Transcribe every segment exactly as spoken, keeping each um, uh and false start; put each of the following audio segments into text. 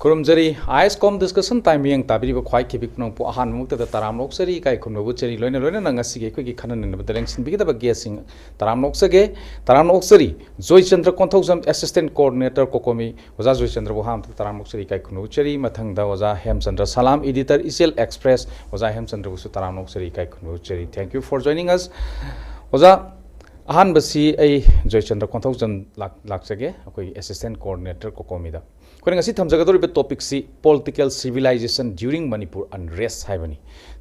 ꯈꯨꯔꯨꯝꯖꯔꯤ꯫ Ice ꯀꯣꯝ discussion time ꯃꯤꯠꯌꯦꯡ ꯇꯥꯕꯤꯔꯤꯕ ꯈ꯭ꯋꯥꯏ ꯈꯤꯕꯤꯛ ꯄꯨꯝꯅꯃꯛꯄꯨ ꯑꯍꯥꯟꯕꯃꯛꯇꯗ ꯇꯔꯥꯝꯅ ꯑꯣꯛꯆꯔꯤ, ꯏꯀꯥꯏ ꯈꯨꯝꯅꯕ ꯎꯠꯆꯔꯤ꯫ ꯂꯣꯏꯅ ꯂꯣꯏꯅꯅ ꯉꯁꯤꯒꯤ ꯑꯩꯈꯣꯏꯒꯤ ꯈꯟꯅ ꯅꯩꯅꯕꯗ ꯂꯦꯡꯁꯤꯟꯕꯤꯒꯗꯕ ꯒꯦꯁꯁꯤꯡ ꯇꯔꯥꯝꯅ ꯑꯣꯛꯆꯒꯦ꯫ ꯇꯔꯥꯝꯅ ꯑꯣꯛꯆꯔꯤ꯫ Joychandra Konthoujam, assistant coordinator ꯀꯣꯀꯣꯃꯤ꯫ ꯑꯣꯖꯥ ꯖꯣꯏꯆꯟꯗ꯭ꯔꯕꯨ ꯑꯍꯥꯟꯕꯗ ꯇꯔꯥꯝꯅ ꯑꯣꯛꯆꯔꯤ, ꯏꯀꯥꯏ ꯈꯨꯝꯅꯕ ꯎꯠꯆꯔꯤ꯫ ꯃꯊꯪꯗ ꯑꯣꯖꯥ ꯍꯦꯝꯆꯟꯗ꯭ꯔ ꯁꯂꯥꯝ, ꯏꯗꯤꯇꯔ ꯏꯆꯦꯜ ꯑꯦꯛꯁꯄ꯭ꯔꯦꯁ꯫ ꯑꯣꯖꯥ ꯍꯦꯝꯆꯟꯗ꯭ꯔꯕꯨꯁꯨ ꯇꯔꯥꯝꯅ ꯑꯣꯛꯆꯔꯤ, ꯏꯀꯥꯏ ꯈꯨꯝꯅꯕ ꯎꯠꯆꯔꯤ꯫ Thank you for joining us꯫ ꯑꯣꯖꯥ, ꯑꯍꯥꯟꯕꯁꯤ ꯑꯩ ꯖꯣꯏꯆꯟꯗ꯭ꯔ ꯀꯣꯟꯊꯧꯖꯝ ꯂꯥꯛ-, ꯂꯥꯛꯆꯒꯦ, ꯑꯩꯈꯣꯏꯒꯤ ꯑꯦꯁꯤꯁꯇꯦꯟ ꯀꯣꯑꯣꯔꯗꯤꯅꯦꯇꯔ ꯀꯣꯀꯣꯃꯤꯗ꯫ ꯑꯩꯈꯣꯏꯅ ꯉꯁꯤ ꯊꯝꯖꯒꯗꯧꯔꯤꯕ ꯇꯣꯄꯤꯛꯁꯤ Political Civilization During Manipur Unrest ꯍꯥꯏꯕꯅꯤ꯫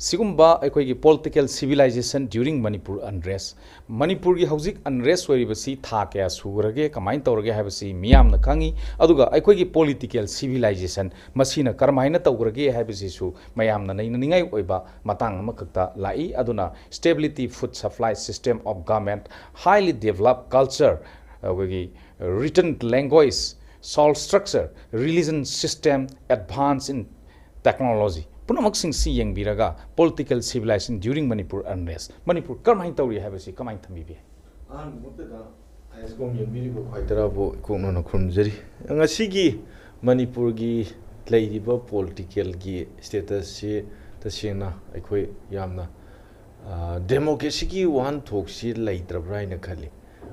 ꯁꯤꯒꯨꯝꯕ ꯑꯩꯈꯣꯏꯒꯤ Political Civilization During Manipur Unrest, ꯃꯅꯤꯄꯨꯔꯒꯤ ꯍꯧꯖꯤꯛ ꯑꯟꯔꯦꯁ ꯑꯣꯏꯔꯤꯕꯁꯤ ꯊꯥ ꯀꯌꯥ ꯁꯨꯈ꯭ꯔꯒꯦ, ꯀꯃꯥꯏꯅ ꯇꯧꯔꯒꯦ ꯍꯥꯏꯕꯁꯤ ꯃꯤꯌꯥꯝꯅ ꯈꯪꯉꯤ꯫ ꯑꯗꯨꯒ ꯑꯩꯈꯣꯏꯒꯤ political civilization ꯃꯁꯤꯅ ꯀꯔꯝꯍꯥꯏꯅ ꯇꯧꯈ꯭ꯔꯒꯦ ꯍꯥꯏꯕꯁꯤꯁꯨ ꯃꯌꯥꯝꯅ ꯅꯩꯅꯅꯤꯡꯉꯥꯏ ꯑꯣꯏꯕ ꯃꯇꯥꯡ ꯑꯃꯈꯛꯇ ꯂꯥꯛꯏ꯫ ꯑꯗꯨꯅ stability, food supply, system of government, highly developed culture, ꯑꯩꯈꯣꯏꯒꯤ written language, social structure, religion system, advance in technology, ꯄꯨꯝꯅꯃꯛꯁꯤꯡꯁꯤ ꯌꯦꯡꯕꯤꯔꯒ Political Civilization During Manipur Unrest, Manipur ꯀꯔꯝꯍꯥꯏꯅ ꯇꯧꯔꯤ ꯍꯥꯏꯕꯁꯤ ꯀꯃꯥꯏꯅ ꯊꯝꯕꯤꯕ ꯌꯥꯏ? ꯑꯍꯥꯟꯕꯃꯛꯇꯗ ꯑꯥꯏ ꯑꯦꯁ ꯀꯣꯝ ꯌꯦꯡꯕꯤꯔꯤꯕ ꯈ꯭ꯋꯥꯏ ꯇꯔꯥꯕꯨ ꯏꯀꯣꯛꯅꯅ ꯈꯨꯔꯨꯝꯖꯔꯤ꯫ ꯉꯁꯤꯒꯤ ꯃꯅꯤꯄꯨꯔꯒꯤ ꯂꯩꯔꯤꯕ ꯄꯣꯂꯤꯇꯤꯀꯦꯜꯒꯤ ꯁ꯭ꯇꯦꯇꯁꯁꯤ ꯇꯁꯦꯡꯅ ꯑꯩꯈꯣꯏ ꯌꯥꯝꯅ, ꯑ, ꯗꯦꯃꯣꯀ꯭ꯔꯦꯁꯤꯒꯤ ꯋꯥꯍꯟꯊꯣꯛꯁꯤ ꯂꯩꯇ꯭ꯔꯕ꯭ꯔꯥ ꯍꯥꯏꯅ ꯈꯜꯂꯤ꯫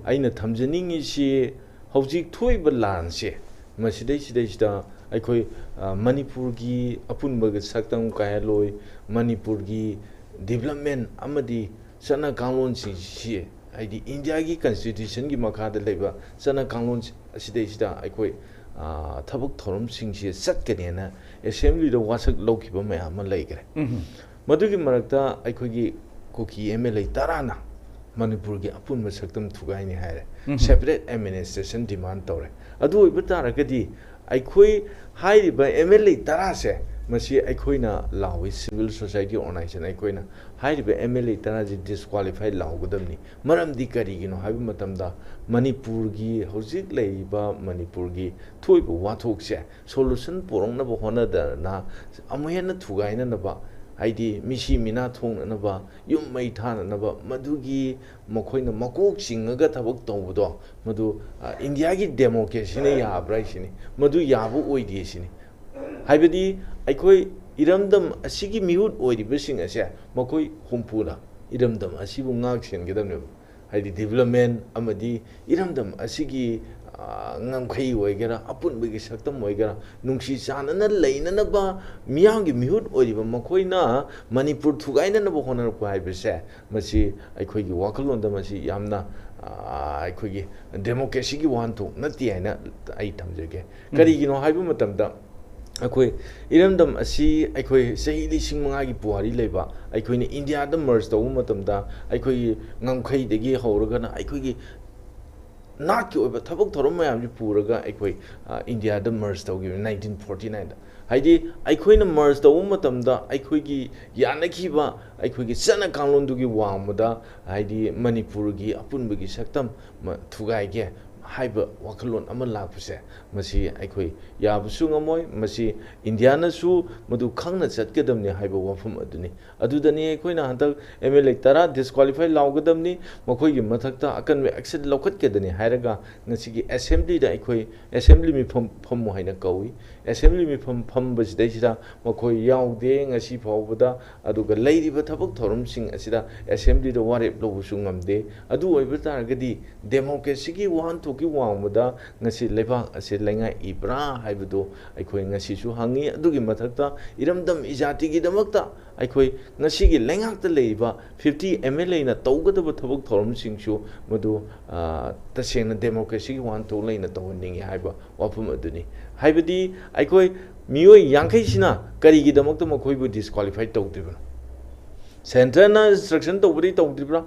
ꯑꯩꯅ ꯊꯝꯖꯅꯤꯡꯉꯤꯁꯤ, ꯍꯧꯖꯤꯛ ꯊꯣꯛꯏꯕ ꯂꯥꯟꯁꯦ, ꯃꯁꯤꯗꯩꯁꯤꯗꯩꯁꯤꯗ ꯑꯩꯈꯣꯏ, ꯑ, ꯃꯅꯤꯄꯨꯔꯒꯤ ꯑꯄꯨꯟꯕꯒꯤ ꯁꯛꯇꯝ ꯀꯥꯏꯍꯜꯂꯣꯏ, ꯃꯅꯤꯄꯨꯔꯒꯤ ꯗꯤꯕ꯭ꯂꯞꯃꯦꯟ ꯑꯃꯗꯤ ꯆꯠꯅ ꯀꯥꯡꯂꯣꯟꯁꯤꯡꯁꯤ, ꯍꯥꯏꯗꯤ ꯏꯟꯗꯤꯌꯥꯒꯤ ꯀꯟꯁꯇꯤꯇ꯭ꯌꯨꯁꯟꯒꯤ ꯃꯈꯥꯗ ꯂꯩꯕ ꯆꯠꯅ ꯀꯥꯡꯂꯣꯟ ꯑꯁꯤꯗꯩꯁꯤꯗ ꯑꯩꯈꯣꯏ, ꯑ, ꯊꯕꯛ ꯊꯧꯔꯝꯁꯤꯡꯁꯤ ꯆꯠꯀꯅꯦꯅ ꯑꯦꯁꯦꯝꯕ꯭ꯂꯤꯗ ꯋꯥꯁꯛ ꯂꯧꯈꯤꯕ ꯃꯌꯥꯝ ꯑꯃ ꯂꯩꯈ꯭ꯔꯦ꯫ ꯎꯝ꯫ ꯃꯗꯨꯒꯤ ꯃꯔꯛꯇ ꯑꯩꯈꯣꯏꯒꯤ ꯀꯨꯀꯤ ꯑꯦꯝ ꯑꯦꯜ ꯑꯦ ꯇꯔꯥꯅ ꯃꯅꯤꯄꯨꯔꯒꯤ ꯑꯄꯨꯟꯕ ꯁꯛꯇꯝ ꯊꯨꯒꯥꯏꯅꯤ ꯍꯥꯏꯔꯦ, ꯎꯝ꯫ Separate administration demand ꯇꯧꯔꯦ꯫ ꯑꯗꯨ ꯑꯣꯏꯕ ꯇꯥꯔꯒꯗꯤ ꯑꯩꯈꯣꯏ ꯍꯥꯏꯔꯤꯕ ꯑꯦꯝ ꯑꯦꯜ ꯑꯦ ꯇꯔꯥꯁꯦ, ꯃꯁꯤ ꯑꯩꯈꯣꯏꯅ ꯂꯥꯎꯏ, civil society organization ꯑꯩꯈꯣꯏꯅ ꯍꯥꯏꯔꯤꯕ ꯑꯦꯝ ꯑꯦꯜ ꯑꯦ ꯇꯔꯥꯁꯤ disqualify ꯂꯥꯎꯒꯗꯕꯅꯤ꯫ ꯃꯔꯝꯗꯤ ꯀꯔꯤꯒꯤꯅꯣ ꯍꯥꯏꯕ ꯃꯇꯝꯗ ꯃꯅꯤꯄꯨꯔꯒꯤ ꯍꯧꯖꯤꯛ ꯂꯩꯔꯤꯕ ꯃꯅꯤꯄꯨꯔꯒꯤ ꯊꯣꯛꯏꯕ ꯋꯥꯊꯣꯛꯁꯦ solution ꯄꯨꯔꯛꯅꯕ ꯍꯣꯠꯅꯗꯅ ꯑꯃꯨꯛ ꯍꯦꯟꯅ ꯊꯨꯒꯥꯏꯅꯅꯕ, ꯍꯥꯏꯗꯤ ꯃꯤꯁꯤ ꯃꯤꯅꯥ ꯊꯣꯛꯅꯅꯕ, ꯌꯨꯝ ꯃꯩ ꯊꯥꯅꯅꯕ, ꯃꯗꯨꯒꯤ ꯃꯈꯣꯏꯅ ꯃꯀꯣꯛ ꯆꯤꯡꯉꯒ ꯊꯕꯛ ꯇꯧꯕꯗꯣ, ꯃꯗꯨ, ꯑ, ꯏꯟꯗꯤꯌꯥꯒꯤ ꯗꯦꯃꯣꯀ꯭ꯔꯦꯁꯤꯅ ꯌꯥꯕ꯭ꯔꯥ ꯍꯥꯏꯁꯤꯅꯤ꯫ ꯃꯗꯨ ꯌꯥꯕ ꯑꯣꯏꯗꯦ ꯁꯤꯅꯤ꯫ ꯍꯥꯏꯕꯗꯤ ꯑꯩꯈꯣꯏ ꯏꯔꯝꯗꯝ ꯑꯁꯤꯒꯤ ꯃꯤꯍꯨꯠ ꯑꯣꯏꯔꯤꯕꯁꯤꯡ ꯑꯁꯦ ꯃꯈꯣꯏ ꯍꯨꯝꯐꯨꯅ ꯏꯔꯝꯗꯝ ꯑꯁꯤꯕꯨ ꯉꯥꯛ ꯁꯦꯟꯒꯗꯕꯅꯦꯕ꯫ ꯍꯥꯏꯗꯤ development ꯑꯃꯗꯤ ꯏꯔꯝꯗꯝ ꯑꯁꯤꯒꯤ, ꯑ, ꯉꯝꯈꯩ ꯑꯣꯏꯒꯦꯔꯥ, ꯑꯄꯨꯟꯕꯒꯤ ꯁꯛꯇꯝ ꯑꯣꯏꯒꯦꯔꯥ, ꯅꯨꯡꯁꯤ ꯆꯥꯟꯅꯅ ꯂꯩꯅꯅꯕ ꯃꯤꯌꯥꯝꯒꯤ ꯃꯤꯍꯨꯠ ꯑꯣꯏꯔꯤꯕ ꯃꯈꯣꯏꯅ ꯃꯅꯤꯄꯨꯔ ꯊꯨꯒꯥꯏꯅꯅꯕ ꯍꯣꯠꯅꯔꯛꯄ ꯍꯥꯏꯕꯁꯦ, ꯃꯁꯤ ꯑꯩꯈꯣꯏꯒꯤ ꯋꯥꯈꯜꯂꯣꯟꯗ ꯃꯁꯤ ꯌꯥꯝꯅ, ꯑ, ꯑꯩꯈꯣꯏꯒꯤ democracyꯒꯤ ꯋꯥꯍꯟꯊꯣꯛ ꯅꯠꯇꯦ ꯍꯥꯏꯅ ꯑꯩ ꯊꯝꯖꯒꯦ꯫ ꯎꯝ꯫ ꯀꯔꯤꯒꯤꯅꯣ ꯍꯥꯏꯕ ꯃꯇꯝꯗ, ꯑꯩꯈꯣꯏ ꯏꯔꯝꯗꯝ ꯑꯁꯤ ꯑꯩꯈꯣꯏ ꯆꯍꯤ ꯂꯤꯁꯤꯡ ꯃꯉꯥꯒꯤ ꯄꯨꯋꯥꯔꯤ ꯂꯩꯕ, ꯑꯩꯈꯣꯏꯅ ꯏꯟꯗꯤꯌꯥꯗ merge ꯇꯧꯕ ꯃꯇꯝꯗ ꯑꯩꯈꯣꯏꯒꯤ ꯉꯝꯈꯩꯗꯒꯤ ꯍꯧꯔꯒꯅ ꯑꯩꯈꯣꯏꯒꯤ ꯅꯥꯠꯀꯤ ꯑꯣꯏꯕ ꯊꯕꯛ ꯊꯧꯔꯝ ꯃꯌꯥꯝꯁꯤ ꯄꯨꯔꯒ ꯑꯩꯈꯣꯏ, ꯑ, ꯏꯟꯗꯤꯌꯥꯗ merge ꯇꯧꯈꯤꯕꯅꯤ nineteen forty nineꯗ꯫ ꯍꯥꯏꯗꯤ ꯑꯩꯈꯣꯏꯅ merge ꯇꯧꯕ ꯃꯇꯝꯗ ꯑꯩꯈꯣꯏꯒꯤ ꯌꯥꯅꯈꯤꯕ ꯑꯩꯈꯣꯏꯒꯤ ꯆꯠꯅ ꯀꯥꯡꯂꯣꯟꯗꯨꯒꯤ ꯋꯥꯡꯃꯗ, ꯍꯥꯏꯗꯤ ꯃꯅꯤꯄꯨꯔꯒꯤ ꯑꯄꯨꯟꯕꯒꯤ ꯁꯛꯇꯝ ꯃ-, ꯊꯨꯒꯥꯏꯒꯦ ꯍꯥꯏꯕ ꯋꯥꯈꯜꯂꯣꯟ ꯑꯃ ꯂꯥꯛꯄꯁꯦ, ꯃꯁꯤ ꯑꯩꯈꯣꯏ ꯌꯥꯕꯁꯨ ꯉꯝꯃꯣꯏ꯫ ꯃꯁꯤ ꯏꯟꯗꯤꯌꯥꯅꯁꯨ ꯃꯗꯨ ꯈꯪꯅ ꯆꯠꯀꯗꯕꯅꯤ ꯍꯥꯏꯕ ꯋꯥꯐꯝ ꯑꯗꯨꯅꯤ꯫ ꯑꯗꯨꯗꯅꯤ ꯑꯩꯈꯣꯏꯅ ꯍꯟꯗꯛ M L A ꯇꯔꯥ disqualify ꯂꯥꯎꯒꯗꯕꯅꯤ, ꯃꯈꯣꯏꯒꯤ ꯃꯊꯛꯇ ꯑꯀꯟꯕ action ꯂꯧꯈꯠꯀꯗꯅꯤ ꯍꯥꯏꯔꯒ ꯉꯁꯤꯒꯤ assemblyꯗ ꯑꯩꯈꯣꯏ assembly ꯃꯤꯐꯝ ꯐꯝꯃꯨ ꯍꯥꯏꯅ ꯀꯧꯏ꯫ Assembly ꯃꯤꯐꯝ ꯐꯝꯕꯁꯤꯗꯩꯁꯤꯗ ꯃꯈꯣꯏ ꯌꯥꯎꯗꯦ ꯉꯁꯤ ꯐꯥꯎꯕꯗ, ꯑꯗꯨꯒ ꯂꯩꯔꯤꯕ ꯊꯕꯛ ꯊꯧꯔꯝꯁꯤꯡ ꯑꯁꯤꯗ assemblyꯗ ꯋꯥꯔꯦꯞ ꯂꯧꯕꯁꯨ ꯉꯝꯗꯦ꯫ ꯑꯗꯨ ꯑꯣꯏꯕ ꯇꯥꯔꯒꯗꯤ democracyꯒꯤ ꯋꯥꯍꯟꯊꯣꯛꯀꯤ ꯋꯥꯡꯃꯗ ꯉꯁꯤ ꯂꯩꯕꯥꯛ ꯑꯁꯤ ꯂꯩꯉꯥꯛꯏꯕ꯭ꯔꯥ ꯍꯥꯏꯕꯗꯨ ꯑꯩꯈꯣꯏ ꯉꯁꯤꯁꯨ ꯍꯪꯉꯤ꯫ ꯑꯗꯨꯒꯤ ꯃꯊꯛꯇ ꯏꯔꯝꯗꯝ ꯏꯖꯥꯇꯤꯒꯤꯗꯃꯛꯇ ꯑꯩꯈꯣꯏ ꯉꯁꯤꯒꯤ ꯂꯩꯉꯥꯛꯇ ꯂꯩꯔꯤꯕ fifty M L Aꯅ ꯇꯧꯒꯗꯕ ꯊꯕꯛ ꯊꯧꯔꯝꯁꯤꯡꯁꯨ ꯃꯗꯨ, ꯑ, ꯇꯁꯦꯡꯅ democracyꯒꯤ ꯋꯥꯍꯟꯊꯣꯛ ꯂꯩꯅ ꯇꯧꯍꯟꯅꯤꯡꯉꯤ ꯍꯥꯏꯕ ꯋꯥꯐꯝ ꯑꯗꯨꯅꯤ꯫ ꯍꯥꯏꯕꯗꯤ ꯑꯩꯈꯣꯏ ꯃꯤꯑꯣꯏ ꯌꯥꯡꯈꯩꯁꯤꯅ ꯀꯔꯤꯒꯤꯗꯃꯛꯇ ꯃꯈꯣꯏꯕꯨ disqualify ꯇꯧꯗ꯭ꯔꯤꯕꯅꯣ? Centreꯅ instruction ꯇꯧꯕꯗꯤ ꯇꯧꯗ꯭ꯔꯤꯕ꯭ꯔꯥ?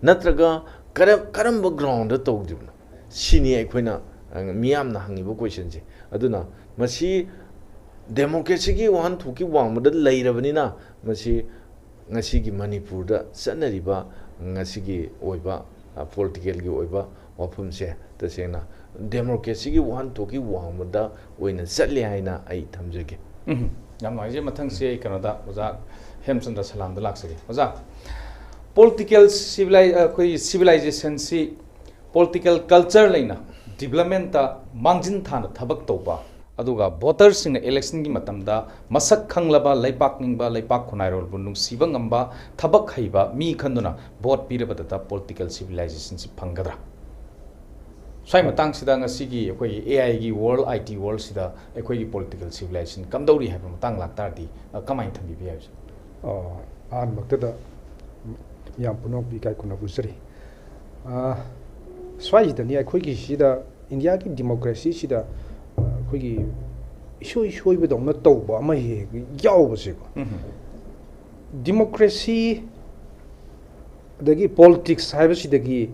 ꯅꯠꯇ꯭ꯔꯒ ꯀꯔꯝ-, ꯀꯔꯝꯕ groundꯗ ꯇꯧꯗ꯭ꯔꯤꯕꯅꯣ? ꯁꯤꯅꯤ ꯑꯩꯈꯣꯏꯅ, ꯑ, ꯃꯤꯌꯥꯝꯅ ꯍꯪꯉꯤꯕ questionꯁꯦ꯫ ꯑꯗꯨꯅ ꯃꯁꯤ democracyꯒꯤ ꯋꯥꯍꯟꯊꯣꯛꯀꯤ ꯋꯥꯡꯃꯗ ꯂꯩꯔꯕꯅꯤꯅ ꯃꯁꯤ ꯉꯁꯤꯒꯤ ꯃꯅꯤꯄꯨꯔꯗ ꯆꯠꯅꯔꯤꯕ ꯉꯁꯤꯒꯤ ꯑꯣꯏꯕ, ꯑ, politicalꯒꯤ ꯑꯣꯏꯕ ꯋꯥꯐꯝꯁꯦ ꯇꯁꯦꯡꯅ democracyꯒꯤ ꯋꯥꯍꯟꯊꯣꯛꯀꯤ ꯋꯥꯡꯃꯗ ꯑꯣꯏꯅ ꯆꯠꯂꯦ ꯍꯥꯏꯅ ꯑꯩ ꯊꯝꯖꯒꯦ꯫ ꯎꯝ, ꯌꯥꯝ ꯅꯨꯡꯉꯥꯏꯖꯩ꯫ ꯃꯊꯪꯁꯤ ꯑꯩ ꯀꯩꯅꯣꯗ ꯑꯣꯖꯥ ꯍꯦꯝꯆꯟꯗ꯭ꯔ ꯁꯂꯥꯝꯗ ꯂꯥꯛꯆꯒꯦ꯫ ꯑꯣꯖꯥ, political civili-, ꯑꯩꯈꯣꯏ civilizationꯁꯤ political culture ꯂꯩꯅ developmentꯇ ꯃꯥꯡꯖꯤꯟ ꯊꯥꯅ ꯊꯕꯛ ꯇꯧꯕ ꯑꯗꯨꯒ ꯚꯣꯇꯔꯁꯤꯡꯅ ꯏꯂꯦꯛꯁꯟꯒꯤ ꯃꯇꯝꯗ ꯃꯁꯛ ꯈꯪꯂꯕ, ꯂꯩꯄꯥꯛ ꯅꯤꯡꯕ, ꯂꯩꯄꯥꯛ ꯈꯨꯟꯅꯥꯏꯔꯣꯜꯕꯨ ꯅꯨꯡꯁꯤꯕ ꯉꯝꯕ, ꯊꯕꯛ ꯍꯩꯕ ꯃꯤ ꯈꯟꯗꯨꯅ ꯚꯣꯠ ꯄꯤꯔꯕꯗꯇ ꯄꯣꯂꯤꯇꯤꯀꯦꯜ ꯁꯤꯚꯤꯂꯥꯏꯖꯦꯁꯟꯁꯤ ꯐꯪꯒꯗ꯭ꯔꯥ? ꯁ꯭ꯋꯥꯏ ꯃꯇꯥꯡꯁꯤꯗ ꯉꯁꯤꯒꯤ ꯑꯩꯈꯣꯏꯒꯤ ꯑꯦ ꯑꯥꯏꯒꯤ ꯋꯥꯔꯜ, ꯑꯥꯏ ꯇꯤ ꯋꯥꯔꯜꯁꯤꯗ ꯑꯩꯈꯣꯏꯒꯤ ꯄꯣꯂꯤꯇꯤꯀꯦꯜ ꯁꯤꯚꯤꯂꯥꯏꯖꯦꯁꯟ ꯀꯝꯗꯧꯔꯤ ꯍꯥꯏꯕ ꯃꯇꯥꯡ ꯂꯥꯛꯇꯥꯔꯗꯤ, ꯑ, ꯀꯃꯥꯏꯅ ꯊꯝꯕꯤꯕ ꯌꯥꯏ, ꯁꯥꯔ? ꯑꯣ, ꯑꯍꯥꯟꯕꯃꯛꯇꯗ ꯃꯤꯌꯥꯝ ꯄꯨꯝꯅꯃꯛꯄꯨ ꯏꯀꯥꯏ ꯈꯨꯝꯅꯕ ꯎꯠꯆꯔꯤ꯫ ꯑ, ꯁ꯭ꯋꯥꯏꯁꯤꯗꯅꯤ ꯑꯩꯈꯣꯏꯒꯤ ꯁꯤꯗ ꯏꯟꯗꯤꯌꯥꯒꯤ ꯗꯤꯃꯣꯀ꯭ꯔꯦꯁꯤꯁꯤꯗ, ꯑ, ꯑꯩꯈꯣꯏꯒꯤ ꯏꯁꯣꯏ ꯁꯣꯏꯕꯗꯧꯅ ꯇꯧꯕ ꯑꯃ ꯍꯦꯛ ꯍꯦꯛ ꯌꯥꯎꯕꯁꯦꯀꯣ꯫ ꯎꯝ꯫ ꯗꯤꯃꯣꯀ꯭ꯔꯦꯁꯤ ꯑꯗꯒꯤ ꯄꯣꯂꯤꯇꯤꯛꯁ ꯍꯥꯏꯕꯁꯤꯗꯒꯤ,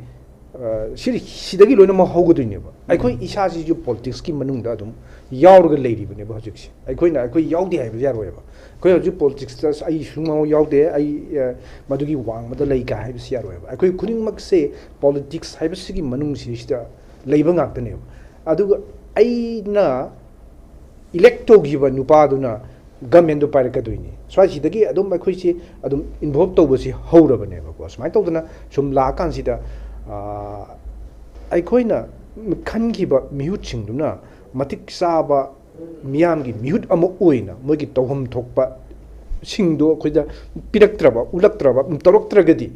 ꯑ, ꯁꯤ, ꯁꯤꯗꯒꯤ ꯂꯣꯏꯅꯃꯛ ꯍꯧꯒꯗꯣꯏꯅꯦꯕ꯫ ꯑꯩꯈꯣꯏ ꯎꯝ꯫ ꯏꯁꯥꯁꯤꯁꯨ ꯄꯣꯂꯤꯇꯤꯛꯁꯀꯤ ꯃꯅꯨꯡꯗ ꯑꯗꯨꯝ ꯌꯥꯎꯔꯒ ꯂꯩꯔꯤꯕꯅꯦꯕ ꯍꯧꯖꯤꯛꯁꯦ꯫ ꯑꯩꯈꯣꯏꯅ, ꯑꯩꯈꯣꯏ ꯌꯥꯎꯗꯦ ꯍꯥꯏꯕ ꯌꯥꯔꯣꯏꯕ꯫ ꯑꯩꯈꯣꯏ ꯍꯧꯖꯤꯛ ꯄꯣꯂꯤꯇꯤꯛꯁꯇ ꯑꯩ ꯁꯨꯡꯌꯥꯎ ꯌꯥꯎꯗꯦ, ꯑꯩ, ꯑ, ꯃꯗꯨꯒꯤ ꯋꯥꯡꯃꯗ ꯂꯩ ꯀꯥꯏ ꯍꯥꯏꯕꯁꯤ ꯌꯥꯔꯣꯏꯕ꯫ ꯑꯩꯈꯣꯏ ꯈꯨꯗꯤꯡꯃꯛꯁꯦ ꯄꯣꯂꯤꯇꯤꯛꯁ ꯍꯥꯏꯕꯁꯤꯒꯤ ꯃꯅꯨꯡꯁꯤꯁꯤꯗ ꯂꯩꯕ ꯉꯥꯛꯇꯅꯦꯕ꯫ ꯑꯗꯨꯒ ꯑꯩꯅ ꯏꯂꯦꯛ ꯇꯧꯈꯤꯕ ꯅꯨꯄꯥꯗꯨꯅ ꯒꯃꯦꯟꯗꯣ ꯄꯥꯏꯔꯛꯀꯗꯣꯏꯅꯤ꯫ ꯁ꯭ꯋꯥꯏꯁꯤꯗꯒꯤ ꯑꯗꯨꯝ ꯑꯩꯈꯣꯏꯁꯤ ꯑꯗꯨꯝ ꯏꯟꯚꯣꯜꯕ ꯇꯧꯕꯁꯤ ꯍꯧꯔꯕꯅꯦꯕꯀꯣ꯫ ꯁꯨꯃꯥꯏꯅ ꯇꯧꯗꯅ ꯁꯨꯝ ꯂꯥꯛꯑꯀꯥꯟꯁꯤꯗ, ꯑꯥ, ꯑꯩꯈꯣꯏꯅ ꯈꯟꯈꯤꯕ ꯃꯤꯍꯨꯠꯁꯤꯡꯗꯨꯅ ꯃꯇꯤꯛ ꯆꯥꯕ ꯃꯤꯌꯥꯝꯒꯤ ꯃꯤꯍꯨꯠ ꯑꯃ ꯑꯣꯏꯅ ꯃꯣꯏꯒꯤ ꯇꯧꯐꯝ ꯊꯣꯛꯄꯁꯤꯡꯗꯣ ꯑꯩꯈꯣꯏꯗ ꯄꯤꯔꯛꯇ꯭ꯔꯕ, ꯎꯠꯂꯛꯇ꯭ꯔꯕ, ꯇꯧꯔꯛꯇ꯭ꯔꯒꯗꯤ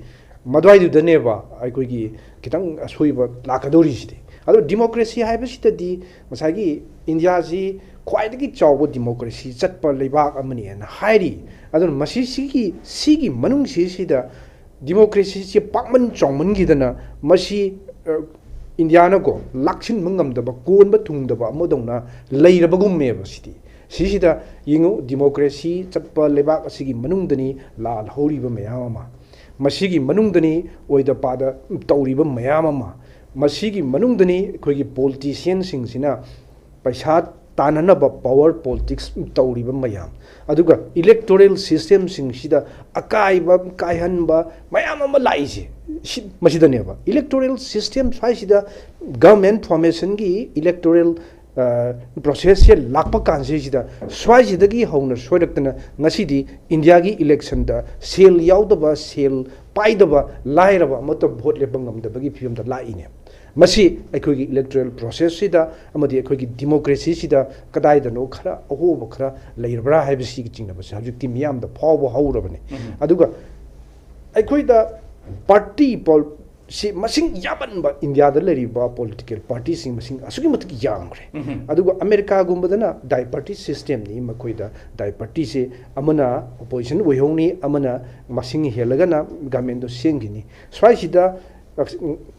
ꯃꯗꯨꯋꯥꯏꯗꯨꯗꯅꯦꯕ ꯑꯩꯈꯣꯏꯒꯤ ꯈꯤꯇꯪ ꯑꯁꯣꯏꯕ ꯂꯥꯛꯀꯗꯧꯔꯤꯁꯤꯗꯤ꯫ ꯑꯗꯣ ꯗꯤꯃꯣꯀ꯭ꯔꯦꯁꯤ ꯍꯥꯏꯕꯁꯤꯗꯗꯤ ꯉꯁꯥꯏꯒꯤ ꯏꯟꯗꯤꯌꯥꯁꯤ ꯈ꯭ꯋꯥꯏꯗꯒꯤ ꯆꯥꯎꯕ ꯗꯤꯃꯣꯀ꯭ꯔꯦꯁꯤ ꯆꯠꯄ ꯂꯩꯕꯥꯛ ꯑꯃꯅꯤꯅ ꯍꯥꯏꯔꯤ꯫ ꯑꯗꯨꯅ ꯃꯁꯤ ꯁꯤꯒꯤ, ꯁꯤꯒꯤ ꯃꯅꯨꯡꯁꯤꯁꯤꯗ ꯗꯤꯃꯣꯀ꯭ꯔꯦꯁꯤꯁꯤ ꯄꯥꯛꯃꯟ ꯆꯥꯎꯃꯟꯈꯤꯗꯅ ꯃꯁꯤ, ꯑ, ꯏꯟꯗꯤꯌꯥꯅꯀꯣ ꯂꯥꯛꯁꯤꯟꯕ ꯉꯝꯗꯕ, ꯀꯣꯟꯕ ꯊꯨꯡꯗꯕ ꯑꯃꯗꯧꯅ ꯂꯩꯔꯕꯒꯨꯝꯃꯦꯕ ꯁꯤꯗꯤ꯫ ꯁꯤꯁꯤꯗ ꯌꯦꯡꯉꯨ, ꯗꯤꯃꯣꯀ꯭ꯔꯦꯁꯤ ꯆꯠꯄ ꯂꯩꯕꯥꯛ ꯑꯁꯤꯒꯤ ꯃꯅꯨꯡꯗꯅꯤ ꯂꯥꯜꯍꯧꯔꯤꯕ ꯃꯌꯥꯝ ꯑꯃ, ꯃꯁꯤꯒꯤ ꯃꯅꯨꯡꯗꯅꯤ ꯑꯣꯏꯗ ꯄꯥꯗ ꯇꯧꯔꯤꯕ ꯃꯌꯥꯝ ꯑꯃ, ꯃꯁꯤꯒꯤ ꯃꯅꯨꯡꯗꯅꯤ ꯑꯩꯈꯣꯏꯒꯤ ꯄꯣꯂꯤꯇꯤꯁꯤꯌꯟꯁꯤꯡꯁꯤꯅ ꯄꯩꯁꯥ ꯇꯥꯟꯅꯅꯕ ꯄꯥꯋꯔ ꯄꯣꯂꯤꯇꯤꯛꯁ ꯇꯧꯔꯤꯕ ꯃꯌꯥꯝ, ꯑꯗꯨꯒ ꯏꯂꯦꯛꯇꯣꯔꯦꯜ ꯁꯤꯁꯇꯦꯝꯁꯤꯡꯁꯤꯗ ꯑꯀꯥꯏꯕ ꯀꯥꯏꯍꯟꯕ ꯃꯌꯥꯝ ꯑꯃ ꯂꯥꯛꯏꯁꯦ꯫ ꯁꯤ, ꯃꯁꯤꯗꯅꯦꯕ ꯏꯂꯦꯛꯇꯣꯔꯦꯜ ꯁꯤꯁꯇꯦꯝ ꯁ꯭ꯋꯥꯏꯁꯤꯗ ꯒꯚꯔꯟꯃꯦꯟ ꯐꯣꯔꯃꯦꯁꯟꯒꯤ ꯏꯂꯦꯛꯇꯣꯔꯦꯜ, ꯑ, ꯄ꯭ꯔꯣꯁꯦꯁꯁꯦ ꯂꯥꯛꯄ ꯀꯥꯟꯁꯤꯗ ꯁ꯭ꯋꯥꯏꯁꯤꯗꯒꯤ ꯍꯧꯅ ꯁꯣꯏꯔꯛꯇꯅ ꯉꯁꯤꯗꯤ ꯏꯟꯗꯤꯌꯥꯒꯤ ꯏꯂꯦꯛꯁꯟꯗ ꯁꯦꯜ ꯌꯥꯎꯗꯕ, ꯁꯦꯜ ꯄꯥꯏꯗꯕ, ꯂꯥꯏꯔꯕ ꯑꯃꯠꯇ ꯚꯣꯠ ꯂꯦꯞꯄ ꯉꯝꯗꯕꯒꯤ ꯐꯤꯕꯝꯗ ꯂꯥꯛꯏꯅꯦ꯫ ꯃꯁꯤ ꯑꯩꯈꯣꯏꯒꯤ electoral process ꯁꯤꯗ ꯑꯃꯗꯤ ꯑꯩꯈꯣꯏꯒꯤ democracy ꯁꯤꯗ ꯀꯗꯥꯏꯗꯅꯣ ꯈꯔ ꯑꯍꯣꯕ ꯈꯔ ꯂꯩꯔꯕ꯭ꯔꯥ ꯍꯥꯏꯕꯁꯤꯒꯤ ꯆꯤꯡꯅꯕꯁꯦ ꯍꯧꯖꯤꯛꯇꯤ ꯃꯤꯌꯥꯝꯗ ꯐꯥꯎꯕ ꯍꯧꯔꯕꯅꯤ꯫ ꯑꯗꯨꯒ ꯑꯩꯈꯣꯏꯗ party ꯁꯤ ꯃꯁꯤꯡ ꯌꯥꯝꯃꯟꯕ, ꯏꯟꯗꯤꯌꯥꯗ ꯂꯩꯔꯤꯕ political party ꯁꯤꯡ ꯃꯁꯤꯡ ꯑꯁꯨꯛꯀꯤ ꯃꯇꯤꯛ ꯌꯥꯝꯈ꯭ꯔꯦ꯫ ꯑꯗꯨꯒ ꯑꯃꯦꯔꯤꯀꯥꯒꯨꯝꯕꯗꯅ dipartite system ꯅꯤ꯫ ꯃꯈꯣꯏꯗ dipartite ꯁꯦ ꯑꯃꯅ opposition ꯑꯣꯏꯍꯧꯅꯤ, ꯑꯃꯅ ꯃꯁꯤꯡ ꯍꯦꯜꯂꯒꯅ government ꯗꯣ ꯁꯦꯝꯈꯤꯅꯤ꯫ ꯁ꯭ꯋꯥꯏꯁꯤꯗ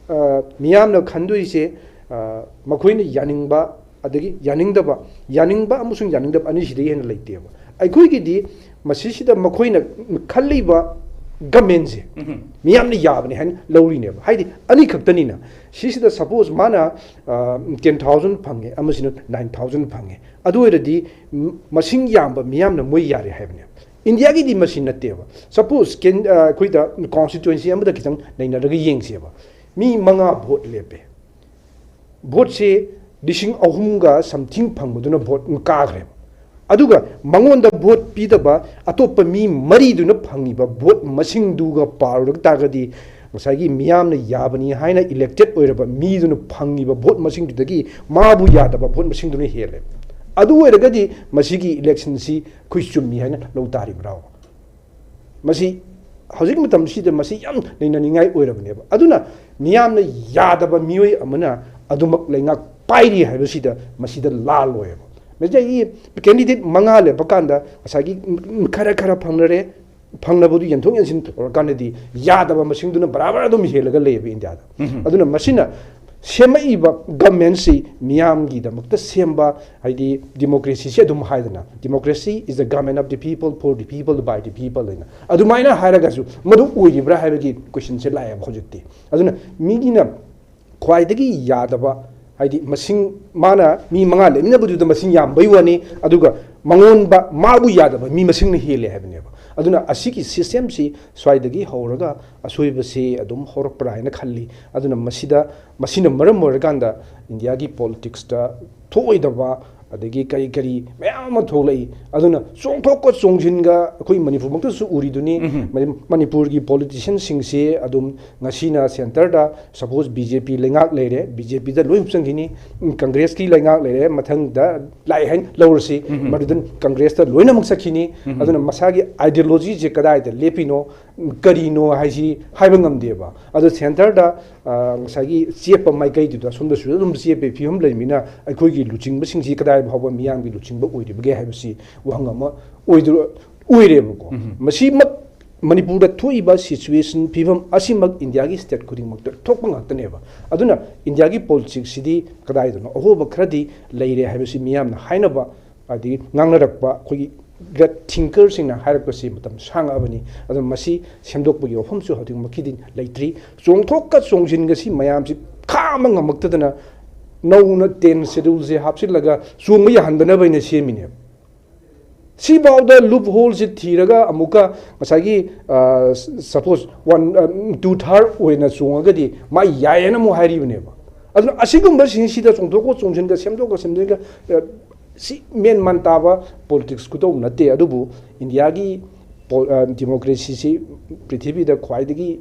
ꯑ, ꯃꯤꯌꯥꯝꯅ ꯈꯟꯗꯣꯏꯁꯦ, ꯑ, ꯃꯈꯣꯏꯅ ꯌꯥꯅꯤꯡꯕ ꯑꯗꯒꯤ ꯌꯥꯅꯤꯡꯗꯕ, ꯌꯥꯅꯤꯡꯕ ꯑꯃꯁꯨꯡ ꯌꯥꯅꯤꯡꯗꯕ ꯑꯅꯤꯁꯤꯗꯒꯤ ꯍꯦꯟꯅ ꯂꯩꯇꯦꯕ꯫ ꯑꯩꯈꯣꯏꯒꯤꯗꯤ ꯃꯁꯤꯁꯤꯗ ꯃꯈꯣꯏꯅ ꯈꯜꯂꯤꯕ government ꯁꯦ ꯃꯤꯌꯥꯝꯅ ꯌꯥꯕꯅꯤ ꯍꯥꯏꯅ ꯂꯧꯔꯤꯅꯦꯕ꯫ ꯍꯥꯏꯗꯤ ꯑꯅꯤꯈꯛꯇꯅꯤꯅ꯫ ꯁꯤꯁꯤꯗ suppose ꯃꯥꯅ, ꯑ, ten thousand ꯐꯪꯉꯦ, ꯑꯃꯁꯤꯅ nine thousand ꯐꯪꯉꯦ, ꯑꯗꯨ ꯑꯣꯏꯔꯗꯤ ꯃ-, ꯃꯁꯤꯡ ꯌꯥꯝꯕ ꯃꯤꯌꯥꯝꯅ ꯃꯣꯏ ꯌꯥꯔꯦ ꯍꯥꯏꯕꯅꯦꯕ꯫ ꯏꯟꯗꯤꯌꯥꯒꯤꯗꯤ ꯃꯁꯤ ꯅꯠꯇꯦꯕ꯫ Suppose ꯀꯦꯟ-, ꯑ, ꯑꯩꯈꯣꯏꯗ constituency ꯑꯃꯗ ꯈꯤꯇꯪ ꯅꯩꯅꯔꯒ ꯌꯦꯡꯁꯦꯕ꯫ ꯃꯤ ꯃꯉꯥ vote ꯂꯦꯞꯄꯦ꯫ Vote ꯁꯦ ꯂꯤꯁꯤꯡ ꯑꯍꯨꯝꯒ something ꯐꯪꯕꯗꯨꯅ vote ꯀꯥꯈ꯭ꯔꯦꯕ꯫ ꯑꯗꯨꯒ ꯃꯉꯣꯟꯗ vote ꯄꯤꯗꯕ ꯑꯇꯣꯞꯄ ꯃꯤ ꯃꯔꯤꯗꯨꯅ ꯐꯪꯉꯤꯕ vote ꯃꯁꯤꯡꯗꯨꯒ ꯄꯥꯔꯨꯔꯒ ꯇꯥꯔꯒꯗꯤ ꯉꯁꯥꯏꯒꯤ ꯃꯤꯌꯥꯝꯅ ꯌꯥꯕꯅꯤ ꯍꯥꯏꯅ elected ꯑꯣꯏꯔꯕ ꯃꯤꯗꯨꯅ ꯐꯪꯉꯤꯕ vote ꯃꯁꯤꯡꯗꯨꯗꯒꯤ ꯃꯥꯕꯨ ꯌꯥꯗꯕ vote ꯃꯁꯤꯡꯗꯨꯅ ꯍꯦꯜꯂꯦ꯫ ꯑꯗꯨ ꯑꯣꯏꯔꯒꯗꯤ ꯃꯁꯤꯒꯤ election ꯁꯤ ꯑꯩꯈꯣꯏ ꯆꯨꯝꯃꯤ ꯍꯥꯏꯅ ꯂꯧ ꯇꯥꯔꯤꯕ꯭ꯔꯥ? ꯃꯁꯤ ꯍꯧꯖꯤꯛ ꯃꯇꯝꯁꯤꯗ ꯃꯁꯤ ꯌꯥꯝ ꯅꯩꯅꯅꯤꯡꯉꯥꯏ ꯑꯣꯏꯔꯕꯅꯦꯕ꯫ ꯑꯗꯨꯅ ꯃꯤꯌꯥꯝꯅ ꯌꯥꯗꯕ ꯃꯤꯑꯣꯏ ꯑꯃꯅ ꯑꯗꯨꯃꯛ ꯂꯩꯉꯥꯛ ꯄꯥꯏꯔꯤ ꯍꯥꯏꯕꯁꯤꯗ ꯃꯁꯤꯗ ꯂꯥꯜꯂꯣꯏꯕ꯫ ꯉꯁꯥꯏꯒꯤ candidate ꯃꯉꯥ ꯂꯦꯞꯄ ꯀꯥꯟꯗ ꯉꯁꯥꯏꯒꯤ ꯈꯔ ꯈꯔ ꯐꯪꯅꯔꯦ, ꯐꯪꯅꯕꯗꯨ ꯌꯦꯟꯊꯣꯛ ꯌꯦꯟꯁꯤꯟ ꯇꯧꯔꯀꯥꯟꯗꯗꯤ ꯌꯥꯗꯕ ꯃꯁꯤꯡꯗꯨꯅ ꯕꯔꯥꯕꯔ ꯑꯗꯨꯝ ꯍꯦꯜꯂꯒ ꯂꯩꯌꯦꯕ ꯏꯟꯗꯤꯌꯥꯗ꯫ ꯑꯗꯨꯅ ꯃꯁꯤꯅ ꯁꯦꯝꯃꯛꯏꯕ government ꯁꯤ ꯃꯤꯌꯥꯝꯒꯤꯗꯃꯛꯇ ꯁꯦꯝꯕ, ꯍꯥꯏꯗꯤ democracy ꯁꯤ ꯑꯗꯨꯝ ꯍꯥꯏꯗꯅ, "Democracy is the government of the people, for the people, by the people" ꯍꯥꯏꯅ꯫ ꯑꯗꯨꯃꯥꯏꯅ ꯍꯥꯏꯔꯒꯁꯨ ꯃꯗꯨ ꯑꯣꯏꯔꯤꯕ꯭ꯔꯥ ꯍꯥꯏꯕꯒꯤ question ꯁꯦ ꯂꯥꯛꯑꯦꯕ ꯍꯧꯖꯤꯛꯇꯤ꯫ ꯑꯗꯨꯅ ꯃꯤꯒꯤꯅ ꯈ꯭ꯋꯥꯏꯗꯒꯤ ꯌꯥꯗꯕ, ꯍꯥꯏꯗꯤ ꯃꯁꯤꯡ, ꯃꯥꯅ ꯃꯤ ꯃꯉꯥ ꯂꯦꯞꯃꯤꯟꯅꯕꯗꯨꯗ ꯃꯁꯤꯡ ꯌꯥꯝꯕꯩ ꯋꯥꯅꯤ, ꯑꯗꯨꯒ ꯃꯉꯣꯟꯗ, ꯃꯥꯕꯨ ꯌꯥꯗꯕ ꯃꯤ ꯃꯁꯤꯡꯅ ꯍꯦꯜꯂꯦ ꯍꯥꯏꯕꯅꯦꯕ꯫ ꯑꯗꯨꯅ ꯑꯁꯤꯒꯤ system ꯁꯤ ꯁ꯭ꯋꯥꯏꯗꯒꯤ ꯍꯧꯔꯒ ꯑꯁꯣꯏꯕꯁꯤ ꯑꯗꯨꯝ ꯍꯧꯔꯛꯄ꯭ꯔꯥ ꯍꯥꯏꯅ ꯈꯜꯂꯤ꯫ ꯑꯗꯨꯅ ꯃꯁꯤꯗ, ꯃꯁꯤꯅ ꯃꯔꯝ ꯑꯣꯏꯔꯀꯥꯟꯗ ꯏꯟꯗꯤꯌꯥꯒꯤ politics ꯇ ꯊꯣꯛꯑꯣꯏꯗꯕ ꯑꯗꯒꯤ ꯀꯔꯤ ꯀꯔꯤ ꯃꯌꯥꯝ ꯑꯃ ꯊꯣꯛꯂꯛꯏ꯫ ꯑꯗꯨꯅ ꯆꯣꯡꯊꯣꯛꯀ ꯆꯣꯡꯁꯤꯟꯒ ꯑꯩꯈꯣꯏ ꯃꯅꯤꯄꯨꯔꯃꯛꯇꯁꯨ ꯎꯔꯤꯗꯨꯅꯤ꯫ ꯃꯅꯤ-, ꯃꯅꯤꯄꯨꯔꯒꯤ ꯄꯣꯂꯤꯇꯤꯁꯤꯌꯥꯟꯁꯤꯡꯁꯦ ꯑꯗꯨꯝ ꯉꯁꯤꯅ ꯁꯦꯟꯇꯔꯗ, ꯁꯄꯣꯁ, ꯕꯤ ꯖꯦ ꯄꯤ ꯂꯩꯉꯥꯛ ꯂꯩꯔꯦ, ꯕꯤ ꯖꯦ ꯄꯤꯗ ꯂꯣꯏ ꯍꯨꯞꯆꯟꯈꯤꯅꯤ꯫ ꯎꯝ, ꯀꯪꯒ꯭ꯔꯦꯁꯀꯤ ꯂꯩꯉꯥꯛ ꯂꯩꯔꯦ, ꯃꯊꯪꯗ ꯂꯥꯛꯑꯦ ꯍꯥꯏꯅ ꯂꯧꯔꯁꯤ, ꯃꯗꯨꯗ ꯀꯪꯒ꯭ꯔꯦꯁꯇ ꯂꯣꯏꯅꯃꯛ ꯆꯠꯈꯤꯅꯤ꯫ ꯑꯗꯨꯅ ꯃꯁꯥꯒꯤ ꯑꯥꯏꯗꯤꯌꯣꯂꯣꯖꯤꯁꯦ ꯀꯗꯥꯏꯗ ꯂꯦꯞꯄꯤꯅꯣ, ꯀꯔꯤꯅꯣ ꯍꯥꯏꯁꯤ ꯍꯥꯏꯕ ꯉꯝꯗꯦꯕ꯫ ꯑꯗꯣ ꯁꯦꯟꯇꯔꯗ, ꯑ, ꯉꯁꯥꯏꯒꯤ ꯆꯦꯞꯄ ꯃꯥꯏꯀꯩꯗꯨꯗ ꯑꯁꯣꯝꯗꯁꯨ ꯑꯗꯨꯝ ꯆꯦꯞꯄꯒꯤ ꯐꯤꯕꯝ ꯂꯩꯕꯅꯤꯅ, ꯑꯩꯈꯣꯏꯒꯤ ꯂꯨꯆꯤꯡꯕꯁꯤꯡꯁꯤ ꯀꯗꯥꯏ ꯐꯥꯎꯕ ꯃꯤꯌꯥꯝꯒꯤ ꯂꯨꯆꯤꯡꯕ ꯑꯣꯏꯔꯤꯕꯒꯦ ꯍꯥꯏꯕꯁꯤ ꯋꯥꯍꯪ ꯑꯃ ꯑꯣꯏꯗꯣ-, ꯑꯣꯏꯔꯦꯕꯀꯣ꯫ ꯃꯁꯤꯃꯛ ꯃꯅꯤꯄꯨꯔꯗ ꯊꯣꯛꯏꯕ ꯁꯤꯆꯨꯋꯦꯁꯟ, ꯐꯤꯕꯝ ꯑꯁꯤꯃꯛ ꯏꯟꯗꯤꯌꯥꯒꯤ ꯁ꯭ꯇꯦꯠ ꯈꯨꯗꯤꯡꯃꯛꯇ ꯊꯣꯛꯄ ꯉꯥꯛꯇꯅꯦꯕ꯫ ꯑꯗꯨꯅ ꯏꯟꯗꯤꯌꯥꯒꯤ ꯄꯣꯂꯤꯇꯤꯛꯁꯁꯤꯗꯤ ꯀꯗꯥꯏꯗꯅꯣ ꯑꯍꯣꯕ ꯈꯔꯗꯤ ꯂꯩꯔꯦ ꯍꯥꯏꯕꯁꯤ ꯃꯤꯌꯥꯝꯅ ꯍꯥꯏꯅꯕ, ꯑꯗꯒꯤ ꯉꯥꯡꯅꯔꯛꯄ, ꯑꯩꯈꯣꯏꯒꯤ ꯒ꯭ꯔꯦꯠ ꯊꯤꯡꯀꯔꯁꯤꯡꯅ ꯍꯥꯏꯔꯛꯄꯁꯤ ꯃꯇꯝ ꯁꯥꯡꯉꯛꯑꯕꯅꯤ꯫ ꯑꯗꯨꯅ ꯃꯁꯤ ꯁꯦꯝꯗꯣꯛꯄꯒꯤ ꯋꯥꯐꯝꯁꯨ ꯍꯧꯖꯤꯛꯃꯛꯀꯤꯗꯤ ꯂꯩꯇ꯭ꯔꯤ꯫ ꯆꯣꯡꯊꯣꯛꯀ ꯆꯣꯡꯁꯤꯟꯒꯁꯤ ꯃꯌꯥꯝꯁꯤ ꯈꯥꯝꯕ ꯉꯝꯃꯛꯇꯗꯅ ꯅꯧꯅ ꯇꯦꯟ ꯁꯦꯗꯨꯜꯁꯦ ꯍꯥꯞꯆꯤꯜꯂꯒ ꯆꯣꯡꯕ ꯌꯥꯍꯟꯗꯅꯕ ꯑꯩꯅ ꯁꯦꯝꯃꯤꯅꯦꯕ꯫ ꯁꯤꯐꯥꯎꯗ ꯂꯨꯞ ꯍꯣꯜꯁꯦ ꯊꯤꯔꯒ ꯑꯃꯨꯛꯀ ꯉꯁꯥꯏꯒꯤ, ꯑ, ꯁꯄꯣꯁ ꯋꯥꯟ, ꯑ, ꯇꯨ ꯊꯥꯔꯠ ꯑꯣꯏꯅ ꯆꯣꯡꯉꯒꯗꯤ ꯃꯥ ꯌꯥꯏꯌꯦꯅ ꯑꯃꯨꯛ ꯍꯥꯏꯔꯤꯕꯅꯦꯕ꯫ ꯑꯗꯨꯅ ꯑꯁꯤꯒꯨꯝꯕꯁꯤꯡꯁꯤꯗ ꯆꯣꯡꯊꯣꯛꯀ ꯆꯣꯡꯁꯤꯟꯒ, ꯁꯦꯝꯗꯣꯛꯀ ꯁꯦꯝꯖꯤꯟꯒ, ꯑ, ꯁꯤ ꯃꯦꯟ ꯃꯥꯟ ꯇꯥꯕ ꯄꯣꯂꯤꯇꯤꯛꯁ ꯈꯨꯇꯧ ꯅꯠꯇꯦ꯫ ꯑꯗꯨꯕꯨ ꯏꯟꯗꯤꯌꯥꯒꯤ ꯄꯣ-, ꯑ, ꯗꯤꯃꯣꯀ꯭ꯔꯦꯁꯤꯁꯤ ꯄ꯭ꯔꯤꯊꯤꯕꯤꯗ ꯈ꯭ꯋꯥꯏꯗꯒꯤ,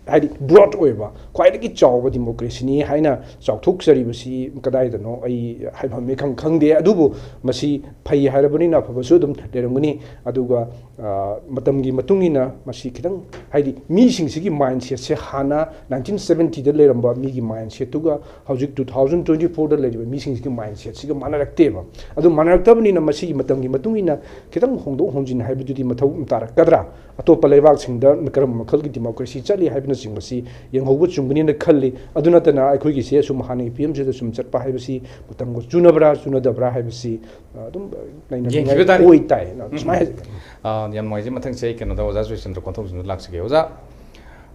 ꯍꯥꯏꯗꯤ, ꯕ꯭ꯔꯣꯗ ꯑꯣꯏꯕ, ꯈ꯭ꯋꯥꯏꯗꯒꯤ ꯆꯥꯎꯕ ꯗꯤꯃꯣꯀ꯭ꯔꯦꯁꯤꯅꯤ ꯍꯥꯏꯅ ꯆꯥꯎꯊꯣꯛꯆꯔꯤꯕꯁꯤ ꯀꯗꯥꯏꯗꯅꯣ ꯑꯩ ꯍꯥꯏꯐꯝ ꯈꯪ-, ꯈꯪꯗꯦ꯫ ꯑꯗꯨꯕꯨ ꯃꯁꯤ ꯐꯩ ꯍꯥꯏꯔꯕꯅꯤꯅ ꯑꯐꯕꯁꯨ ꯑꯗꯨꯝ ꯂꯩꯔꯝꯒꯅꯤ꯫ ꯑꯗꯨꯒ, ꯑ, ꯃꯇꯝꯒꯤ ꯃꯇꯨꯡ ꯏꯟꯅ ꯃꯁꯤ ꯈꯤꯇꯪ, ꯍꯥꯏꯗꯤ, ꯃꯤꯁꯤꯡꯁꯤꯒꯤ ꯃꯥꯏꯟꯁꯦꯠꯁꯦ ꯍꯥꯟꯅ ꯅꯥꯏꯟꯇꯤꯟ ꯁꯕꯦꯟꯇꯤꯗ ꯂꯩꯔꯝꯕ ꯃꯤꯒꯤ ꯃꯥꯏꯟꯁꯦꯠꯇꯨꯒ ꯍꯧꯖꯤꯛ ꯇꯨ ꯊꯥꯎꯖꯟ ꯇ꯭ꯋꯦꯟꯇꯤ ꯐꯣꯔꯗ ꯂꯩꯔꯤꯕ ꯃꯤꯁꯤꯡꯁꯤꯒꯤ ꯃꯥꯏꯟꯁꯦꯠꯁꯤꯒ ꯃꯥꯟꯅꯔꯛꯇꯦꯕ꯫ ꯑꯗꯨ ꯃꯥꯟꯅꯔꯛꯇꯕꯅꯤꯅ ꯃꯁꯤꯒꯤ ꯃꯇꯝꯒꯤ ꯃꯇꯨꯡ ꯏꯟꯅ ꯈꯤꯇꯪ ꯍꯣꯡꯗꯣꯛ ꯍꯣꯡꯖꯤꯟ ꯍꯥꯏꯕꯗꯨꯗꯤ ꯃꯊꯧ ꯇꯥꯔꯛꯀꯗ꯭ꯔꯥ? ꯑꯇꯣꯞꯄ ꯂꯩꯕꯥꯛꯁꯤꯡꯗ ꯀꯔꯝꯕ ꯃꯈꯜꯒꯤ ꯗꯤꯃꯣꯀ꯭ꯔꯦꯁꯤ ꯆꯠꯂꯤ ꯍꯥꯏꯕꯅꯆꯤꯡꯕꯁꯤ ꯌꯦꯡꯍꯧꯕ ꯆꯨꯝꯒꯅꯤꯅ ꯈꯜꯂꯤ꯫ ꯑꯗꯨ ꯅꯠꯇꯅ ꯑꯩꯈꯣꯏꯒꯤꯁꯦ ꯑꯁꯨꯝ ꯍꯥꯟꯅꯒꯤ ꯐꯤꯕꯝꯁꯤꯗ ꯁꯨꯝ ꯆꯠꯄ ꯍꯥꯏꯕꯁꯤ ꯃꯇꯝꯒ ꯆꯨꯅꯕ꯭ꯔꯥ ꯆꯨꯅꯗꯕ꯭ꯔꯥ ꯍꯥꯏꯕꯁꯤ, ꯑ, ꯑꯗꯨꯝ ꯅꯩꯅꯅꯤꯡꯉꯥꯏ ꯌꯦꯡꯈꯤꯕ ꯇꯥꯔꯦ꯫ ꯑꯣꯏ ꯇꯥꯏ꯫ ꯎꯝ꯫ ꯁꯨꯃꯥꯏꯅ ꯍꯥꯏꯖꯒꯦ꯫ ꯑ, ꯌꯥꯝ ꯅꯨꯡꯉꯥꯏꯖꯩ꯫ ꯃꯊꯪꯁꯦ ꯑꯩ ꯀꯩꯅꯣꯗ ꯑꯣꯖꯥ ꯖꯣꯏꯆꯟꯗ꯭ꯔ ꯀꯣꯟꯊꯧꯖꯝꯗ ꯂꯥꯛꯆꯒꯦ꯫ ꯑꯣꯖꯥ,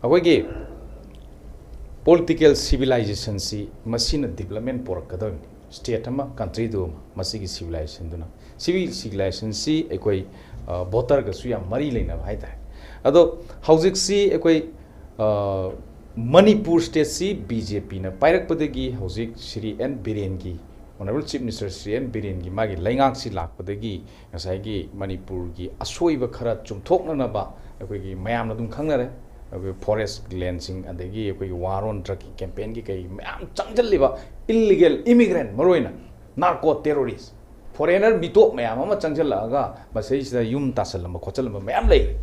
ꯑꯩꯈꯣꯏꯒꯤ ꯄꯣꯂꯤꯇꯤꯀꯦꯜ ꯁꯤꯚꯤꯂꯥꯏꯖꯦꯁꯟꯁꯤ ꯃꯁꯤꯅ ꯗꯤꯕꯂꯞꯃꯦꯟ ꯄꯨꯔꯛꯀꯗꯧꯔꯤꯕꯅꯤ꯫ ꯁ꯭ꯇꯦꯠ ꯑꯃ, ꯀꯟꯇ꯭ꯔꯤꯗꯨ ꯑꯃ, ꯃꯁꯤꯒꯤ ꯁꯤꯚꯤꯂꯥꯏꯖꯦꯁꯟꯗꯨꯅ꯫ ꯁꯤꯚꯤꯜ ꯁꯤꯚꯤꯂꯥꯏꯖꯦꯁꯟꯁꯤ ꯑꯩꯈꯣꯏ, ꯑ, ꯚꯣꯇꯔꯒꯁꯨ ꯌꯥꯝ ꯃꯔꯤ ꯂꯩꯅꯕ ꯍꯥꯏꯇꯥꯔꯦ꯫ ꯑꯗꯣ ꯍꯧꯖꯤꯛꯁꯤ ꯑꯩꯈꯣꯏ, ꯑ, ꯃꯅꯤꯄꯨꯔ ꯁ꯭ꯇꯦꯠꯁꯤ ꯕꯤ ꯖꯦ ꯄꯤꯅ ꯄꯥꯏꯔꯛꯄꯗꯒꯤ ꯍꯧꯖꯤꯛ ꯁ꯭ꯔꯤ ꯑꯦꯟ ꯕꯤꯔꯦꯟꯒꯤ Honourable Chief Minister Shri N ꯕꯤꯔꯦꯟꯒꯤ ꯃꯥꯒꯤ ꯂꯩꯉꯥꯛꯁꯤ ꯂꯥꯛꯄꯗꯒꯤ ꯉꯁꯥꯏꯒꯤ ꯃꯅꯤꯄꯨꯔꯒꯤ ꯑꯁꯣꯏꯕ ꯈꯔ ꯆꯨꯝꯊꯣꯛꯅꯅꯕ ꯑꯩꯈꯣꯏꯒꯤ ꯃꯌꯥꯝꯅ ꯑꯗꯨꯝ ꯈꯪꯅꯔꯦ, ꯑꯩꯈꯣꯏ forest landꯁꯤꯡ, ꯑꯗꯒꯤ ꯑꯩꯈꯣꯏꯒꯤ war on drugꯀꯤ campaignꯒꯤ ꯀꯩ ꯃꯌꯥꯝ ꯆꯪꯁꯤꯜꯂꯤꯕ illegal immigrant, ꯃꯔꯨꯑꯣꯏꯅ narco terrorist, foreigner ꯃꯤꯇꯣꯞ ꯃꯌꯥꯝ ꯑꯃ ꯆꯪꯁꯤꯜꯂꯛꯑꯒ ꯃꯁꯤꯗꯩꯁꯤꯗ ꯌꯨꯝ ꯇꯥꯁꯜꯂꯝꯕ ꯈꯣꯠꯆꯜꯂꯝꯕ ꯃꯌꯥꯝ ꯂꯩꯔꯦ꯫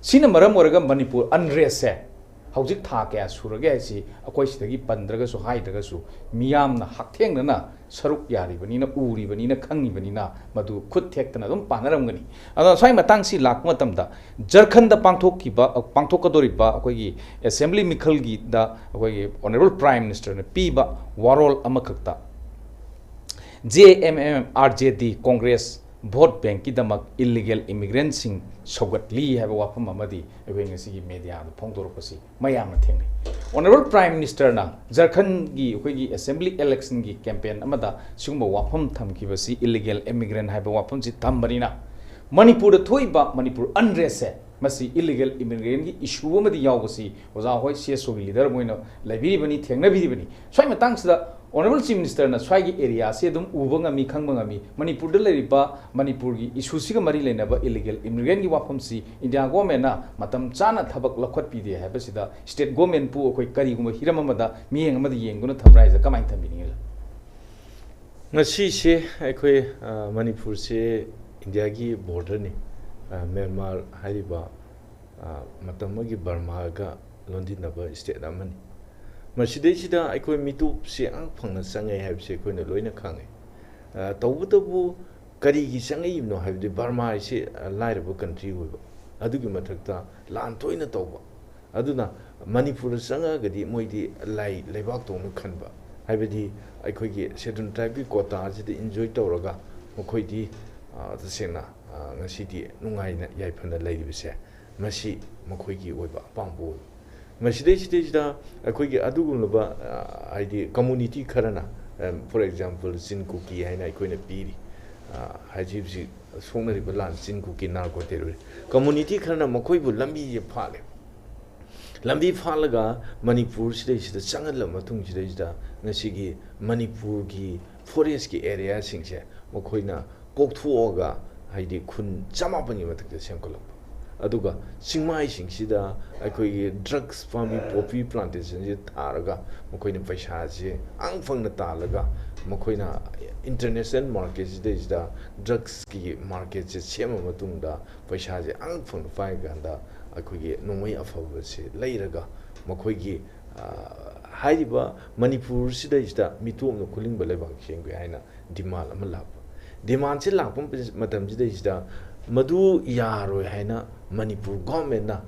ꯁꯤꯅ ꯃꯔꯝ ꯑꯣꯏꯔꯒ ꯃꯅꯤꯄꯨꯔ unrestꯁꯦ ꯍꯧꯖꯤꯛ ꯊꯥ ꯀꯌꯥ ꯁꯨꯔꯒꯦ ꯍꯥꯏꯁꯤ ꯑꯩꯈꯣꯏ ꯁꯤꯗꯒꯤ ꯄꯟꯗ꯭ꯔꯒꯁꯨ ꯍꯥꯏꯗ꯭ꯔꯒꯁꯨ ꯃꯤꯌꯥꯝꯅ ꯍꯛꯊꯦꯡꯅꯅ ꯁꯔꯨꯛ ꯌꯥꯔꯤꯕꯅꯤꯅ, ꯎꯔꯤꯕꯅꯤꯅ, ꯈꯪꯉꯤꯕꯅꯤꯅ ꯃꯗꯨ ꯈꯨꯠ ꯊꯦꯛꯇꯅ ꯑꯗꯨꯝ ꯄꯥꯟꯅꯔꯝꯒꯅꯤ꯫ ꯑꯗꯣ ꯁ꯭ꯋꯥꯏ ꯃꯇꯥꯡꯁꯤ ꯂꯥꯛꯄ ꯃꯇꯝꯗ ꯖꯔꯈꯟꯗ ꯄꯥꯡꯊꯣꯛꯈꯤꯕ, ꯄꯥꯡꯊꯣꯛꯀꯗꯧꯔꯤꯕ ꯑꯩꯈꯣꯏꯒꯤ assembly ꯃꯤꯈꯜꯒꯤꯗ ꯑꯩꯈꯣꯏꯒꯤ Honourable Prime Ministerꯅ ꯄꯤꯕ ꯋꯥꯔꯣꯜ ꯑꯃꯈꯛꯇ J M M R J D Congress vote bankꯀꯤꯗꯃꯛ illegal immigrantꯁꯤꯡ ꯁꯧꯒꯠꯂꯤ ꯍꯥꯏꯕ ꯋꯥꯐꯝ ꯑꯃꯗꯤ ꯑꯩꯈꯣꯏ ꯉꯁꯤꯒꯤ mediaꯗ ꯐꯣꯡꯗꯣꯔꯛꯄꯁꯤ ꯃꯌꯥꯝꯅ ꯊꯦꯡꯅꯩ꯫ Honourable Prime Ministerꯅ ꯖꯔꯈꯟꯒꯤ ꯑꯩꯈꯣꯏꯒꯤ assembly electionꯒꯤ campaign ꯑꯃꯗ ꯁꯤꯒꯨꯝꯕ ꯋꯥꯐꯝ ꯊꯝꯈꯤꯕꯁꯤ, illegal immigrant ꯍꯥꯏꯕ ꯋꯥꯐꯝꯁꯤ ꯊꯝꯕꯅꯤꯅ, ꯃꯅꯤꯄꯨꯔꯗ ꯊꯣꯛꯏꯕ ꯃꯅꯤꯄꯨꯔ unrestꯁꯦ ꯃꯁꯤ illegal immigrantꯒꯤ issue ꯑꯃꯗꯤ ꯌꯥꯎꯕꯁꯤ ꯑꯣꯖꯥ ꯍꯣꯏ C S Oꯒꯤ leader ꯑꯃ ꯑꯣꯏꯅ ꯂꯩꯕꯤꯔꯤꯕꯅꯤ, ꯊꯦꯡꯅꯕꯤꯔꯤꯕꯅꯤ꯫ ꯁ꯭ꯋꯥꯏ ꯃꯇꯥꯡꯁꯤꯗ Honourable Chief Ministerꯅ ꯁ꯭ꯋꯥꯏꯒꯤ areaꯁꯤ ꯑꯗꯨꯝ ꯎꯕ ꯉꯝꯃꯤ, ꯈꯪꯕ ꯉꯝꯃꯤ꯫ ꯃꯅꯤꯄꯨꯔꯗ ꯂꯩꯔꯤꯕ, ꯃꯅꯤꯄꯨꯔꯒꯤ issueꯁꯤꯒ ꯃꯔꯤ ꯂꯩꯅꯕ illegal immigrantꯒꯤ ꯋꯥꯐꯝꯁꯤ India governmentꯅ ꯃꯇꯝ ꯆꯥꯅ ꯊꯕꯛ ꯂꯧꯈꯠꯄꯤꯗꯦ ꯍꯥꯏꯕꯁꯤꯗ state governmentꯄꯨ ꯑꯩꯈꯣꯏ ꯀꯔꯤꯒꯨꯝꯕ ꯍꯤꯔꯝ ꯑꯃꯗ, ꯃꯤꯠꯌꯦꯡ ꯑꯃꯗ ꯌꯦꯡꯗꯨꯅ ꯊꯝꯕ꯭ꯔꯥ ꯍꯥꯏꯁꯦ ꯀꯃꯥꯏꯅ ꯊꯝꯕꯤꯅꯤꯡꯉꯤ? ꯉꯁꯤꯁꯦ ꯑꯩꯈꯣꯏ, ꯑ, ꯃꯅꯤꯄꯨꯔꯁꯦ Indiaꯒꯤ borderꯅꯤ꯫ ꯑ, ꯃ꯭ꯌꯥꯟꯃꯥꯔ ꯍꯥꯏꯔꯤꯕ, ꯑ, ꯃꯇꯝ ꯑꯃꯒꯤ ꯕꯔꯃꯥꯒ ꯂꯣꯟꯗꯤꯟꯅꯕ state ꯑꯃꯅꯤ꯫ ꯃꯁꯤꯗꯩꯁꯤꯗ ꯑꯩꯈꯣꯏ ꯃꯤꯇꯣꯞꯁꯦ ꯑꯉꯛ ꯐꯪꯅ ꯆꯪꯉꯛꯑꯦ ꯍꯥꯏꯕꯁꯦ ꯑꯩꯈꯣꯏꯅ ꯂꯣꯏꯅ ꯈꯪꯉꯦ꯫ ꯑ, ꯇꯧꯕꯇꯕꯨ ꯀꯔꯤꯒꯤ ꯆꯪꯉꯛꯏꯕꯅꯣ ꯍꯥꯏꯕꯗꯤ ꯕꯔꯃꯥ ꯍꯥꯏꯁꯤ, ꯑ, ꯂꯥꯏꯔꯕ country ꯑꯣꯏꯕ, ꯑꯗꯨꯒꯤ ꯃꯊꯛꯇ ꯂꯥꯟ ꯇꯣꯏꯅ ꯇꯧꯕ, ꯑꯗꯨꯅ ꯃꯅꯤꯄꯨꯔꯗ ꯆꯪꯉꯛꯑꯒꯗꯤ ꯃꯣꯏꯗꯤ ꯂꯥꯏ ꯂꯩꯕꯥꯛꯇꯧꯅ ꯈꯟꯕ, ꯍꯥꯏꯕꯗꯤ ꯑꯩꯈꯣꯏꯒꯤ Scheduled Tribeꯀꯤ quotaꯁꯤꯗ enjoy ꯇꯧꯔꯒ ꯃꯈꯣꯏꯗꯤ, ꯑ, ꯇꯁꯦꯡꯅ, ꯑ, ꯉꯁꯤꯗꯤ ꯅꯨꯡꯉꯥꯏꯅ ꯌꯥꯏꯐꯅ ꯂꯩꯔꯤꯕꯁꯦ, ꯃꯁꯤ ꯃꯈꯣꯏꯒꯤ ꯑꯣꯏꯕ ꯑꯄꯥꯝꯕ ꯑꯣꯏꯕ꯫ ꯃꯁꯤꯗꯩꯁꯤꯗꯩꯁꯤꯗ ꯑꯩꯈꯣꯏꯒꯤ ꯑꯗꯨꯒꯨꯝꯂꯕ, ꯑ, ꯍꯥꯏꯗꯤ community ꯈꯔꯅ, ꯑ, for example ꯆꯤꯟ ꯀꯨꯀꯤ ꯍꯥꯏꯅ ꯑꯩꯈꯣꯏꯅ ꯄꯤꯔꯤ, ꯑ, ꯍꯧꯖꯤꯛ ꯍꯧꯖꯤꯛ ꯁꯣꯛꯅꯔꯤꯕ ꯂꯥꯟ ꯆꯤꯟ ꯀꯨꯀꯤ narco terrorist community ꯈꯔꯅ ꯃꯈꯣꯏꯕꯨ ꯂꯝꯕꯤꯁꯦ ꯐꯥꯠꯂꯦ꯫ ꯂꯝꯕꯤ ꯐꯥꯠꯂꯒ ꯃꯅꯤꯄꯨꯔꯁꯤꯗꯩꯁꯤꯗ ꯆꯪꯍꯜꯂꯕ ꯃꯇꯨꯡꯁꯤꯗꯩꯁꯤꯗ ꯉꯁꯤꯒꯤ ꯃꯅꯤꯄꯨꯔꯒꯤ ꯐꯣꯔꯦꯁꯀꯤ ꯑꯦꯔꯤꯌꯥꯁꯤꯡꯁꯦ ꯃꯈꯣꯏꯅ ꯀꯣꯛꯊꯣꯛꯑꯒ, ꯍꯥꯏꯗꯤ ꯈꯨꯟ ꯆꯃꯥꯄꯟꯒꯤ ꯃꯊꯛꯇ ꯁꯦꯝꯒꯠꯂꯛꯄ꯫ ꯑꯗꯨꯒ ꯆꯤꯡꯃꯥꯏꯁꯤꯡꯁꯤꯗ ꯑꯩꯈꯣꯏꯒꯤ ꯗ꯭ꯔꯒꯁ ꯄꯥꯝꯕꯤ, ꯄꯣꯄꯤ ꯄ꯭ꯂꯥꯟꯇꯦꯁꯟꯁꯦ ꯊꯥꯔꯒ ꯃꯈꯣꯏꯅ ꯄꯩꯁꯥꯁꯦ ꯑꯪ ꯐꯪꯅ ꯇꯥꯜꯂꯒ, ꯃꯈꯣꯏꯅ ꯏꯟꯇꯔꯅꯦꯁꯅꯦꯜ ꯃꯥꯔꯀꯦꯠꯁꯤꯗꯩꯁꯤꯗ ꯗ꯭ꯔꯒꯁꯀꯤ ꯃꯥꯔꯀꯦꯠꯁꯦ ꯁꯦꯝꯃ ꯃꯇꯨꯡꯗ ꯄꯩꯁꯥꯁꯦ ꯑꯪ ꯐꯪꯅ ꯄꯥꯏꯀꯥꯟꯗ ꯑꯩꯈꯣꯏꯒꯤ ꯅꯣꯡꯃꯩ ꯑꯐꯕꯁꯦ ꯂꯩꯔꯒ ꯃꯈꯣꯏꯒꯤ, ꯑ, ꯍꯥꯏꯔꯤꯕ ꯃꯅꯤꯄꯨꯔꯁꯤꯗꯩꯁꯤꯗ ꯃꯤꯇꯣꯞꯅ ꯈꯨꯂꯤꯡꯕ ꯂꯩꯕꯥꯛ ꯁꯦꯝꯒꯦ ꯍꯥꯏꯅ ꯗꯤꯃꯥꯟ ꯑꯃ ꯂꯥꯛꯄ꯫ ꯗꯤꯃꯥꯟꯁꯦ ꯂꯥꯛꯄ ꯃꯇꯝꯁꯤꯗꯩꯁꯤꯗ ꯃꯗꯨ ꯌꯥꯔꯣꯏ ꯍꯥꯏꯅ ꯃꯅꯤꯄꯨꯔ ꯒꯣꯔꯃꯦꯟꯅ,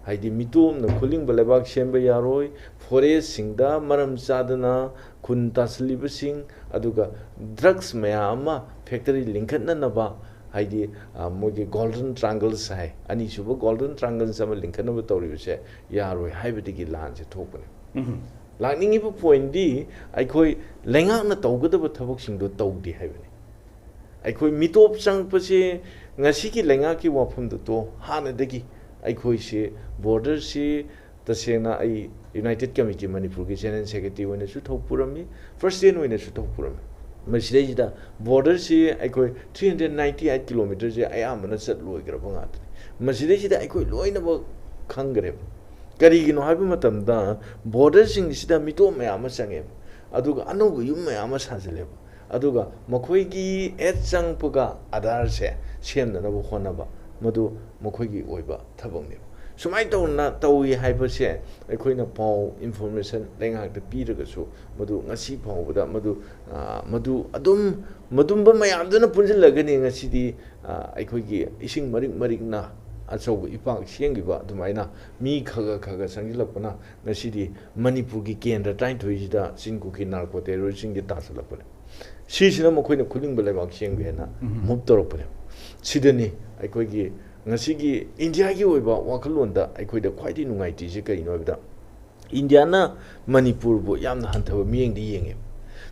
ꯍꯥꯏꯗꯤ ꯃꯤꯇꯣꯞꯅ ꯈꯨꯂꯤꯡꯕ ꯂꯩꯕꯥꯛ ꯁꯦꯝꯕ ꯌꯥꯔꯣꯏ, ꯐꯣꯔꯦꯁꯁꯤꯡꯗ ꯃꯔꯝ ꯆꯥꯗꯅ ꯈꯨꯟ ꯇꯥꯁꯤꯜꯂꯤꯕꯁꯤꯡ, ꯑꯗꯨꯒ ꯗ꯭ꯔꯒꯁ ꯃꯌꯥꯝ ꯑꯃ ꯐꯦꯛꯇꯔꯤ ꯂꯤꯡꯈꯠꯅꯅꯕ, ꯍꯥꯏꯗꯤ, ꯑ, ꯃꯣꯏꯒꯤ ꯒꯣꯜꯗꯟ ꯇ꯭ꯔꯥꯡꯒꯜꯁ ꯍꯥꯏ, ꯑꯅꯤꯁꯨꯕ ꯒꯣꯜꯗꯟ ꯇ꯭ꯔꯥꯡꯒꯜꯁ ꯑꯃ ꯂꯤꯡꯈꯠꯅꯕ ꯇꯧꯔꯤꯕꯁꯦ ꯌꯥꯔꯣꯏ ꯍꯥꯏꯕꯗꯒꯤ ꯂꯥꯟꯁꯦ ꯊꯣꯛꯄꯅꯦ꯫ ꯎꯝ꯫ ꯂꯥꯛꯅꯤꯡꯉꯤꯕ ꯄꯣꯏꯟꯗꯤ, ꯑꯩꯈꯣꯏ ꯂꯩꯉꯥꯛꯅ ꯇꯧꯒꯗꯕ ꯊꯕꯛꯁꯤꯡꯗꯣ ꯇꯧꯗꯦ ꯍꯥꯏꯕꯅꯤ꯫ ꯑꯩꯈꯣꯏ ꯃꯤꯇꯣꯞ ꯆꯪꯉꯛꯄꯁꯦ ꯉꯁꯤꯒꯤ ꯂꯩꯉꯥꯛꯀꯤ ꯋꯥꯐꯝꯗꯨ ꯇꯣ, ꯍꯥꯟꯅꯗꯒꯤ ꯑꯩꯈꯣꯏꯁꯦ ꯕꯣꯔꯗꯔꯁꯤ, ꯇꯁꯦꯡꯅ ꯑꯩ ꯌꯨꯅꯥꯏꯇꯦꯠ ꯀꯃꯤꯇꯤ ꯃꯅꯤꯄꯨꯔꯒꯤ ꯖꯦꯅꯔꯦꯜ ꯁꯦꯀ꯭ꯔꯦꯇꯔꯤ ꯑꯣꯏꯅꯁꯨ ꯊꯧ ꯄꯨꯔꯝꯃꯤ, ꯄ꯭ꯔꯁꯤꯗꯦꯟ ꯑꯣꯏꯅꯁꯨ ꯊꯧ ꯄꯨꯔꯝꯃꯤ꯫ ꯃꯁꯤꯗꯩꯁꯤꯗ ꯕꯣꯔꯗꯔꯁꯤ ꯑꯩꯈꯣꯏ three hundred ninety eight kilometerꯁꯦ ꯑꯌꯥꯝꯕꯅ ꯆꯠ ꯂꯣꯏꯈ꯭ꯔꯕ ꯉꯥꯛꯇꯅꯤ꯫ ꯃꯁꯤꯗꯩꯁꯤꯗ ꯑꯩꯈꯣꯏ ꯂꯣꯏꯅꯃꯛ ꯈꯪꯈ꯭ꯔꯦꯕ꯫ ꯀꯔꯤꯒꯤꯅꯣ ꯍꯥꯏꯕ ꯃꯇꯝꯗ, ꯕꯣꯔꯗꯔꯁꯤꯡꯁꯤꯗ ꯃꯤꯇꯣꯞ ꯃꯌꯥꯝ ꯑꯃ ꯆꯪꯉꯦꯕ, ꯑꯗꯨꯒ ꯑꯅꯧꯕ ꯌꯨꯝ ꯃꯌꯥꯝ ꯑꯃ ꯁꯥꯖꯤꯜꯂꯦꯕ, ꯑꯗꯨꯒ ꯃꯈꯣꯏꯒꯤ ꯑꯦꯗ ꯆꯪꯉꯛꯄꯒ ꯑꯥꯙꯥꯔꯁꯦ ꯁꯦꯝꯅꯅꯕ ꯍꯣꯠꯅꯕ, ꯃꯗꯨ ꯃꯈꯣꯏꯒꯤ ꯑꯣꯏꯕ ꯊꯕꯛꯅꯦꯕ꯫ ꯁꯨꯃꯥꯏꯅ ꯇꯧꯅ ꯇꯧꯏ ꯍꯥꯏꯕꯁꯦ ꯑꯩꯈꯣꯏꯅ ꯄꯥꯎ, ꯏꯟꯐꯣꯔꯃꯦꯁꯟ ꯂꯩꯉꯥꯛꯇ ꯄꯤꯔꯒꯁꯨ, ꯃꯗꯨ ꯉꯁꯤ ꯐꯥꯎꯕꯗ ꯃꯗꯨ, ꯑ, ꯃꯗꯨ ꯑꯗꯨꯝ, ꯃꯗꯨꯝꯕ ꯃꯌꯥꯝꯗꯨꯅ ꯄꯨꯟꯁꯤꯜꯂꯒꯅꯤ ꯉꯁꯤꯗꯤ, ꯑ, ꯑꯩꯈꯣꯏꯒꯤ ꯏꯁꯤꯡ ꯃꯔꯤꯛ ꯃꯔꯤꯛꯅ ꯑꯆꯧꯕ ꯏꯄꯥꯛ ꯁꯦꯝꯈꯤꯕ ꯑꯗꯨꯃꯥꯏꯅ ꯃꯤ ꯈꯒ ꯈꯒ ꯆꯪꯁꯤꯜꯂꯛꯄꯅ ꯉꯁꯤꯗꯤ ꯃꯅꯤꯄꯨꯔꯒꯤ ꯀꯦꯟꯗ꯭ꯔ ꯇꯔꯥꯅꯤꯊꯣꯏꯁꯤꯗ ꯆꯤꯟ ꯀꯨꯀꯤ ꯅꯥꯔꯀꯣ ꯇꯦꯔꯣꯔꯤꯁꯁꯤꯡꯁꯦ ꯇꯥꯁꯤꯜꯂꯛꯄꯅꯦ꯫ ꯁꯤꯁꯤꯅ ꯃꯈꯣꯏꯅ ꯈꯨꯂꯤꯡꯕ ꯂꯩꯕꯥꯛ ꯁꯦꯝꯒꯦꯅ ꯎꯝ꯫ ꯃꯨꯚ ꯇꯧꯔꯛꯄꯅꯦ꯫ ꯁꯤꯗꯅꯤ ꯑꯩꯈꯣꯏꯒꯤ ꯉꯁꯤꯒꯤ ꯏꯟꯗꯤꯌꯥꯒꯤ ꯑꯣꯏꯕ ꯋꯥꯈꯜꯂꯣꯟꯗ ꯑꯩꯈꯣꯏꯗ ꯈ꯭ꯋꯥꯏꯗꯒꯤ ꯅꯨꯡꯉꯥꯏꯇ꯭ꯔꯤꯁꯦ ꯀꯩꯅꯣ ꯍꯥꯏꯕꯗ, ꯏꯟꯗꯤꯌꯥꯅ ꯃꯅꯤꯄꯨꯔꯕꯨ ꯌꯥꯝꯅ ꯍꯟꯊꯕ ꯃꯤꯠꯌꯦꯡꯗ ꯌꯦꯡꯉꯦ꯫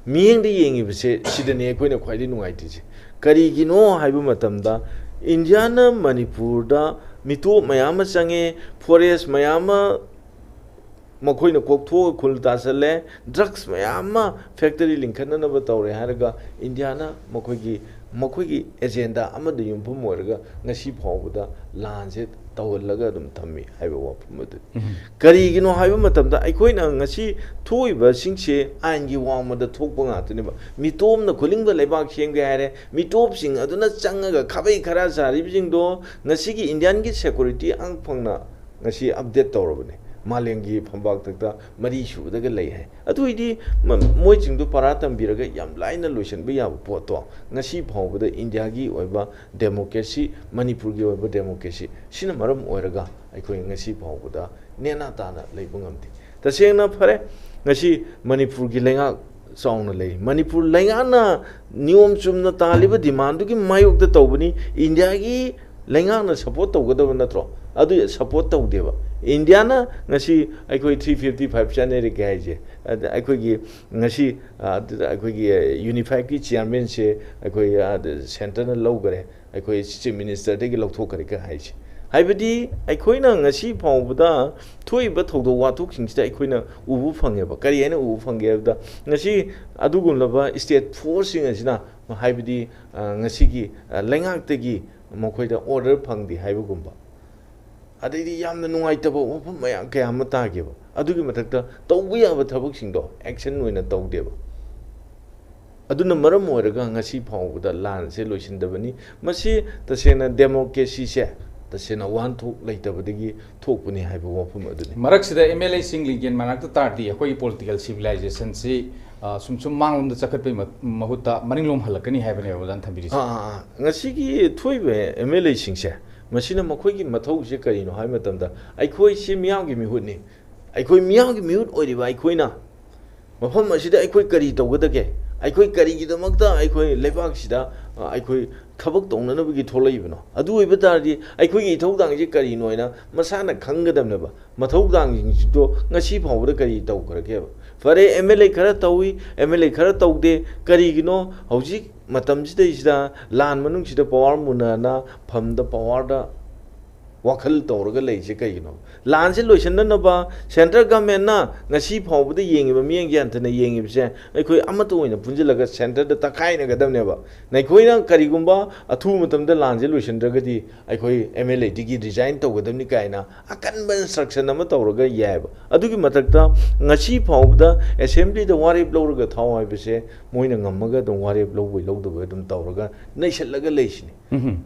ꯃꯤꯠꯌꯦꯡꯗ ꯌꯦꯡꯉꯤꯕꯁꯦ ꯁꯤꯗꯅꯤ ꯑꯩꯈꯣꯏꯅ ꯈ꯭ꯋꯥꯏꯗꯒꯤ ꯅꯨꯡꯉꯥꯏꯇ꯭ꯔꯤꯁꯦ꯫ ꯀꯔꯤꯒꯤꯅꯣ ꯍꯥꯏꯕ ꯃꯇꯝꯗ, ꯏꯟꯗꯤꯌꯥꯅ ꯃꯅꯤꯄꯨꯔꯗ ꯃꯤꯇꯣꯞ ꯃꯌꯥꯝ ꯑꯃ ꯆꯪꯉꯦ, ꯐꯣꯔꯦꯁ ꯃꯌꯥꯝ ꯑꯃ ꯃꯈꯣꯏꯅ ꯀꯣꯛꯊꯣꯛꯑꯒ ꯈꯨꯜ ꯇꯥꯁꯜꯂꯦ, ꯗ꯭ꯔꯒꯁ ꯃꯌꯥꯝ ꯑꯃ ꯐꯦꯛꯇꯔꯤ ꯂꯤꯡꯈꯠꯅꯅꯕ ꯇꯧꯔꯦ ꯍꯥꯏꯔꯒ ꯏꯟꯗꯤꯌꯥꯅ ꯃꯈꯣꯏꯒꯤ, ꯃꯈꯣꯏꯒꯤ ꯑꯦꯖꯦꯟꯗꯥ ꯑꯃꯗ ꯌꯨꯝꯐꯝ ꯑꯣꯏꯔꯒ ꯉꯁꯤ ꯐꯥꯎꯕꯗ ꯂꯥꯟꯁꯦ ꯇꯧꯍꯜꯂꯒ ꯑꯗꯨꯝ ꯊꯝꯃꯤ ꯍꯥꯏꯕ ꯋꯥꯐꯝ ꯑꯗꯨꯅꯤ꯫ ꯀꯔꯤꯒꯤꯅꯣ ꯍꯥꯏꯕ ꯃꯇꯝꯗ ꯑꯩꯈꯣꯏꯅ ꯉꯁꯤ ꯊꯣꯛꯏꯕꯁꯤꯡꯁꯦ ꯑꯥꯏꯟꯒꯤ ꯋꯥꯡꯃꯗ ꯊꯣꯛꯄ ꯉꯥꯛꯇꯅꯦꯕ꯫ ꯃꯤꯇꯣꯞꯅ ꯈꯨꯂꯤꯡꯕ ꯂꯩꯕꯥꯛ ꯁꯦꯝꯒꯦ ꯍꯥꯏꯔꯦ, ꯃꯤꯇꯣꯞꯁꯤꯡ ꯑꯗꯨꯅ ꯆꯪꯉꯒ ꯈꯥꯕꯩ ꯈꯔ ꯆꯥꯔꯤꯕꯁꯤꯡꯗꯣ ꯉꯁꯤꯒꯤ ꯏꯟꯗꯤꯌꯥꯟꯒꯤ ꯁꯦꯀꯨꯔꯤꯇꯤ ꯑꯉꯛꯐꯪꯅ ꯉꯁꯤ ꯑꯞꯗꯦꯠ ꯇꯧꯔꯕꯅꯤ꯫ ꯃꯥꯂꯦꯝꯒꯤ ꯐꯝꯄꯥꯛꯇꯛꯇ ꯃꯔꯤ ꯁꯨꯕꯗꯒ ꯂꯩ ꯍꯥꯏ꯫ ꯑꯗꯨ ꯑꯣꯏꯗꯤ ꯃ-, ꯃꯣꯏꯁꯤꯡꯗꯨ ꯄꯔꯥ ꯇꯝꯕꯤꯔꯒ ꯌꯥꯝ ꯂꯥꯏꯅ ꯂꯣꯏꯁꯤꯟꯕ ꯌꯥꯕ ꯄꯣꯠꯇꯣ ꯉꯁꯤ ꯐꯥꯎꯕꯗ ꯏꯟꯗꯤꯌꯥꯒꯤ ꯑꯣꯏꯕ ꯗꯦꯃꯣꯀ꯭ꯔꯦꯁꯤ, ꯃꯅꯤꯄꯨꯔꯒꯤ ꯑꯣꯏꯕ ꯗꯦꯃꯣꯀ꯭ꯔꯦꯁꯤ ꯁꯤꯅ ꯃꯔꯝ ꯑꯣꯏꯔꯒ ꯑꯩꯈꯣꯏ ꯉꯁꯤ ꯐꯥꯎꯕꯗ ꯅꯦꯅꯥ ꯇꯥꯅ ꯂꯩꯕ ꯉꯝꯗꯦ꯫ ꯇꯁꯦꯡꯅ ꯐꯔꯦ, ꯉꯁꯤ ꯃꯅꯤꯄꯨꯔꯒꯤ ꯂꯩꯉꯥꯛ ꯆꯥꯎꯅ ꯂꯩ꯫ ꯃꯅꯤꯄꯨꯔ ꯂꯩꯉꯥꯛꯅ ꯅꯤꯌꯣꯝ ꯆꯨꯝꯅ ꯇꯥꯜꯂꯤꯕ ꯗꯤꯃꯥꯟꯗꯨꯒꯤ ꯃꯥꯌꯣꯛꯇ ꯇꯧꯕꯅꯤ꯫ ꯏꯟꯗꯤꯌꯥꯒꯤ ꯂꯩꯉꯥꯛꯅ ꯁꯄꯣꯔꯠ ꯇꯧꯒꯗꯕ ꯅꯠꯇ꯭ꯔꯣ? ꯑꯗꯨ ꯁꯄꯣꯔꯠ ꯇꯧꯗꯦꯕ꯫ ꯏꯟꯗꯤꯌꯥꯅ ꯉꯁꯤ ꯑꯩꯈꯣꯏ ꯊ꯭ꯔꯤ ꯐꯤꯐꯇꯤ ꯐꯥꯏꯚ ꯆꯠꯅꯔꯤꯒꯦ ꯍꯥꯏꯁꯦ, ꯑꯗ ꯑꯩꯈꯣꯏꯒꯤ ꯉꯁꯤ, ꯑ, ꯑꯗꯨꯗ ꯑꯩꯈꯣꯏꯒꯤ ꯌꯨꯅꯤꯐꯥꯏꯠꯀꯤ ꯆꯤꯌꯥꯔꯃꯦꯟꯁꯦ ꯑꯩꯈꯣꯏ, ꯑ, ꯁꯦꯟꯇꯔꯅ ꯂꯧꯈꯔꯦ, ꯑꯩꯈꯣꯏ ꯆꯤꯐ ꯃꯤꯅꯤꯁꯇꯔꯗꯒꯤ ꯂꯧꯊꯣꯛꯈ꯭ꯔꯦꯒ ꯍꯥꯏꯁꯦ꯫ ꯍꯥꯏꯕꯗꯤ ꯑꯩꯈꯣꯏꯅ ꯉꯁꯤ ꯐꯥꯎꯕꯗ ꯊꯣꯛꯏꯕ ꯊꯧꯗꯣꯛ ꯋꯥꯊꯣꯛꯁꯤꯡꯁꯤꯗ ꯑꯩꯈꯣꯏꯅ ꯎꯕ ꯐꯪꯉꯦꯕ꯫ ꯀꯔꯤ ꯍꯥꯏꯅ ꯎꯕ ꯐꯪꯒꯦ ꯍꯥꯏꯕꯗ, ꯉꯁꯤ ꯑꯗꯨꯒꯨꯝꯂꯕ ꯁ꯭ꯇꯦꯠ ꯐꯣꯔꯁꯁꯤꯡ ꯑꯁꯤꯅ, ꯍꯥꯏꯕꯗꯤ, ꯑ, ꯉꯁꯤꯒꯤ, ꯑ, ꯂꯩꯉꯥꯛꯇꯒꯤ ꯃꯈꯣꯏꯗ ꯑꯣꯔꯗꯔ ꯐꯪꯗꯦ ꯍꯥꯏꯕꯒꯨꯝꯕ, ꯑꯗꯩꯗꯤ ꯌꯥꯝꯅ ꯅꯨꯡꯉꯥꯏꯇꯕ ꯋꯥꯐꯝ ꯃꯌꯥꯝ ꯀꯌꯥ ꯑꯃ ꯇꯥꯈꯤꯕ꯫ ꯑꯗꯨꯒꯤ ꯃꯊꯛꯇ ꯇꯧꯕ ꯌꯥꯕ ꯊꯕꯛꯁꯤꯡꯗꯣ ꯑꯦꯛꯁꯟ ꯑꯣꯏꯅ ꯇꯧꯗꯦꯕ꯫ ꯑꯗꯨꯅ ꯃꯔꯝ ꯑꯣꯏꯔꯒ ꯉꯁꯤ ꯐꯥꯎꯕꯗ ꯂꯥꯟꯁꯦ ꯂꯣꯏꯁꯤꯟꯗꯕꯅꯤ꯫ ꯃꯁꯤ ꯇꯁꯦꯡꯅ ꯗꯦꯃꯣꯀ꯭ꯔꯦꯁꯤꯁꯦ ꯇꯁꯦꯡꯅ ꯋꯥꯍꯟꯊꯣꯛ ꯂꯩꯇꯕꯗꯒꯤ ꯊꯣꯛꯄꯅꯤ ꯍꯥꯏꯕ ꯋꯥꯐꯝ ꯑꯗꯨꯅꯤ꯫ ꯃꯔꯛꯁꯤꯗ ꯑꯦꯝ ꯑꯦꯜ ꯑꯦꯁꯤꯡ ꯂꯤꯡꯖꯦꯜ ꯃꯥꯟꯅꯔꯛꯇ ꯇꯥꯔꯗꯤ ꯑꯩꯈꯣꯏꯒꯤ ꯄꯣꯂꯤꯇꯤꯀꯦꯜ ꯁꯤꯚꯤꯂꯥꯏꯖꯦꯁꯟꯁꯤ, ꯑ, ꯁꯨꯝ ꯁꯨꯝ ꯃꯥꯡꯂꯣꯝꯗ ꯆꯠꯈꯠꯄꯒꯤ ꯃ-, ꯃꯍꯨꯠꯇ ꯃꯅꯤꯡꯂꯣꯝ ꯍꯜꯂꯛꯀꯅꯤ ꯍꯥꯏꯕꯅꯦꯕ ꯑꯣꯖꯥꯅ ꯊꯝꯕꯤꯔꯤꯁꯦ꯫ ꯑꯥ, ꯑꯥ, ꯑꯥ꯫ ꯉꯁꯤꯒꯤ ꯊꯣꯛꯏꯕ ꯑꯦꯝ ꯑꯦꯜ ꯑꯦꯁꯤꯡꯁꯦ, ꯃꯁꯤꯅ ꯃꯈꯣꯏꯒꯤ ꯃꯊꯧꯁꯦ ꯀꯔꯤꯅꯣ ꯍꯥꯏꯕ ꯃꯇꯝꯗ, ꯑꯩꯈꯣꯏꯁꯤ ꯃꯤꯌꯥꯝꯒꯤ ꯃꯤꯍꯨꯠꯅꯤ, ꯑꯩꯈꯣꯏ ꯃꯤꯌꯥꯝꯒꯤ ꯃꯤꯍꯨꯠ ꯑꯣꯏꯔꯤꯕ ꯑꯩꯈꯣꯏꯅ ꯃꯐꯝ ꯑꯁꯤꯗ ꯑꯩꯈꯣꯏ ꯀꯔꯤ ꯇꯧꯒꯗꯒꯦ? ꯑꯩꯈꯣꯏ ꯀꯔꯤꯒꯤꯗꯃꯛꯇ ꯑꯩꯈꯣꯏ ꯂꯩꯕꯥꯛꯁꯤꯗ, ꯑ, ꯑꯩꯈꯣꯏ ꯊꯕꯛ ꯇꯧꯅꯅꯕꯒꯤ ꯊꯣꯛꯂꯛꯏꯕꯅꯣ? ꯑꯗꯨ ꯑꯣꯏꯕ ꯇꯥꯔꯗꯤ ꯑꯩꯈꯣꯏꯒꯤ ꯏꯊꯧꯗꯥꯡꯁꯤ ꯀꯔꯤꯅꯣ ꯍꯥꯏꯅ ꯃꯁꯥꯅ ꯈꯪꯒꯗꯕꯅꯦꯕ꯫ ꯃꯊꯧꯗꯥꯡꯁꯤꯡꯁꯤꯗꯣ ꯉꯁꯤ ꯐꯥꯎꯕꯗ ꯀꯔꯤ ꯇꯧꯈ꯭ꯔꯒꯦꯕ? ꯐꯔꯦ, ꯑꯦꯝ ꯑꯦꯜ ꯑꯦ ꯈꯔ ꯇꯧꯏ, ꯑꯦꯝ ꯑꯦꯜ ꯑꯦ ꯈꯔ ꯇꯧꯗꯦ꯫ ꯀꯔꯤꯒꯤꯅꯣ ꯍꯧꯖꯤꯛ ꯃꯇꯝꯁꯤꯗꯩꯁꯤꯗ ꯂꯥꯟ ꯃꯅꯨꯡꯁꯤꯗ ꯄꯋꯥꯔ ꯃꯨꯟꯅꯅ ꯐꯝꯗ ꯄꯋꯥꯔꯗ ꯋꯥꯈꯜ ꯇꯧꯔꯒ ꯂꯩꯔꯤꯁꯦ ꯀꯩꯒꯤꯅꯣ? ꯂꯥꯟꯁꯦ ꯂꯣꯏꯁꯤꯟꯅꯅꯕ ꯁꯦꯟꯇ꯭ꯔꯦꯜ ꯒꯃꯦꯟꯅ ꯉꯁꯤ ꯐꯥꯎꯕꯗ ꯌꯦꯡꯉꯤꯕ, ꯃꯤꯠꯌꯦꯡꯁꯦ ꯍꯟꯊꯅ ꯌꯦꯡꯉꯤꯕꯁꯦ, ꯑꯩꯈꯣꯏ ꯑꯃꯠꯇ ꯑꯣꯏꯅ ꯄꯨꯟꯁꯤꯜꯂꯒ ꯁꯦꯟꯇꯔꯗ ꯇꯛꯈꯥꯏꯅꯒꯗꯕꯅꯦꯕ꯫ ꯅꯈꯣꯏꯅ ꯀꯔꯤꯒꯨꯝꯕ ꯑꯊꯨꯕ ꯃꯇꯝꯗ ꯂꯥꯟꯁꯦ ꯂꯣꯏꯁꯤꯟꯗ꯭ꯔꯒꯗꯤ ꯑꯩꯈꯣꯏ ꯑꯦꯝ ꯑꯦꯜ ꯑꯦꯗꯒꯤ ꯔꯤꯖꯥꯏꯟ ꯇꯧꯒꯗꯕꯅꯤ ꯀꯥꯏꯅ ꯑꯀꯟꯕ ꯏꯟꯁꯇ꯭ꯔꯛꯁꯟ ꯑꯃ ꯇꯧꯔꯒ ꯌꯥꯏꯑꯕ꯫ ꯑꯗꯨꯒꯤ ꯃꯊꯛꯇ ꯉꯁꯤ ꯐꯥꯎꯕꯗ ꯑꯦꯁꯦꯝꯕ꯭ꯂꯤꯗ ꯋꯥꯔꯦꯞ ꯂꯧꯔꯒ ꯊꯥꯎ ꯍꯥꯏꯕꯁꯦ ꯃꯣꯏꯅ ꯉꯝꯃꯒ ꯑꯗꯨꯝ ꯋꯥꯔꯦꯞ ꯂꯧꯕꯩ ꯂꯧꯗꯕꯩ ꯑꯗꯨꯝ ꯇꯧꯔꯒ ꯅꯩꯁꯜꯂꯒ ꯂꯩꯁꯤꯅꯤ꯫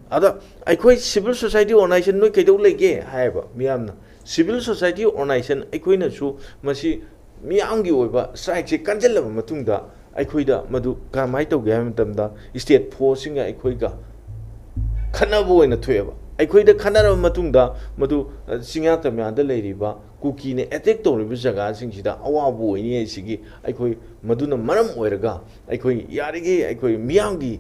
ꯑꯗ ꯑꯩꯈꯣꯏ ꯁꯤꯚꯤꯜ ꯁꯣꯁꯥꯏꯇꯤ ꯑꯣꯔꯒꯅꯥꯏꯖꯦꯁꯟ ꯅꯣꯏ ꯀꯩꯗꯧ ꯂꯩꯒꯦ ꯍꯥꯏꯌꯦꯕ ꯃꯤꯌꯥꯝꯅ꯫ ꯁꯤꯚꯤꯜ ꯁꯣꯁꯥꯏꯇꯤ ꯑꯣꯔꯒꯅꯥꯏꯖꯦꯁꯟ ꯑꯩꯈꯣꯏꯅꯁꯨ ꯃꯁꯤ ꯃꯤꯌꯥꯝꯒꯤ ꯑꯣꯏꯕ ꯁ꯭ꯇ꯭ꯔꯥꯏꯛꯁꯦ ꯀꯟꯁꯤꯜꯂꯕ ꯃꯇꯨꯡꯗ ꯑꯩꯈꯣꯏꯗ ꯃꯗꯨ ꯀꯔꯝꯍꯥꯏꯅ ꯇꯧꯒꯦ ꯍꯥꯏꯕ ꯃꯇꯝꯗ ꯁ꯭ꯇꯦꯠ ꯐꯣꯔꯁꯁꯤꯡꯒ ꯑꯩꯈꯣꯏꯒ ꯈꯠꯅꯕ ꯑꯣꯏꯅ ꯊꯣꯛꯑꯦꯕ꯫ ꯑꯩꯈꯣꯏꯗ ꯈꯠꯅꯔꯕ ꯃꯇꯨꯡꯗ ꯃꯗꯨ, ꯑ, ꯆꯤꯡꯌꯥ ꯇꯝꯌꯥꯗ ꯂꯩꯔꯤꯕ ꯀꯨꯀꯤꯅ ꯑꯦꯇꯦꯛ ꯇꯧꯔꯤꯕ ꯖꯒꯥꯁꯤꯡꯁꯤꯗ ꯑꯋꯥꯕ ꯑꯣꯏꯅꯤ ꯍꯥꯏꯁꯤꯒꯤ ꯑꯩꯈꯣꯏ ꯃꯗꯨꯅ ꯃꯔꯝ ꯑꯣꯏꯔꯒ ꯑꯩꯈꯣꯏ ꯌꯥꯔꯤꯈꯩ ꯑꯩꯈꯣꯏ ꯃꯤꯌꯥꯝꯒꯤ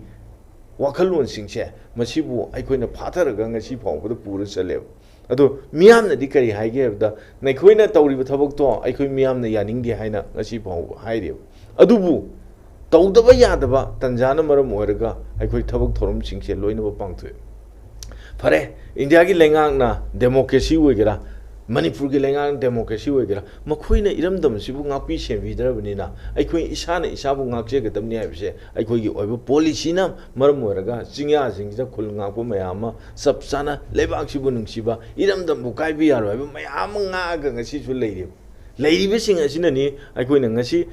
ꯋꯥꯈꯜꯂꯣꯟꯁꯤꯡꯁꯦ ꯃꯁꯤꯕꯨ ꯑꯩꯈꯣꯏꯅ ꯐꯥꯊꯔꯒ ꯉꯁꯤ ꯐꯥꯎꯕꯗ ꯄꯨꯔ ꯆꯠꯂꯦꯕ꯫ ꯑꯗꯣ ꯃꯤꯌꯥꯝꯅꯗꯤ ꯀꯔꯤ ꯍꯥꯏꯒꯦ ꯍꯥꯏꯕꯗ, "ꯅꯈꯣꯏꯅ ꯇꯧꯔꯤꯕ ꯊꯕꯛꯇꯣ ꯑꯩꯈꯣꯏ ꯃꯤꯌꯥꯝꯅ ꯌꯥꯅꯤꯡꯗꯦ" ꯍꯥꯏꯅ ꯉꯁꯤ ꯐꯥꯎꯕ ꯍꯥꯏꯔꯤꯕ꯫ ꯑꯗꯨꯕꯨ ꯇꯧꯗꯕ ꯌꯥꯗꯕ ꯇꯟꯖꯥꯅ ꯃꯔꯝ ꯑꯣꯏꯔꯒ ꯑꯩꯈꯣꯏ ꯊꯕꯛ ꯊꯧꯔꯝꯁꯤꯡꯁꯦ ꯂꯣꯏꯅꯃꯛ ꯄꯥꯡꯊꯣꯛꯑꯦ꯫ ꯐꯔꯦ, ꯏꯟꯗꯤꯌꯥꯒꯤ ꯂꯩꯉꯥꯛꯅ ꯗꯦꯃꯣꯀ꯭ꯔꯦꯁꯤ ꯑꯣꯏꯒꯦꯔꯥ, ꯃꯅꯤꯄꯨꯔꯒꯤ ꯂꯩꯉꯥꯛꯅ ꯗꯦꯃꯣꯀ꯭ꯔꯦꯁꯤ ꯑꯣꯏꯒꯦꯔꯥ, ꯃꯈꯣꯏꯅ ꯏꯔꯝꯗꯝꯁꯤꯕꯨ ꯉꯥꯛꯄꯤ ꯁꯦꯟꯕꯤꯗ꯭ꯔꯕꯅꯤꯅ ꯑꯩꯈꯣꯏ ꯏꯁꯥꯅ ꯏꯁꯥꯕꯨ ꯉꯥꯛꯆꯒꯗꯕꯅꯤ ꯍꯥꯏꯕꯁꯦ ꯑꯩꯈꯣꯏꯒꯤ ꯑꯣꯏꯕ ꯄꯣꯂꯤꯁꯤꯅ ꯃꯔꯝ ꯑꯣꯏꯔꯒ ꯆꯤꯡꯌꯥꯁꯤꯡꯁꯤꯗ ꯈꯨꯜ ꯉꯥꯛꯄ ꯃꯌꯥꯝ ꯑꯃ ꯆꯞ ꯆꯥꯅ ꯂꯩꯕꯥꯛꯁꯤꯕꯨ ꯅꯨꯡꯁꯤꯕ, ꯏꯔꯝꯗꯝꯕꯨ ꯀꯥꯏꯕ ꯌꯥꯔꯣꯏ ꯍꯥꯏꯕ ꯃꯌꯥꯝ ꯑꯃ ꯉꯥꯛꯑꯒ ꯉꯁꯤꯁꯨ ꯂꯩꯔꯤꯕ꯫ ꯂꯩꯔꯤꯕꯁꯤꯡ ꯑꯁꯤꯅꯅꯤ ꯑꯩꯈꯣꯏꯅ ꯉꯁꯤ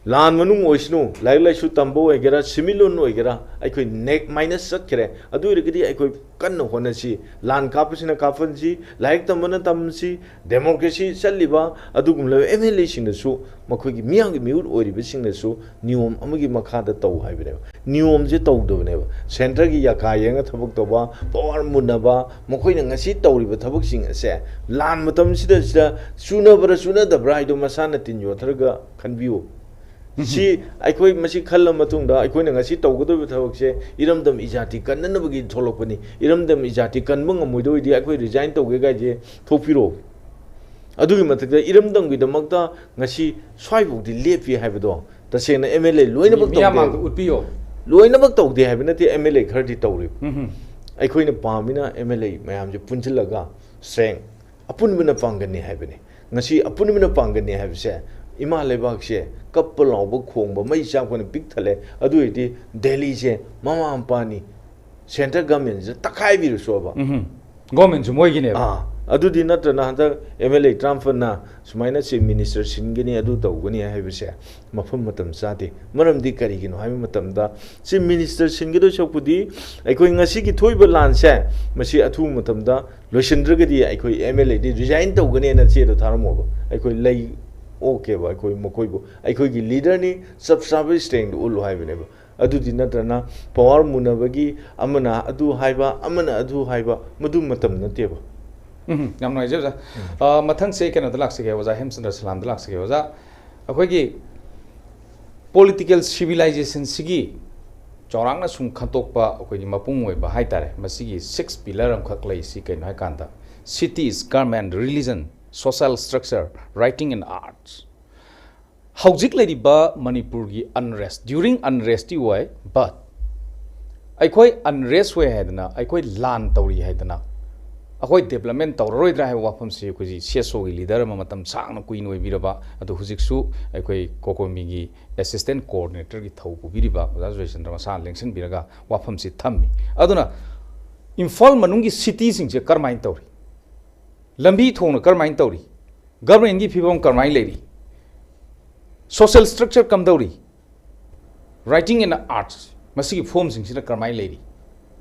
ꯂꯥꯟ ꯃꯅꯨꯡ ꯑꯣꯏꯁꯅꯨ, ꯂꯥꯏꯔꯤꯛ ꯂꯥꯏꯁꯨ ꯇꯝꯕ ꯑꯣꯏꯒꯦꯔꯥ, ꯁꯤꯃꯤꯂꯣꯟ ꯑꯣꯏꯒꯦꯔꯥ, ꯑꯩꯈꯣꯏ ꯅꯦꯛ ꯃꯥꯏꯅꯁ ꯆꯠꯈ꯭ꯔꯦ꯫ ꯑꯗꯨ ꯑꯣꯏꯔꯒꯗꯤ ꯑꯩꯈꯣꯏ ꯀꯟꯅ ꯍꯣꯠꯅꯁꯤ, ꯂꯥꯟ ꯀꯥꯞꯄꯁꯤꯅ ꯀꯥꯞꯍꯟꯁꯤ, ꯂꯥꯏꯔꯤꯛ ꯇꯝꯕꯅ ꯇꯝꯁꯤ, ꯗꯦꯃꯣꯀ꯭ꯔꯦꯁꯤ ꯆꯠꯂꯤꯕ ꯑꯗꯨꯒꯨꯝꯂꯕ ꯑꯦꯝ ꯑꯦꯜ ꯑꯦꯁꯤꯡꯅꯁꯨ, ꯃꯈꯣꯏꯒꯤ ꯃꯤꯌꯥꯝꯒꯤ ꯃꯤꯍꯨꯠ ꯑꯣꯏꯔꯤꯕꯁꯤꯡꯅꯁꯨ ꯅꯤꯌꯣꯝ ꯑꯃꯒꯤ ꯃꯈꯥꯗ ꯇꯧ ꯍꯥꯏꯕꯅꯦꯕ꯫ ꯅꯤꯌꯣꯝꯁꯦ ꯇꯧꯗꯕꯅꯦꯕ꯫ ꯁꯦꯟꯇꯔꯒꯤ ꯌꯥꯀꯥ ꯌꯦꯡꯉ ꯊꯕꯛ ꯇꯧꯕ, ꯄꯋꯥꯔ ꯃꯨꯟꯅꯕ, ꯃꯈꯣꯏꯅ ꯉꯁꯤ ꯇꯧꯔꯤꯕ ꯊꯕꯛꯁꯤꯡ ꯑꯁꯦ ꯂꯥꯟ ꯃꯇꯝꯁꯤꯗ ꯁꯤꯗ ꯆꯨꯅꯕ꯭ꯔꯥ ꯆꯨꯅꯗꯕ꯭ꯔꯥ ꯍꯥꯏꯗꯣ ꯃꯁꯥꯅ ꯇꯤꯟ ꯌꯣꯠꯊꯔꯒ ꯈꯟꯕꯤꯌꯨ꯫ ꯁꯤ ꯑꯩꯈꯣꯏ ꯃꯁꯤ ꯈꯜꯂ ꯃꯇꯨꯡꯗ ꯑꯩꯈꯣꯏꯅ ꯉꯁꯤ ꯇꯧꯒꯗꯧꯔꯤꯕ ꯊꯕꯛꯁꯦ ꯏꯔꯝꯗꯝ ꯏꯖꯥꯇꯤ ꯀꯟꯅꯅꯕꯒꯤ ꯊꯣꯛꯂꯛꯄꯅꯤ꯫ ꯏꯔꯝꯗꯝ ꯏꯖꯥꯇꯤ ꯀꯟꯕ ꯉꯝꯃꯣꯏꯗꯧꯔꯤꯗꯤ ꯑꯩꯈꯣꯏ ꯔꯤꯖꯥꯏꯟ ꯇꯧꯒꯦ ꯀꯥꯏꯁꯦ ꯊꯣꯛꯄꯤꯔꯣ꯫ ꯑꯗꯨꯒꯤ ꯃꯊꯛꯇ ꯏꯔꯝꯗꯝꯒꯤꯗꯃꯛꯇ ꯉꯁꯤ ꯁ꯭ꯋꯥꯏꯐꯥꯎꯗꯤ ꯂꯦꯞꯄꯤ ꯍꯥꯏꯕꯗꯣ ꯇꯁꯦꯡꯅ ꯑꯦꯝ ꯑꯦꯜ ꯑꯦ ꯂꯣꯏꯅꯃꯛ ꯃꯤꯌꯥꯝ ꯇꯧꯗꯦ꯫ ꯃꯥꯡꯗ ꯎꯠꯄꯤꯌꯣ꯫ ꯂꯣꯏꯅꯃꯛ ꯇꯧꯗꯦ ꯍꯥꯏꯕ ꯅꯠꯇꯦ, ꯑꯦꯝ ꯑꯦꯜ ꯑꯦ ꯈꯔꯗꯤ ꯇꯧꯔꯤꯕ꯫ ꯎꯝ꯫ ꯑꯩꯈꯣꯏꯅ ꯄꯥꯝꯃꯤꯅ ꯑꯦꯝ ꯑꯦꯜ ꯑꯦ ꯃꯌꯥꯝꯁꯦ ꯄꯨꯟꯁꯤꯜꯂꯒ ꯁ꯭ꯇꯔꯦꯡ, ꯑꯄꯨꯟꯕꯅ ꯄꯥꯡꯒꯜꯅꯤ ꯍꯥꯏꯕꯅꯤ꯫ ꯉꯁꯤ ꯑꯄꯨꯟꯕꯅ ꯄꯥꯡꯒꯜꯅꯤ ꯍꯥꯏꯕꯁꯦ, ꯏꯃꯥ ꯂꯩꯕꯥꯛꯁꯦ ꯀꯞꯄ ꯂꯥꯎꯕ ꯈꯣꯡꯕ ꯃꯩ ꯆꯥꯛꯄꯅ ꯄꯤꯛ ꯊꯜꯂꯦ꯫ ꯑꯗꯨ ꯑꯣꯏꯔꯗꯤ ꯗꯦꯜꯂꯤꯁꯦ ꯃꯃꯥ ꯃꯄꯥꯅꯤ, ꯁꯦꯟꯇ꯭ꯔꯦꯜ ꯒꯃꯦꯟꯁꯤꯗ ꯇꯛꯈꯥꯏꯕꯤꯔꯁꯨꯕ꯫ ꯎꯝ꯫ ꯒꯣꯔꯃꯦꯟꯁꯨ ꯃꯣꯏꯒꯤꯅꯦꯕ꯫ ꯑꯥ, ꯑꯗꯨꯗꯤ ꯅꯠꯇ꯭ꯔꯅ ꯍꯟꯗꯛ ꯑꯦꯝ ꯑꯦꯜ ꯑꯦ ꯇꯔꯥꯃꯥꯄꯟꯅ ꯁꯨꯃꯥꯏꯅ ꯆꯤꯐ ꯃꯤꯅꯤꯁꯇꯔ ꯁꯤꯟꯒꯅꯤ, ꯑꯗꯨ ꯇꯧꯒꯅꯤ ꯍꯥꯏꯕꯁꯦ ꯃꯐꯝ ꯃꯇꯝ ꯆꯥꯗꯦ꯫ ꯃꯔꯝꯗꯤ ꯀꯔꯤꯒꯤꯅꯣ ꯍꯥꯏꯕ ꯃꯇꯝꯗ, ꯆꯤꯐ ꯃꯤꯅꯤꯁꯇꯔ ꯁꯤꯟꯒꯗꯣꯏ ꯁꯔꯨꯛꯄꯨꯗꯤ ꯑꯩꯈꯣꯏ ꯉꯁꯤꯒꯤ ꯊꯣꯛꯏꯕ ꯂꯥꯟꯁꯦ, ꯃꯁꯤ ꯑꯊꯨꯕ ꯃꯇꯝꯗ ꯂꯣꯏꯁꯤꯟꯗ꯭ꯔꯒꯗꯤ ꯑꯩꯈꯣꯏ ꯑꯦꯝ ꯑꯦꯜ ꯑꯦꯗꯤ ꯔꯤꯖꯥꯏꯟ ꯇꯧꯒꯅꯦꯅ ꯆꯦꯗꯣ ꯊꯥꯔꯝꯃꯣꯕ꯫ ꯑꯩꯈꯣꯏ ꯂꯩ ꯑꯣꯛꯀꯦꯕ, ꯑꯩꯈꯣꯏ ꯃꯈꯣꯏꯕꯨ ꯑꯩꯈꯣꯏꯒꯤ ꯂꯤꯗꯔꯅꯤ, ꯆꯞ ꯆꯥꯕ ꯁ꯭ꯇꯔꯦꯡꯗꯣ ꯎꯠꯂꯨ ꯍꯥꯏꯕꯅꯦꯕ꯫ ꯑꯗꯨꯗꯤ ꯅꯠꯇ꯭ꯔꯅ ꯄꯋꯥꯔ ꯃꯨꯟꯅꯕꯒꯤ ꯑꯃꯅ ꯑꯗꯨ ꯍꯥꯏꯕ, ꯑꯃꯅ ꯑꯗꯨ ꯍꯥꯏꯕ, ꯃꯗꯨ ꯃꯇꯝ ꯅꯠꯇꯦꯕ꯫ ꯎꯝ, ꯌꯥꯝ ꯅꯨꯡꯉꯥꯏꯖꯩ ꯑꯣꯖꯥ꯫ ꯑ, ꯃꯊꯪꯁꯦ ꯑꯩ ꯀꯩꯅꯣꯗ ꯂꯥꯛꯆꯒꯦ ꯑꯣꯖꯥ, ꯍꯦꯝꯆꯟꯗ꯭ꯔ ꯁꯂꯥꯝꯗ ꯂꯥꯛꯆꯒꯦ ꯑꯣꯖꯥ꯫ ꯑꯩꯈꯣꯏꯒꯤ ꯄꯣꯂꯤꯇꯤꯀꯦꯜ ꯁꯤꯚꯤꯂꯥꯏꯖꯦꯁꯟꯁꯤꯒꯤ ꯆꯥꯎꯔꯥꯛꯅ ꯁꯨꯝ ꯈꯟꯇꯣꯛꯄ, ꯑꯩꯈꯣꯏꯒꯤ ꯃꯄꯨꯡ ꯑꯣꯏꯕ ꯍꯥꯏꯇꯥꯔꯦ, ꯃꯁꯤꯒꯤ ꯁꯤꯛꯁ ꯄꯤꯂꯔ ꯑꯃꯈꯛ ꯂꯩꯁꯤ꯫ ꯀꯩꯅꯣ ꯍꯥꯏꯀꯥꯟꯗ, cities, government, religion, social structure, writing and arts꯫ ꯍꯧꯖꯤꯛ ꯂꯩꯔꯤꯕ ꯃꯅꯤꯄꯨꯔꯒꯤ ꯑꯟꯔꯦꯁ, ꯗ꯭ꯌꯨꯔꯤꯡ ꯑꯟꯔꯦꯁꯇꯤ ꯑꯣꯏ, ꯕꯠ ꯑꯩꯈꯣꯏ ꯑꯟꯔꯦꯁ ꯑꯣꯏ ꯍꯥꯏꯗꯅ, ꯑꯩꯈꯣꯏ ꯂꯥꯟ ꯇꯧꯔꯤ ꯍꯥꯏꯗꯅ, ꯑꯩꯈꯣꯏ ꯗꯦꯕꯂꯞꯃꯦꯟ ꯇꯧꯔꯔꯣꯏꯗ꯭ꯔꯥ ꯍꯥꯏꯕ ꯋꯥꯐꯝꯁꯤ ꯑꯩꯈꯣꯏꯁꯤ ꯁꯤ ꯑꯦꯁ ꯑꯣꯒꯤ ꯂꯤꯗꯔ ꯑꯃ ꯃꯇꯝ ꯁꯥꯡꯅ ꯀꯨꯏꯅ ꯑꯣꯏꯕꯤꯔꯕ, ꯑꯗꯣ ꯍꯧꯖꯤꯛꯁꯨ ꯑꯩꯈꯣꯏ ꯀꯣꯀꯣꯃꯤꯒꯤ ꯑꯦꯁꯤꯁꯇꯦꯟ ꯀꯣꯑꯣꯔꯗꯤꯅꯦꯇꯔꯒꯤ ꯊꯧ ꯄꯨꯕꯤꯔꯤꯕ ꯑꯣꯖꯥ ꯖꯣꯏꯆꯟꯗ꯭ꯔ ꯃꯁꯥꯅ ꯂꯦꯡꯁꯤꯟꯕꯤꯔꯒ ꯋꯥꯐꯝꯁꯤ ꯊꯝꯃꯤ꯫ ꯑꯗꯨꯅ ꯏꯝꯐꯥꯜ ꯃꯅꯨꯡꯒꯤ ꯁꯤꯇꯤꯁꯤꯡꯁꯦ ꯀꯔꯝꯍꯥꯏꯅ ꯇꯧꯔꯤ? ꯂꯝꯕꯤ ꯊꯣꯡꯅ ꯀꯔꯝꯍꯥꯏꯅ ꯇꯧꯔꯤ? ꯒꯚꯔꯟꯃꯦꯟꯒꯤ ꯐꯤꯕꯝ ꯀꯔꯝꯍꯥꯏꯅ ꯂꯩꯔꯤ? ꯁꯣꯁꯦꯜ ꯁ꯭ꯇ꯭ꯔꯛꯆꯔ ꯀꯝꯗꯧꯔꯤ? ꯔꯥꯏꯇꯤꯡ ꯑꯦꯟ ꯑꯥꯔꯠꯁ, ꯃꯁꯤꯒꯤ ꯐꯣꯝꯁꯤꯡꯁꯤꯅ ꯀꯔꯝꯍꯥꯏꯅ ꯂꯩꯔꯤ?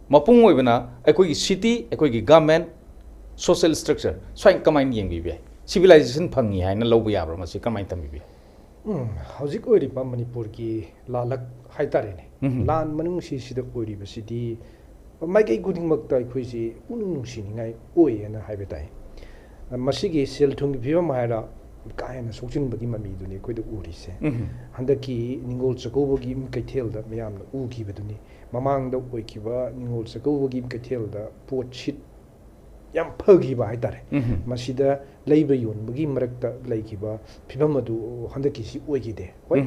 ꯃꯄꯨꯡ ꯑꯣꯏꯕꯅ ꯑꯩꯈꯣꯏꯒꯤ ꯁꯤꯇꯤ, ꯑꯩꯈꯣꯏꯒꯤ ꯒꯚꯔꯟꯃꯦꯟ, ꯁꯣꯁꯦꯜ ꯁ꯭ꯇ꯭ꯔꯛꯆꯔ, ꯁ꯭ꯋꯥꯏ ꯀꯃꯥꯏꯅ ꯌꯦꯡꯕꯤꯕ ꯌꯥꯏ? ꯁꯤꯚꯤꯂꯥꯏꯖꯦꯁꯟ ꯐꯪꯉꯤ ꯍꯥꯏꯅ ꯂꯧꯕ ꯌꯥꯕ꯭ꯔꯥ? ꯃꯁꯤ ꯀꯃꯥꯏꯅ ꯊꯝꯕꯤꯕ ꯌꯥꯏ? ꯎꯝ, ꯍꯧꯖꯤꯛ ꯑꯣꯏꯔꯤꯕ ꯃꯅꯤꯄꯨꯔꯒꯤ ꯂꯥꯜꯂꯛ ꯍꯥꯏꯇꯥꯔꯦꯅꯦ, ꯎꯝ꯫ ꯂꯥꯟ ꯃꯅꯨꯡꯁꯤꯁꯤꯗ ꯑꯣꯏꯔꯤꯕꯁꯤꯗꯤ ꯃꯥꯏꯀꯩ ꯈꯨꯗꯤꯡꯃꯛꯇ ꯑꯩꯈꯣꯏꯁꯤ ꯄꯨꯛꯅꯤꯡ ꯅꯨꯡꯁꯤꯅꯤꯡꯉꯥꯏ ꯑꯣꯏꯌꯦꯅ ꯍꯥꯏꯕ ꯇꯥꯏ꯫ ꯃꯁꯤꯒꯤ ꯁꯦꯜ ꯊꯨꯝꯒꯤ ꯐꯤꯕꯝ ꯍꯥꯏꯔ ꯀꯥ ꯍꯦꯟꯅ ꯁꯣꯛꯆꯤꯟꯕꯒꯤ ꯃꯃꯤꯗꯨꯅꯤ ꯑꯩꯈꯣꯏꯗ ꯎꯔꯤꯁꯦ꯫ ꯎꯝ꯫ ꯍꯟꯗꯛꯀꯤ ꯅꯤꯡꯉꯣꯜ ꯆꯥꯛꯀꯧꯕꯒꯤ ꯀꯩꯊꯦꯜꯗ ꯃꯌꯥꯝꯅ ꯎꯈꯤꯕꯗꯨꯅꯤ꯫ ꯃꯃꯥꯡꯗ ꯑꯣꯏꯈꯤꯕ ꯅꯤꯡꯉꯣꯜ ꯆꯥꯛꯀꯧꯕꯒꯤ ꯀꯩꯊꯦꯜꯗ ꯄꯣꯠꯁꯤꯠ ꯌꯥꯝ ꯐꯈꯤꯕ ꯍꯥꯏꯇꯥꯔꯦ꯫ ꯃꯁꯤꯗ ꯂꯩꯕ ꯌꯣꯟꯕꯒꯤ ꯃꯔꯛꯇ ꯂꯩꯈꯤꯕ ꯐꯤꯕꯝ ꯑꯗꯨ ꯍꯟꯗꯛꯀꯤꯁꯤ ꯑꯣꯏꯈꯤꯗꯦ꯫ ꯍꯣꯏ,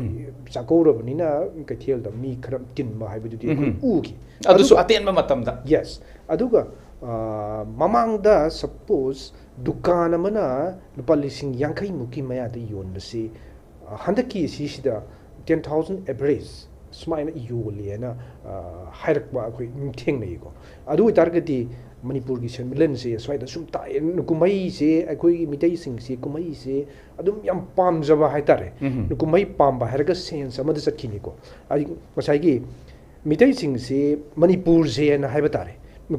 ꯆꯥꯛꯀꯧꯔꯕꯅꯤꯅ ꯀꯩꯊꯦꯜꯗ ꯃꯤ ꯈꯔ ꯇꯤꯟꯕ ꯍꯥꯏꯕꯗꯨꯗꯤ ꯑꯩꯈꯣꯏ ꯎꯈꯤ꯫ ꯑꯗꯨꯁꯨ ꯑꯇꯦꯟꯕ ꯃꯇꯝꯗ꯫ Yes, ꯑꯗꯨꯒ ꯃꯃꯥꯡꯗ suppose ꯗꯨꯀꯥꯟ ꯑꯃꯅ ꯂꯨꯄꯥ ꯂꯤꯁꯤꯡ ꯌꯥꯡꯈꯩ ꯃꯨꯛꯀꯤ ꯃꯌꯥꯗ ꯌꯣꯟꯕꯁꯤ ꯍꯟꯗꯛꯀꯤ ꯑꯁꯤꯁꯤꯗ ten thousand average ꯁꯨꯃꯥꯏꯅ ꯌꯣꯜꯂꯦꯅ ꯍꯥꯏꯔꯛꯄ ꯑꯩꯈꯣꯏ ꯊꯦꯡꯅꯩꯀꯣ꯫ ꯑꯗꯨ ꯑꯣꯏꯇꯥꯔꯒꯗꯤ ꯃꯅꯤꯄꯨꯔꯒꯤ ꯁꯦꯟꯃꯤꯠꯂꯣꯟꯁꯦ ꯁ꯭ꯋꯥꯏꯗ ꯁꯨꯝ ꯇꯥꯛꯑꯦ꯫ ꯀꯨꯝꯍꯩꯁꯦ, ꯑꯩꯈꯣꯏꯒꯤ ꯃꯤꯇꯩꯁꯤꯡꯁꯦ ꯀꯨꯝꯍꯩꯁꯦ ꯑꯗꯨꯝ ꯌꯥꯝ ꯄꯥꯝꯖꯕ ꯍꯥꯏꯇꯥꯔꯦ꯫ ꯀꯨꯝꯍꯩ ꯄꯥꯝꯕ ꯍꯥꯏꯔꯒ sense ꯑꯃꯗ ꯆꯠꯈꯤꯅꯤꯀꯣ꯫ ꯉꯁꯥꯏꯒꯤ ꯃꯤꯇꯩꯁꯤꯡꯁꯤ ꯃꯅꯤꯄꯨꯔꯁꯦꯅ ꯍꯥꯏꯕ ꯇꯥꯔꯦ,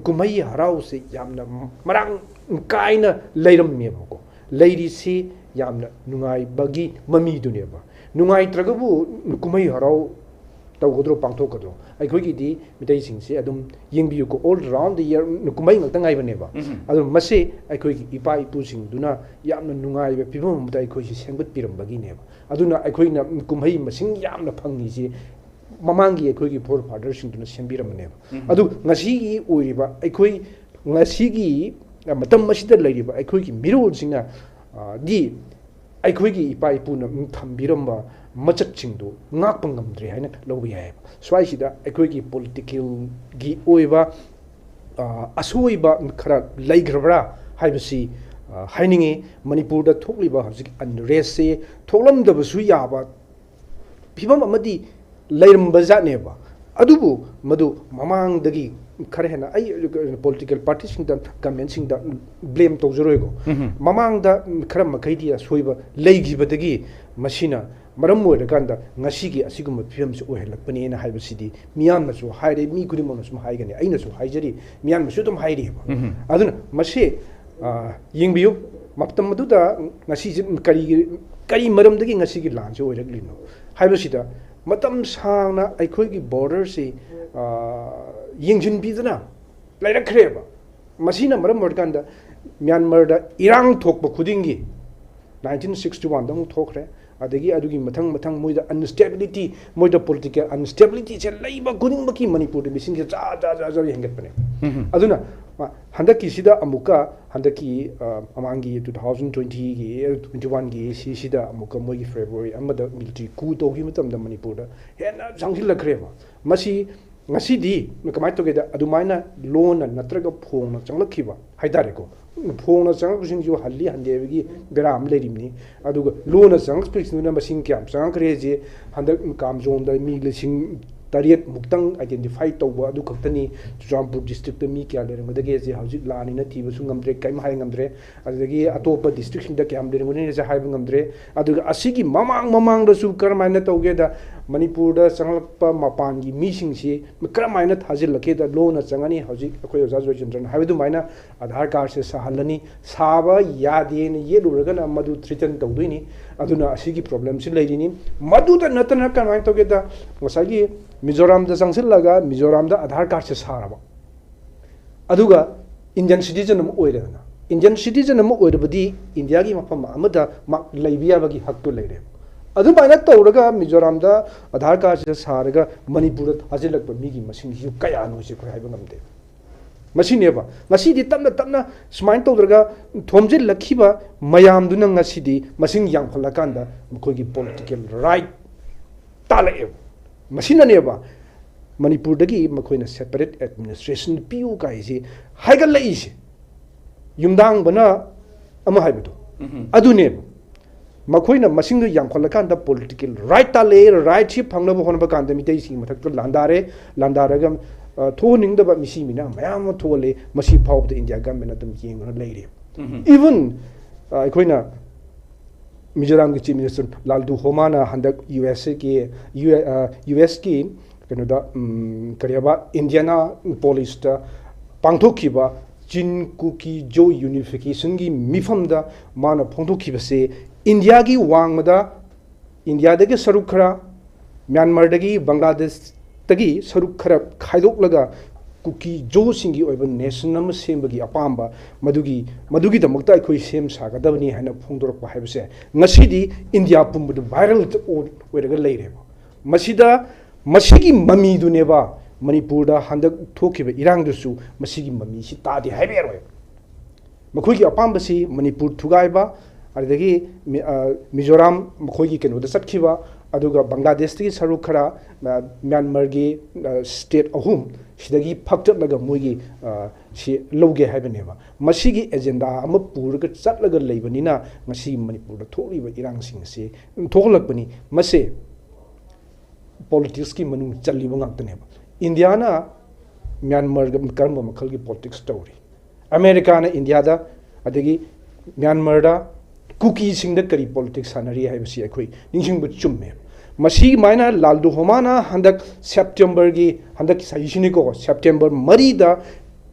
ꯀꯨꯝꯍꯩ ꯍꯔꯥꯎꯁꯦ ꯌꯥꯝꯅ ꯃꯔꯥꯡ ꯀꯥꯏꯅ ꯂꯩꯔꯝꯃꯦꯕꯀꯣ꯫ ꯂꯩꯔꯤꯁꯤ ꯌꯥꯝꯅ ꯅꯨꯡꯉꯥꯏꯕꯒꯤ ꯃꯃꯤꯗꯨꯅꯦꯕ꯫ ꯅꯨꯡꯉꯥꯏꯇ꯭ꯔꯒꯕꯨ ꯀꯨꯝꯍꯩ ꯍꯔꯥꯎ ꯇꯧꯒꯗ꯭ꯔꯣ, ꯄꯥꯡꯊꯣꯛꯀꯗ꯭ꯔꯣ? ꯑꯩꯈꯣꯏꯒꯤꯗꯤ ꯃꯤꯇꯩꯁꯤꯡꯁꯦ ꯑꯗꯨꯝ ꯌꯦꯡꯕꯤꯌꯨꯀꯣ, all round the year ꯀꯨꯝꯍꯩ ꯉꯥꯛꯇ ꯉꯥꯏꯕꯅꯦꯕ꯫ ꯑꯗꯣ ꯃꯁꯤ ꯑꯩꯈꯣꯏꯒꯤ ꯏꯄꯥ ꯏꯄꯨꯁꯤꯡꯗꯨꯅ ꯌꯥꯝꯅ ꯅꯨꯡꯉꯥꯏꯕ ꯐꯤꯕꯝ ꯑꯃꯗ ꯑꯩꯈꯣꯏꯁꯤ ꯁꯦꯝꯒꯠꯄꯤꯔꯝꯕꯒꯤꯅꯦꯕ꯫ ꯑꯗꯨꯅ ꯑꯩꯈꯣꯏꯅ ꯀꯨꯝꯍꯩ ꯃꯁꯤꯡ ꯌꯥꯝꯅ ꯐꯪꯉꯤꯁꯤ ꯃꯃꯥꯡꯒꯤ ꯑꯩꯈꯣꯏꯒꯤ forefatherꯁꯤꯡꯗꯨꯅ ꯁꯦꯝꯕꯤꯔꯝꯕꯅꯦꯕ꯫ ꯑꯗꯨ ꯉꯁꯤꯒꯤ ꯑꯣꯏꯔꯤꯕ ꯑꯩꯈꯣꯏ, ꯉꯁꯤꯒꯤ ꯃꯇꯝ ꯑꯁꯤꯗ ꯂꯩꯔꯤꯕ ꯑꯩꯈꯣꯏꯒꯤ ꯃꯤꯔꯣꯜꯁꯤꯡꯅ, ꯑ, ꯗꯤ ꯑꯩꯈꯣꯏꯒꯤ ꯏꯄꯥ ꯏꯄꯨꯅ ꯊꯝꯕꯤꯔꯝꯕ ꯃꯆꯠꯁꯤꯡꯗꯨ ꯉꯥꯛꯄ ꯉꯝꯗ꯭ꯔꯦ ꯍꯥꯏꯅ ꯂꯧꯕ ꯌꯥꯏꯑꯕ꯫ ꯁ꯭ꯋꯥꯏꯁꯤꯗ ꯑꯩꯈꯣꯏꯒꯤ politicalꯒꯤ ꯑꯣꯏꯕ, ꯑ, ꯑꯁꯣꯏꯕ ꯈꯔ ꯂꯩꯈ꯭ꯔꯕ꯭ꯔꯥ ꯍꯥꯏꯕꯁꯤ, ꯑ, ꯍꯥꯏꯅꯤꯡꯉꯤ꯫ ꯃꯅꯤꯄꯨꯔꯗ ꯊꯣꯛꯂꯤꯕ ꯍꯧꯖꯤꯛ unrestꯁꯦ ꯊꯣꯛꯂꯝꯗꯕꯁꯨ ꯌꯥꯕ ꯐꯤꯕꯝ ꯑꯃꯗꯤ ꯂꯩꯔꯝꯕ ꯖꯥꯠꯅꯦꯕ꯫ ꯑꯗꯨꯕꯨ ꯃꯗꯨ ꯃꯃꯥꯡꯗꯒꯤ ꯈꯔ ꯍꯦꯟꯅ, ꯑꯩ political partyꯁꯤꯡꯗ, governmentꯁꯤꯡꯗ blame ꯇꯧꯖꯔꯣꯏꯀꯣ꯫ ꯃꯃꯥꯡꯗ ꯈꯔ ꯃꯈꯩꯗꯤ ꯑꯁꯣꯏꯕ ꯂꯩꯈꯤꯕꯗꯒꯤ ꯃꯁꯤꯅ ꯃꯔꯝ ꯑꯣꯏꯔꯀꯥꯟꯗ ꯉꯁꯤꯒꯤ ꯑꯁꯤꯒꯨꯝꯕ ꯐꯤꯕꯝꯁꯤ ꯑꯣꯏꯍꯜꯂꯛꯄꯅꯦꯅ ꯍꯥꯏꯕꯁꯤꯗꯤ ꯃꯤꯌꯥꯝꯅꯁꯨ ꯍꯥꯏꯔꯦ, ꯃꯤ ꯈꯨꯗꯤꯡꯃꯛꯅꯁꯨ ꯍꯥꯏꯒꯅꯤ, ꯑꯩꯅꯁꯨ ꯍꯥꯏꯖꯔꯤ, ꯃꯤꯌꯥꯝꯅꯁꯨ ꯑꯗꯨꯝ ꯍꯥꯏꯔꯤꯑꯕ꯫ ꯑꯗꯨꯅ ꯃꯁꯤ, ꯑ, ꯌꯦꯡꯕꯤꯌꯨ, ꯃꯇꯝ ꯑꯗꯨꯗ ꯉꯁꯤꯁꯤ ꯀꯔꯤꯒꯤ, ꯀꯔꯤ ꯃꯔꯝꯗꯒꯤ ꯉꯁꯤꯒꯤ ꯂꯥꯟꯁꯤ ꯑꯣꯏꯔꯛꯂꯤꯅꯣ ꯍꯥꯏꯕꯁꯤꯗ ꯃꯇꯝ ꯁꯥꯡꯅ ꯑꯩꯈꯣꯏꯒꯤ borderꯁꯤ, ꯑ, ꯌꯦꯡꯁꯤꯟꯕꯤꯗꯅ ꯂꯩꯔꯛꯈ꯭ꯔꯦꯕ꯫ ꯃꯁꯤꯅ ꯃꯔꯝ ꯑꯣꯏꯔꯀꯥꯟꯗ ꯃ꯭ꯌꯥꯟꯃꯥꯔꯗ ꯏꯔꯥꯡ ꯊꯣꯛꯄ ꯈꯨꯗꯤꯡꯒꯤ, nineteen sixty oneꯗ ꯑꯃꯨꯛ ꯊꯣꯛꯈ꯭ꯔꯦ, ꯑꯗꯒꯤ ꯑꯗꯨꯒꯤ ꯃꯊꯪ ꯃꯊꯪ ꯃꯣꯏꯗ instability, ꯃꯣꯏꯗ political instabilityꯁꯦ ꯂꯩꯕ ꯈꯨꯗꯤꯡꯃꯛꯀꯤ ꯃꯅꯤꯄꯨꯔꯗ ꯃꯤꯁꯤꯡꯁꯦ ꯖꯥ ꯖꯥ ꯖꯥ ꯖꯥ ꯍꯦꯟꯒꯠꯄꯅꯦ꯫ ꯑꯗꯨꯅ ꯃꯥ-, ꯍꯟꯗꯛꯀꯤꯁꯤꯗ ꯑꯃꯨꯛꯀ, ꯍꯟꯗꯛꯀꯤ, ꯑ, ꯃꯃꯥꯡꯒꯤ two thousand twenty-ꯒꯤ, twenty-one-ꯒꯤ ꯁꯤꯁꯤꯗ ꯑꯃꯨꯛꯀ ꯃꯣꯏꯒꯤ February ꯑꯃꯗ military coup ꯇꯧꯈꯤꯕ ꯃꯇꯝꯗ ꯃꯅꯤꯄꯨꯔꯗ ꯍꯦꯟꯅ ꯆꯪꯁꯤꯜꯂꯛꯈ꯭ꯔꯦꯕ꯫ ꯃꯁꯤ ꯉꯁꯤꯗꯤ ꯀꯃꯥꯏꯅ ꯇꯧꯒꯦꯗ, ꯑꯗꯨꯃꯥꯏꯅ ꯂꯣꯟꯅ ꯅꯠꯇ꯭ꯔꯒ ꯐꯣꯡꯅ ꯆꯪꯂꯛꯈꯤꯕ ꯍꯥꯏꯇꯥꯔꯦꯀꯣ, ꯐꯣꯡꯅ ꯆꯪꯂꯛꯄꯁꯤꯡꯁꯤꯁꯨ ꯍꯜꯂꯤ ꯍꯟꯗꯦ ꯍꯥꯏꯕꯒꯤ ꯕꯦꯔꯥ ꯑꯃ ꯂꯩꯔꯤꯕꯅꯤ꯫ ꯑꯗꯨꯒ ꯂꯣꯟꯅ ꯆꯪꯂꯛꯄꯁꯤꯡꯗꯨꯅ ꯃꯁꯤꯡ ꯀꯌꯥꯝ ꯆꯪꯉꯛꯈ꯭ꯔꯦꯁꯦ, ꯍꯟꯗꯛ ꯀꯥꯝꯖꯣꯡꯗ ꯃꯤ ꯂꯤꯁꯤꯡ ꯇꯔꯦꯠ ꯃꯨꯛꯇꯪ identify ꯇꯧꯕ ꯑꯗꯨ ꯈꯛꯇꯅꯤ꯫ ꯆꯨꯔꯆꯥꯟꯄꯨꯔ district-ꯇ ꯃꯤ ꯀꯌꯥ ꯂꯩꯔꯝꯒꯗꯒꯦꯁꯦ ꯍꯧꯖꯤꯛ ꯂꯥꯟꯅꯤꯅ ꯊꯤꯕꯁꯨ ꯉꯝꯗ꯭ꯔꯦ, ꯀꯔꯤꯝ ꯍꯥꯏ ꯉꯝꯗ꯭ꯔꯦ꯫ ꯑꯗꯨꯗꯒꯤ ꯑꯇꯣꯞꯄ district-ꯁꯤꯡꯗ ꯀꯌꯥꯝ ꯂꯩꯔꯝꯒꯅꯤꯁꯦ ꯍꯥꯏꯕ ꯉꯝꯗ꯭ꯔꯦ꯫ ꯑꯗꯨꯒ ꯑꯁꯤꯒꯤ ꯃꯃꯥꯡ ꯃꯃꯥꯡꯗꯁꯨ ꯀꯔꯝꯍꯥꯏꯅ ꯇꯧꯒꯦꯗ, ꯃꯅꯤꯄꯨꯔꯗ ꯆꯪꯂꯛꯄ ꯃꯄꯥꯟꯒꯤ ꯃꯤꯁꯤꯡꯁꯤ ꯀꯔꯝꯍꯥꯏꯅ ꯊꯥꯖꯤꯜꯂꯛꯀꯦꯗ, ꯂꯣꯟꯅ ꯆꯪꯉꯅꯤ꯫ ꯍꯧꯖꯤꯛ ꯑꯩꯈꯣꯏ ꯑꯣꯖꯥ ꯖꯣꯏꯆꯟꯗ꯭ꯔꯅ ꯍꯥꯏꯕ ꯑꯗꯨꯃꯥꯏꯅ ꯑꯥꯙꯥꯔ card-ꯁꯦ ꯁꯥꯍꯜꯂꯅꯤ꯫ ꯁꯥꯕ ꯌꯥꯗꯦꯅ ꯌꯦꯠꯂꯨꯔꯒꯅ ꯃꯗꯨ threaten ꯇꯧꯗꯣꯏꯅꯤ꯫ ꯑꯗꯨꯅ ꯑꯁꯤꯒꯤ problem-ꯁꯤ ꯂꯩꯔꯤꯅꯤ꯫ ꯃꯗꯨꯗ ꯅꯠꯇꯅ ꯀꯃꯥꯏꯅ ꯇꯧꯒꯦꯗ, ꯉꯁꯥꯏꯒꯤ ꯃꯤꯖꯣꯔꯥꯝꯗ ꯆꯪꯁꯤꯜꯂꯒ ꯃꯤꯖꯣꯔꯥꯝꯗ ꯑꯥꯙꯥꯔ card-ꯁꯦ ꯁꯥꯔꯕ, ꯑꯗꯨꯒ Indian citizen ꯑꯃ ꯑꯣꯏꯔꯦꯗꯅ, Indian citizen ꯑꯃ ꯑꯣꯏꯔꯕꯗꯤ ꯏꯟꯗꯤꯌꯥꯒꯤ ꯃꯐꯝ ꯑꯃꯗ ꯃꯥ ꯂꯩꯕ ꯌꯥꯕꯒꯤ ꯍꯛꯇꯨ ꯂꯩꯔꯦ꯫ ꯑꯗꯨꯃꯥꯏꯅ ꯇꯧꯔꯒ ꯃꯤꯖꯣꯔꯥꯝꯗ ꯑꯥꯙꯥꯔ card-ꯁꯤꯗ ꯁꯥꯔꯒ ꯃꯅꯤꯄꯨꯔꯗ ꯊꯥꯖꯤꯜꯂꯛꯄ ꯃꯤꯒꯤ ꯃꯁꯤꯡꯁꯤꯁꯨ ꯀꯌꯥꯅꯣꯁꯦ ꯑꯩꯈꯣꯏ ꯍꯥꯏꯕ ꯉꯝꯗꯦ꯫ ꯃꯁꯤꯅꯦꯕ ꯉꯁꯤꯗꯤ ꯇꯞꯅ ꯇꯞꯅ ꯁꯨꯃꯥꯏꯅ ꯇꯧꯗ꯭ꯔꯒ ꯊꯣꯝꯖꯤꯜꯂꯛꯈꯤꯕ ꯃꯌꯥꯝꯗꯨꯅ ꯉꯁꯤꯗꯤ ꯃꯁꯤꯡ ꯌꯥꯝꯈꯠꯂꯀꯥꯟꯗ ꯃꯈꯣꯏꯒꯤ political right ꯇꯥꯜꯂꯛꯑꯦꯕ꯫ ꯃꯁꯤꯅꯅꯦꯕ ꯃꯅꯤꯄꯨꯔꯗꯒꯤ ꯃꯈꯣꯏꯅ separate administration ꯄꯤꯌꯨ ꯀꯥꯏꯁꯤ ꯍꯥꯏꯒꯠꯂꯛꯏꯁꯦ꯫ ꯌꯨꯝꯗꯥꯡꯕꯅ ꯑꯃ ꯍꯥꯏꯕꯗꯣ, ꯎꯝ꯫ ꯑꯗꯨꯅꯦꯕ꯫ ꯃꯈꯣꯏꯅ ꯃꯁꯤꯡꯗꯣ ꯌꯥꯝꯈꯠꯂꯀꯥꯟꯗ political right ꯇꯥꯜꯂꯛꯑꯦ꯫ Right-ꯁꯤ ꯐꯪꯅꯕ ꯍꯣꯠꯅꯕ ꯀꯥꯟꯗ ꯃꯤꯇꯩꯁꯤꯡꯒꯤ ꯃꯊꯛꯇ ꯂꯥꯟꯗꯥꯔꯦ꯫ ꯂꯥꯟꯗꯥꯔꯒ, ꯑ, ꯊꯣꯛꯍꯟꯅꯤꯡꯗꯕ ꯃꯤꯁꯤ ꯃꯤꯅ ꯃꯌꯥꯝ ꯑꯃ ꯊꯣꯛꯍꯜꯂꯦ꯫ ꯃꯁꯤ ꯐꯥꯎꯕꯗ ꯏꯟꯗꯤꯌꯥ government ꯑꯗꯨꯝ ꯌꯦꯡꯗꯨꯅ ꯂꯩꯔꯤ꯫ ꯎꯝ꯫ Even, ꯑ, ꯑꯩꯈꯣꯏꯅ ꯃꯤꯖꯣꯔꯥꯝꯒꯤ Chief Minister ꯂꯥꯜꯗꯨ ꯍꯣꯃꯥꯅ ꯍꯟꯗꯛ ꯌꯨ ꯑꯦꯁ ꯑꯦꯒꯤ, ꯌꯨ-, ꯑ, ꯌꯨ ꯑꯦꯁꯀꯤ ꯀꯩꯅꯣꯗ, ꯎꯝ, ꯀꯔꯤ ꯍꯥꯏꯕ, Indianapolis-ꯇ ꯄꯥꯡꯊꯣꯛꯈꯤꯕ ꯆꯤꯟ ꯀꯨꯀꯤ ꯖꯣ unification-ꯒꯤ ꯃꯤꯐꯝꯗ ꯃꯥꯅ ꯐꯣꯡꯗꯣꯛꯈꯤꯕꯁꯦ, ꯏꯟꯗꯤꯌꯥꯒꯤ ꯋꯥꯡꯃꯗ ꯏꯟꯗꯤꯌꯥꯗꯒꯤ ꯁꯔꯨꯛ ꯈꯔ, ꯃ꯭ꯌꯥꯟꯃꯥꯔꯗꯒꯤ, ꯕꯪꯒ꯭ꯂꯥꯗꯦꯁꯇꯒꯤ ꯁꯔꯨꯛ ꯈꯔ ꯈꯥꯏꯗꯣꯛꯂꯒ ꯀꯨꯀꯤ ꯖꯣꯁꯤꯡꯒꯤ ꯑꯣꯏꯕ nation ꯑꯃ ꯁꯦꯝꯕꯒꯤ ꯑꯄꯥꯝꯕ, ꯃꯗꯨꯒꯤ, ꯃꯗꯨꯒꯤꯗꯃꯛꯇ ꯑꯩꯈꯣꯏ ꯁꯦꯝ ꯁꯥꯒꯗꯕꯅꯤ ꯍꯥꯏꯅ ꯐꯣꯡꯗꯣꯔꯛꯄ ꯍꯥꯏꯕꯁꯦ ꯉꯁꯤꯗꯤ ꯏꯟꯗꯤꯌꯥ ꯄꯨꯝꯕꯗ viral ꯑꯣꯏꯔꯒ ꯂꯩꯔꯦꯕ꯫ ꯃꯁꯤꯗ, ꯃꯁꯤꯒꯤ ꯃꯃꯤꯗꯨꯅꯦꯕ ꯃꯅꯤꯄꯨꯔꯗ ꯍꯟꯗꯛ ꯊꯣꯛꯈꯤꯕ ꯏꯔꯥꯡꯗꯨꯁꯨ ꯃꯁꯤꯒꯤ ꯃꯃꯤꯁꯤ ꯇꯥꯗꯦ ꯍꯥꯏꯕ ꯌꯥꯔꯣꯏ꯫ ꯃꯈꯣꯏꯒꯤ ꯑꯄꯥꯝꯕꯁꯤ ꯃꯅꯤꯄꯨꯔ ꯊꯨꯒꯥꯏꯕ, ꯑꯗꯨꯗꯒꯤ ꯃꯤ-, ꯑ, ꯃꯤꯖꯣꯔꯥꯝ ꯃꯈꯣꯏꯒꯤ ꯀꯩꯅꯣꯗ ꯆꯠꯈꯤꯕ, ꯑꯗꯨꯒ ꯕꯪꯒ꯭ꯂꯥꯗꯦꯁꯇꯒꯤ ꯁꯔꯨꯛ ꯈꯔ, ꯑ, ꯃ꯭ꯌꯥꯟꯃꯥꯔꯒꯤ, ꯑ, state ꯑꯍꯨꯝ ꯁꯤꯗꯒꯤ ꯐꯛꯆꯠꯂꯒ ꯃꯣꯏꯒꯤ, ꯑ, ꯁꯤ ꯂꯧꯒꯦ ꯍꯥꯏꯕꯅꯦꯕ꯫ ꯃꯁꯤꯒꯤ agenda ꯑꯃ ꯄꯨꯔꯒ ꯆꯠꯂꯒ ꯂꯩꯕꯅꯤꯅ ꯉꯁꯤ ꯃꯅꯤꯄꯨꯔꯗ ꯊꯣꯛꯂꯤꯕ ꯏꯔꯥꯡꯁꯤꯡ ꯑꯁꯤ ꯊꯣꯛꯍꯜꯂꯛꯄꯅꯤ꯫ ꯃꯁꯤ politicsꯀꯤ ꯃꯅꯨꯡ ꯆꯜꯂꯤꯕ ꯉꯥꯛꯇꯅꯦꯕ꯫ ꯏꯟꯗꯤꯌꯥꯅ ꯃ꯭ꯌꯥꯟꯃꯥꯔꯒ ꯀꯔꯝꯕ ꯃꯈꯜꯒꯤ politics ꯇꯧꯔꯤ? ꯑꯃꯦꯔꯤꯀꯥꯅ ꯏꯟꯗꯤꯌꯥꯗ, ꯑꯗꯒꯤ ꯃ꯭ꯌꯥꯟꯃꯥꯔꯗ ꯀꯨꯀꯤꯁꯤꯡꯗ ꯀꯔꯤ politics ꯁꯥꯟꯅꯔꯤ ꯍꯥꯏꯕꯁꯤ ꯑꯩꯈꯣꯏ ꯅꯤꯡꯁꯤꯡꯕ ꯆꯨꯝꯃꯦ꯫ ꯃꯁꯤꯃꯥꯏꯅ ꯂꯥꯜꯗꯨ ꯍꯣꯃꯥꯅ ꯍꯟꯗꯛ Septemberꯒꯤ, ꯍꯟꯗꯛꯀꯤ ꯆꯍꯤꯁꯤꯅꯤꯀꯣ, September ꯃꯔꯤꯗ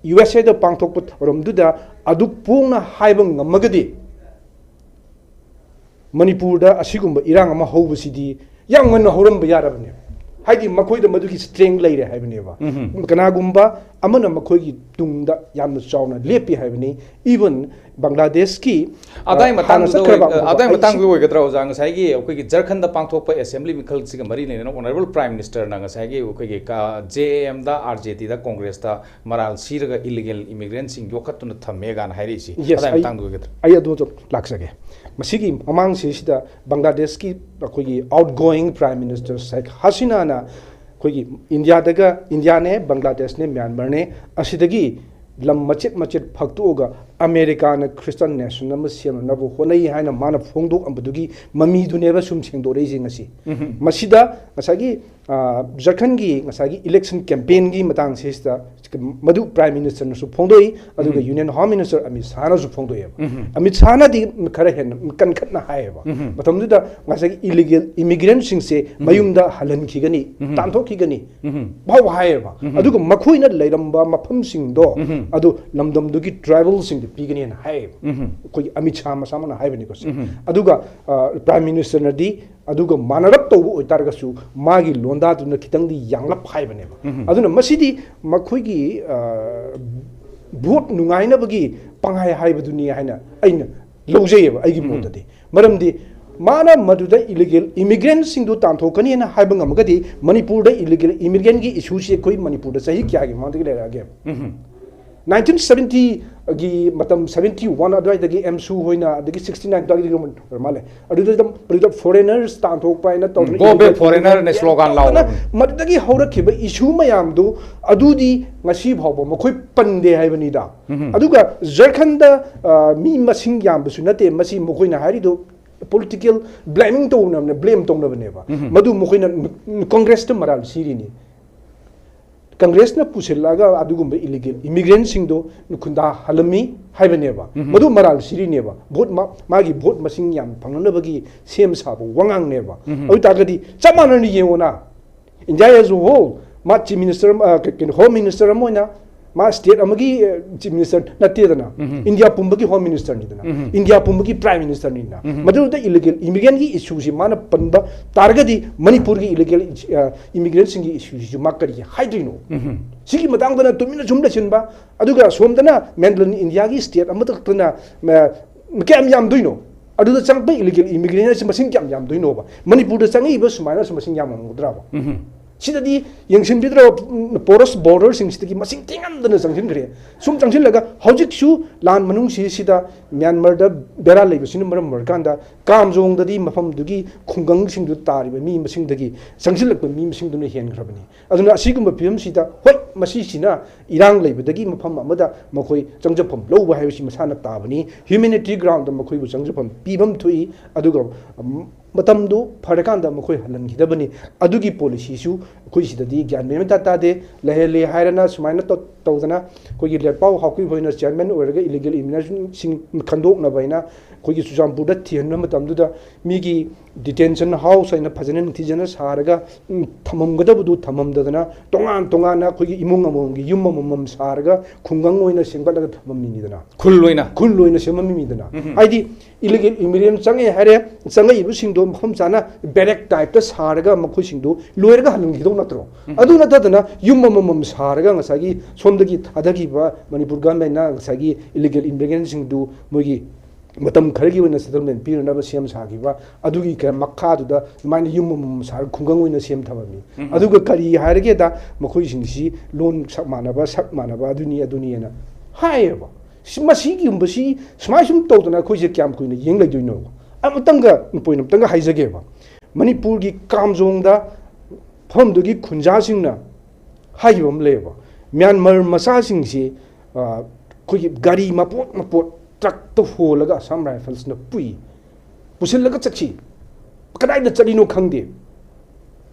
USAꯗ ꯄꯥꯡꯊꯣꯛꯄ ꯊꯧꯔꯝꯗꯨꯗ ꯑꯗꯨ ꯄꯣꯡꯅ ꯍꯥꯏꯕ ꯉꯝꯃꯒꯗꯤ, ꯃꯅꯤꯄꯨꯔꯗ ꯑꯁꯤꯒꯨꯝꯕ ꯏꯔꯥꯡ ꯑꯃ ꯍꯧꯕꯁꯤꯗꯤ ꯌꯥꯝ ꯉꯟꯅ ꯍꯧꯔꯝꯕ ꯌꯥꯔꯕꯅꯦꯕ꯫ ꯍꯥꯏꯗꯤ ꯃꯈꯣꯏꯗ ꯃꯗꯨꯒꯤ strength ꯂꯩꯔꯦ ꯍꯥꯏꯕꯅꯦꯕ꯫ ꯎꯝꯍꯨꯝ꯫ ꯀꯅꯥꯒꯨꯝꯕ ꯑꯃꯅ ꯃꯈꯣꯏꯒꯤ ꯇꯨꯡꯗ ꯌꯥꯝꯅ ꯆꯥꯎꯅ ꯂꯦꯞꯄꯤ ꯍꯥꯏꯕꯅꯤ꯫ Even ꯕꯪꯒ꯭ꯂꯥꯗꯦꯁꯀꯤ, ꯑꯗꯥꯏ ꯑ, ꯍꯥꯟꯅ ꯃꯇꯥꯡꯗꯨꯗ ꯆꯠꯈ꯭ꯔꯕ ꯑꯣꯏ-, ꯑꯗꯥꯏ ꯃꯇꯥꯡꯗꯨꯗ ꯑꯣꯏꯒꯗ꯭ꯔꯥ, ꯑꯣꯖꯥ? ꯉꯁꯥꯏꯒꯤ ꯑꯩꯈꯣꯏꯒꯤ ꯖꯔꯈꯟꯗ ꯄꯥꯡꯊꯣꯛꯄ assembly ꯃꯤꯈꯜꯁꯤꯒ ꯃꯔꯤ ꯂꯩꯅꯅ honourable Prime Ministerꯅ ꯉꯁꯥꯏꯒꯤ ꯑꯩꯈꯣꯏꯒꯤ ꯀ-, JMꯗ, RJTꯗ, Congressꯇ ꯃꯔꯥꯜ ꯁꯤꯔꯒ illegal immigrantꯁꯤꯡ ꯌꯣꯛꯈꯠꯇꯨꯅ ꯊꯝꯃꯦ ꯀꯥꯏꯅ ꯍꯥꯏꯔꯛꯏꯁꯤ, Yes, ꯑꯗꯥꯏ ꯑꯩ, ꯃꯇꯥꯡꯗꯨ ꯑꯣꯏꯒꯗ꯭ꯔꯥ? ꯑꯩ ꯑꯗꯨꯗ ꯂꯥꯛꯆꯒꯦ꯫ ꯃꯁꯤꯒꯤ ꯃꯃꯥꯡꯁꯤꯁꯤꯗ ꯕꯪꯒ꯭ꯂꯥꯗꯦꯁꯀꯤ ꯑꯩꯈꯣꯏꯒꯤ outgoing Prime Minister ꯁꯦꯈ ꯍꯁꯤꯅꯥꯅ ꯑꯩꯈꯣꯏꯒꯤ ꯏꯟꯗꯤꯌꯥꯗꯒ, ꯏꯟꯗꯤꯌꯥꯅꯦ, ꯕꯪꯒ꯭ꯂꯥꯗꯦꯁꯅꯦ, ꯃ꯭ꯌꯥꯟꯃꯥꯔꯅꯦ, ꯑꯁꯤꯗꯒꯤ ꯂꯝ ꯃꯆꯦꯠ ꯃꯆꯦꯠ ꯐꯛꯇꯣꯛꯑꯒ ꯑꯃꯦꯔꯤꯀꯥꯅ Christian nation ꯑꯃ ꯁꯦꯝꯅꯅꯕ ꯍꯣꯠꯅꯩ ꯍꯥꯏꯅ ꯃꯥꯅ ꯐꯣꯡꯗꯣꯛꯑꯝꯕꯗꯨꯒꯤ ꯃꯃꯤꯗꯨꯅꯦꯕ ꯁꯨꯝ ꯁꯦꯡꯗꯣꯔꯛꯏꯁꯦ ꯉꯁꯤ꯫ ꯎꯝꯍꯨꯝ꯫ ꯃꯁꯤꯗ ꯉꯁꯥꯏꯒꯤ, ꯑ, ꯖꯔꯈꯟꯒꯤ ꯉꯁꯥꯏꯒꯤ election campaignꯒꯤ ꯃꯇꯥꯡꯁꯤꯗ ꯃꯗꯨ Prime Ministerꯅꯁꯨ ꯐꯣꯡꯗꯣꯛꯏ, ꯑꯗꯨꯒ ꯎꯝꯍꯨꯝ꯫ Union Home Minister Amit ꯁꯥꯍꯅꯁꯨ ꯐꯣꯡꯗꯣꯛꯑꯦꯕ꯫ ꯎꯝꯍꯨꯝ꯫ ꯑꯃꯤꯠ ꯁꯥꯍꯅꯗꯤ ꯈꯔ ꯍꯦꯟꯅ ꯀꯟꯈꯠꯅ ꯍꯥꯏꯌꯦꯕ꯫ ꯎꯝꯍꯨꯝ꯫ ꯃꯇꯝꯗꯨꯗ ꯉꯁꯥꯏꯒꯤ illegal immigrantꯁꯤꯡꯁꯦ ꯎꯝꯍꯨꯝ꯫ ꯃꯌꯨꯝꯗ ꯍꯜꯍꯟꯈꯤꯒꯅꯤ, ꯎꯝꯍꯨꯝ꯫ ꯇꯥꯟꯊꯣꯛꯈꯤꯒꯅꯤ ꯎꯝꯍꯨꯝ꯫ ꯐꯥꯎ ꯍꯥꯏꯌꯦꯕ꯫ ꯎꯝꯍꯨꯝ꯫ ꯑꯗꯨꯒ ꯃꯈꯣꯏꯅ ꯂꯩꯔꯝꯕ ꯃꯐꯝꯁꯤꯡꯗꯣ ꯎꯝꯍꯨꯝ꯫ ꯑꯗꯨ ꯂꯝꯗꯝꯗꯨꯒꯤ tribalꯁꯤꯡꯗ ꯄꯤꯒꯅꯤꯅ ꯍꯥꯏꯌꯦꯕ꯫ ꯎꯝꯍꯨꯝ꯫ ꯑꯩꯈꯣꯏꯒꯤ ꯑꯃꯤꯠ ꯁꯥꯍ ꯃꯁꯥꯃꯛꯅ ꯍꯥꯏꯕꯅꯤꯀꯣ ꯁꯦ꯫ ꯎꯝꯍꯨꯝ꯫ ꯑꯗꯨꯒ, ꯑ, Prime Ministerꯅꯗꯤ ꯑꯗꯨꯒ ꯃꯥꯟꯅꯔꯞ ꯇꯧꯕ ꯑꯣꯏꯇꯥꯔꯒꯁꯨ ꯃꯥꯒꯤ ꯂꯣꯟꯗꯥꯗꯨꯅ ꯈꯤꯇꯪꯗꯤ ꯌꯥꯡꯂꯞ ꯍꯥꯏꯕꯅꯦꯕ꯫ ꯎꯝꯍꯨꯝ꯫ ꯑꯗꯨꯅ ꯃꯁꯤꯗꯤ ꯃꯈꯣꯏꯒꯤ, ꯑ, vote ꯅꯨꯡꯉꯥꯏꯅꯕꯒꯤ ꯄꯪꯍꯥꯏ ꯍꯥꯏꯕꯗꯨꯅꯤ ꯍꯥꯏꯅ ꯑꯩꯅ ꯂꯧꯖꯩꯌꯦꯕ ꯑꯩꯒꯤ ꯎꯝꯍꯨꯝ꯫ ꯃꯣꯠꯇꯗꯤ꯫ ꯃꯔꯝꯗꯤ ꯃꯥꯅ ꯃꯗꯨꯗ ꯏꯂꯤꯒꯦꯜ ꯏꯃꯤꯒ꯭ꯔꯦꯟꯁꯤꯡꯗꯨ ꯇꯥꯟꯊꯣꯛꯀꯅꯤꯅ ꯍꯥꯏꯕ ꯉꯝꯃꯒꯗꯤ, ꯃꯅꯤꯄꯨꯔꯗ ꯏꯂꯤꯒꯦꯜ ꯏꯃꯤꯒ꯭ꯔꯦꯟꯒꯤ ꯏꯁꯨꯁꯤ ꯑꯩꯈꯣꯏ ꯃꯅꯤꯄꯨꯔꯗ ꯆꯍꯤ ꯀꯌꯥꯒꯤ ꯃꯃꯥꯡꯗꯒꯤ ꯂꯩꯔꯛꯑꯒꯦ? ꯅꯥꯏꯟꯇꯤꯟ ꯁꯕꯦꯟꯇꯤꯒꯤ ꯃꯇꯝ, ꯁꯕꯦꯟꯇꯤ ꯋꯥꯟ ꯑꯗꯨꯋꯥꯏꯗꯒꯤ ꯑꯦꯝꯁꯨ ꯍꯣꯏꯅ, ꯑꯗꯒꯤ ꯁꯤꯛꯁꯇꯤ ꯅꯥꯏꯟ ꯑꯗꯨꯋꯥꯏꯗꯒꯤ ꯑꯣꯏꯔ ꯃꯥꯜꯂꯦ, ꯑꯗꯨꯗ ꯑꯗꯨꯝ, ꯑꯗꯨꯗ ꯐꯣꯔꯦꯅꯔꯁ ꯇꯥꯟꯊꯣꯛꯄ ꯍꯥꯏꯅ ꯇꯧꯗꯅ, "Go back foreigner" ꯅ ꯁ꯭ꯂꯣꯒꯥꯟ ꯂꯥꯎꯕ꯫ ꯃꯗꯨꯗꯒꯤ ꯍꯧꯔꯛꯈꯤꯕ ꯏꯁꯨ ꯃꯌꯥꯝꯗꯨ, ꯑꯗꯨꯗꯤ ꯉꯁꯤ ꯐꯥꯎꯕ ꯃꯈꯣꯏ ꯄꯟꯗꯦ ꯍꯥꯏꯕꯅꯤꯗ꯫ ꯑꯗꯨꯒ ꯖꯔꯈꯟꯗ, ꯑ, ꯃꯤ ꯃꯁꯤꯡ ꯌꯥꯝꯕꯁꯨ ꯅꯠꯇꯦ, ꯃꯁꯤ ꯃꯈꯣꯏꯅ ꯍꯥꯏꯔꯤꯗꯨ ꯄꯣꯂꯤꯇꯤꯀꯦꯜ ꯕ꯭ꯂꯦꯃꯤꯡ ꯇꯧꯅꯕꯅꯦ, ꯕ꯭ꯂꯦꯝ ꯇꯧꯅꯕꯅꯦꯕ꯫ ꯃꯗꯨ ꯃꯈꯣꯏꯅ ꯀꯪꯒ꯭ꯔꯦꯁꯇ ꯃꯔꯥꯜ ꯁꯤꯔꯤꯅꯤ꯫ ꯀꯪꯒ꯭ꯔꯦꯁꯅ ꯄꯨꯁꯤꯜꯂꯛꯑꯒ ꯑꯗꯨꯒꯨꯝꯕ ꯏꯂꯤꯒꯦꯜ ꯏꯃꯤꯒ꯭ꯔꯦꯟꯁꯤꯡꯗꯣ ꯈꯨꯟꯗꯥꯍꯜꯂꯝꯃꯤ ꯍꯥꯏꯕꯅꯦꯕ꯫ ꯃꯗꯨ ꯃꯔꯥꯜ ꯁꯤꯔꯤꯅꯦꯕ꯫ ꯚꯣꯠ ꯃꯥ-, ꯃꯥꯒꯤ ꯚꯣꯠ ꯃꯁꯤꯡ ꯌꯥꯝ ꯐꯪꯅꯅꯕꯒꯤ ꯁꯦꯝ ꯁꯥꯕ ꯋꯥꯉꯥꯡꯅꯦꯕ꯫ ꯑꯗꯨ ꯑꯣꯏꯇꯥꯔꯒꯗꯤ ꯆꯞ ꯃꯥꯟꯅꯅ ꯌꯦꯡꯉꯣꯅ, India as a whole, ꯃꯥ ꯆꯤꯐ ꯃꯤꯅꯤꯁꯇꯔ ꯑꯃ, ꯑ, ꯀ-, ꯀꯩꯅꯣ, ꯍꯣꯝ ꯃꯤꯅꯤꯁꯇꯔ ꯑꯃ ꯑꯣꯏꯅ, ꯃꯥ ꯁ꯭ꯇꯦꯠ ꯑꯃꯒꯤ, ꯑ, ꯆꯤꯐ ꯃꯤꯅꯤꯁꯇꯔ ꯅꯠꯇꯦꯗꯅ, ꯏꯟꯗꯤꯌꯥ ꯄꯨꯝꯕꯒꯤ ꯍꯣꯝ ꯃꯤꯅꯤꯁꯇꯔꯅꯤꯗꯅ, ꯏꯟꯗꯤꯌꯥ ꯄꯨꯝꯕꯒꯤ ꯄ꯭ꯔꯥꯏꯝ ꯃꯤꯅꯤꯁꯇꯔꯅꯤꯗꯅ꯫ ꯃꯗꯨꯗ ꯏꯂꯤꯒꯦꯜ ꯏꯃꯤꯒ꯭ꯔꯦꯟꯒꯤ ꯏꯁꯨꯁꯤ ꯃꯥꯅ ꯄꯟꯕ ꯇꯥꯔꯒꯗꯤ, ꯃꯅꯤꯄꯨꯔꯒꯤ ꯏꯂꯤꯒꯦꯜ, ꯑ, ꯏꯃꯤꯒ꯭ꯔꯦꯟꯁꯤꯡꯒꯤ ꯏꯁꯨꯁꯤꯁꯨ ꯃꯥ ꯀꯔꯤꯒꯤ ꯍꯥꯏꯗꯣꯏꯅꯣ? ꯁꯤꯒꯤ ꯃꯇꯥꯡꯗꯅ ꯇꯨꯃꯤꯟꯅ ꯁꯨꯝ ꯂꯩꯁꯤꯟꯕ, ꯑꯗꯨꯒ ꯁꯣꯝꯗꯅ ꯃꯦꯟꯂꯦꯟ ꯏꯟꯗꯤꯌꯥꯒꯤ ꯁ꯭ꯇꯦꯠ ꯑꯃꯈꯛꯇꯅ, ꯑ, ꯀꯌꯥꯝ ꯌꯥꯝꯗꯣꯏꯅꯣ? ꯑꯗꯨꯗ ꯆꯪꯉꯛꯄ ꯏꯂꯤꯒꯦꯜ ꯏꯃꯤꯒ꯭ꯔꯦꯟ ꯑꯁꯤ ꯃꯁꯤꯡ ꯀꯌꯥꯝ ꯌꯥꯝꯗꯣꯏꯅꯣꯕ? ꯃꯅꯤꯄꯨꯔꯗ ꯆꯪꯉꯛꯏꯕ ꯁꯨꯃꯥꯏꯅꯁꯨ ꯃꯁꯤꯡ ꯌꯥꯝꯃꯝꯒꯗ꯭ꯔꯕ? ꯁꯤꯗꯗꯤ ꯌꯦꯡꯁꯤꯟꯕꯤꯗ꯭ꯔꯕ, ꯎꯝ, ꯄꯣꯔꯁ ꯕꯣꯔꯗꯔꯁꯤꯡꯁꯤꯗꯒꯤ ꯃꯁꯤꯡ ꯊꯤꯉꯝꯗꯅ ꯆꯪꯁꯤꯟꯈ꯭ꯔꯦ꯫ ꯁꯨꯝ ꯆꯪꯁꯤꯜꯂꯒ ꯍꯧꯖꯤꯛꯁꯨ ꯂꯥꯟ ꯃꯅꯨꯡꯁꯤꯁꯤꯗ ꯃ꯭ꯌꯥꯟꯃꯥꯔꯗ ꯕꯦꯔꯥ ꯂꯩꯕꯁꯤꯅ ꯃꯔꯝ ꯑꯣꯏꯔꯀꯥꯟꯗ ꯀꯥꯝꯖꯣꯡꯗꯗꯤ ꯃꯐꯝꯗꯨꯒꯤ ꯈꯨꯡꯒꯪꯁꯤꯡꯗꯨ ꯇꯥꯔꯤꯕ ꯃꯤ ꯃꯁꯤꯡꯗꯒꯤ ꯆꯪꯁꯤꯜꯂꯛꯄ ꯃꯤ ꯃꯁꯤꯡꯗꯨꯅ ꯍꯦꯟꯈ꯭ꯔꯕꯅꯤ꯫ ꯑꯗꯨꯅ ꯑꯁꯤꯒꯨꯝꯕ ꯐꯤꯕꯝꯁꯤꯗ, ꯍꯣꯏ, ꯃꯁꯤꯁꯤꯅ ꯏꯔꯥꯡ ꯂꯩꯕꯗꯒꯤ ꯃꯐꯝ ꯑꯃꯗ ꯃꯈꯣꯏ ꯆꯪꯖꯐꯝ ꯂꯧꯕ ꯍꯥꯏꯕꯁꯤ ꯃꯁꯥꯅ ꯇꯥꯕꯅꯤ꯫ ꯍ꯭ꯌꯨꯃꯦꯅꯤꯇꯤ ꯒ꯭ꯔꯥꯎꯟꯗ ꯃꯈꯣꯏꯕꯨ ꯆꯪꯖꯐꯝ ꯄꯤꯐꯝ ꯊꯣꯛꯏ꯫ ꯑꯗꯨꯒ, ꯎꯝ, ꯃꯇꯝꯗꯨ ꯐꯔꯀꯥꯟꯗ ꯃꯈꯣꯏ ꯍꯜꯍꯟꯈꯤꯗꯕꯅꯤ꯫ ꯑꯗꯨꯒꯤ ꯄꯣꯂꯤꯁꯤꯁꯨ ꯑꯩꯈꯣꯏ ꯁꯤꯗꯗꯤ ꯒ꯭ꯌꯥꯟ ꯃꯦꯟ ꯑꯃ ꯏꯇꯥ ꯇꯥꯗꯦ꯫ ꯂꯩꯍꯜꯂꯦ ꯍꯥꯏꯔꯅ ꯁꯨꯃꯥꯏꯅ ꯇꯧ-, ꯇꯧꯗꯅ ꯑꯩꯈꯣꯏꯒꯤ ꯂꯦꯠꯄꯥꯎ ꯍꯥꯎꯀꯤꯞ ꯍꯣꯏꯅ ꯆꯤꯌꯔꯃꯦꯟ ꯑꯣꯏꯔꯒ ꯏꯂꯤꯒꯦꯜ ꯏꯃꯤꯒ꯭ꯔꯦꯟꯁꯤꯡ ꯈꯟꯗꯣꯛꯅꯕ ꯍꯥꯏꯅ ꯑꯩꯈꯣꯏꯒꯤ ꯆꯨꯔꯆꯥꯟꯄꯨꯔꯗ ꯊꯤꯍꯟꯕ ꯃꯇꯝꯗꯨꯗ ꯃꯤꯒꯤ ꯗꯤꯇꯦꯟꯁꯟ ꯍꯥꯎꯁ ꯍꯥꯏꯅ ꯐꯖꯅ ꯅꯤꯡꯊꯤꯖꯅ ꯁꯥꯔꯒ, ꯎꯝ, ꯊꯝꯃꯝꯒꯗꯕꯗꯨ ꯊꯝꯃꯝꯗꯗꯅ, ꯇꯣꯉꯥꯟ ꯇꯣꯉꯥꯟꯅ ꯑꯩꯈꯣꯏꯒꯤ ꯏꯃꯨꯡ ꯑꯃꯃꯝꯒꯤ ꯌꯨꯝ ꯑꯃꯃꯝ ꯁꯥꯔꯒ ꯈꯨꯡꯒꯪ ꯑꯣꯏꯅ ꯁꯦꯝꯒꯠꯂꯒ ꯊꯝꯃꯝꯃꯤꯅꯤꯗꯅ꯫ ꯈꯨꯜ ꯑꯣꯏꯅ꯫ ꯈꯨꯜ ꯑꯣꯏꯅ ꯁꯦꯝꯃꯝꯃꯤꯗꯅ꯫ ꯎꯝ꯫ ꯍꯥꯏꯗꯤ ꯏꯂꯤꯒꯦꯜ ꯏꯃꯤꯒ꯭ꯔꯦꯟ ꯆꯪꯉꯦ ꯍꯥꯏꯔꯦ, ꯆꯪꯉꯛꯏꯕꯁꯤꯡꯗꯣ ꯃꯐꯝ ꯆꯥꯅ ꯕꯦꯔꯦꯛ ꯇꯥꯏꯞꯇ ꯁꯥꯔꯒ ꯃꯈꯣꯏꯁꯤꯡꯗꯣ ꯂꯣꯏꯔꯒ ꯍꯜꯍꯟꯈꯤꯗꯧ ꯅꯠꯇ꯭ꯔꯣ? ꯎꯝ꯫ ꯑꯗꯨ ꯅꯠꯇꯗꯅ ꯌꯨꯝ ꯑꯃꯃꯝ ꯁꯥꯔꯒ ꯉꯁꯥꯏꯒꯤ ꯁꯣꯝꯗꯒꯤ ꯊꯥꯗꯈꯤꯕ ꯃꯅꯤꯄꯨꯔ ꯒꯚꯔꯟꯃꯦꯟꯠꯅ ꯉꯁꯥꯏꯒꯤ ꯏꯂꯤꯒꯦꯜ ꯏꯃꯤꯒ꯭ꯔꯦꯟꯁꯤꯡꯗꯨ ꯃꯣꯏꯒꯤ ꯃꯇꯝ ꯈꯔꯒꯤ ꯑꯣꯏꯅ ꯁꯦꯇꯜꯃꯦꯟ ꯄꯤꯅꯅꯕ ꯁꯦꯝ ꯁꯥꯈꯤꯕ, ꯑꯗꯨꯒꯤ ꯀ-, ꯃꯈꯥꯗꯨꯗ ꯑꯗꯨꯃꯥꯏꯅ ꯌꯨꯝ ꯑꯃꯃꯝ ꯁꯥꯔꯒ ꯈꯨꯡꯒꯪ ꯑꯣꯏꯅ ꯁꯦꯝ ꯊꯝꯃꯝꯃꯤ꯫ ꯑꯗꯨꯒ ꯀꯔꯤ ꯍꯥꯏꯔꯒꯦꯗ, ꯃꯈꯣꯏꯁꯤꯡꯁꯤ ꯂꯣꯟ ꯁꯛ ꯃꯥꯟꯅꯕ, ꯁꯛ ꯃꯥꯟꯅꯕ, ꯑꯗꯨꯅꯤ ꯑꯗꯨꯅꯤꯅ ꯍꯥꯏꯌꯦꯕ꯫ ꯁꯤ, ꯃꯁꯤꯒꯨꯝꯕꯁꯤ ꯁꯨꯃꯥꯏ ꯁꯨꯝ ꯇꯧꯗꯅ ꯑꯩꯈꯣꯏꯁꯦ ꯀꯌꯥꯝ ꯀꯨꯏꯅ ꯌꯦꯡ ꯂꯩꯗꯣꯏꯅꯣ? ꯑꯃꯇꯪꯒ, ꯄꯣꯏꯟ ꯑꯃꯇꯪꯒ ꯍꯥꯏꯖꯒꯦꯕ꯫ ꯃꯅꯤꯄꯨꯔꯒꯤ ꯀꯥꯝꯖꯣꯡꯗ ꯃꯐꯝꯗꯨꯒꯤ ꯈꯨꯟꯖꯥꯁꯤꯡꯅ ꯍꯥꯏꯈꯤꯕ ꯑꯃ ꯂꯩꯌꯦꯕ, ꯃ꯭ꯌꯥꯟꯃꯥꯔ ꯃꯆꯥꯁꯤꯡꯁꯤ, ꯑ, ꯑꯩꯈꯣꯏꯒꯤ ꯒꯥꯔꯤ ꯃꯄꯣꯠ ꯃꯄꯣꯠ ꯇ꯭ꯔꯛꯇ ꯍꯣꯜꯂꯒ ꯑꯁꯥꯝ ꯔꯥꯏꯐꯜꯁꯅ ꯄꯨꯏ, ꯄꯨꯁꯤꯜꯂꯒ ꯆꯠꯈꯤ, ꯀꯗꯥꯏꯗ ꯆꯠꯂꯤꯅꯣ ꯈꯪꯗꯦ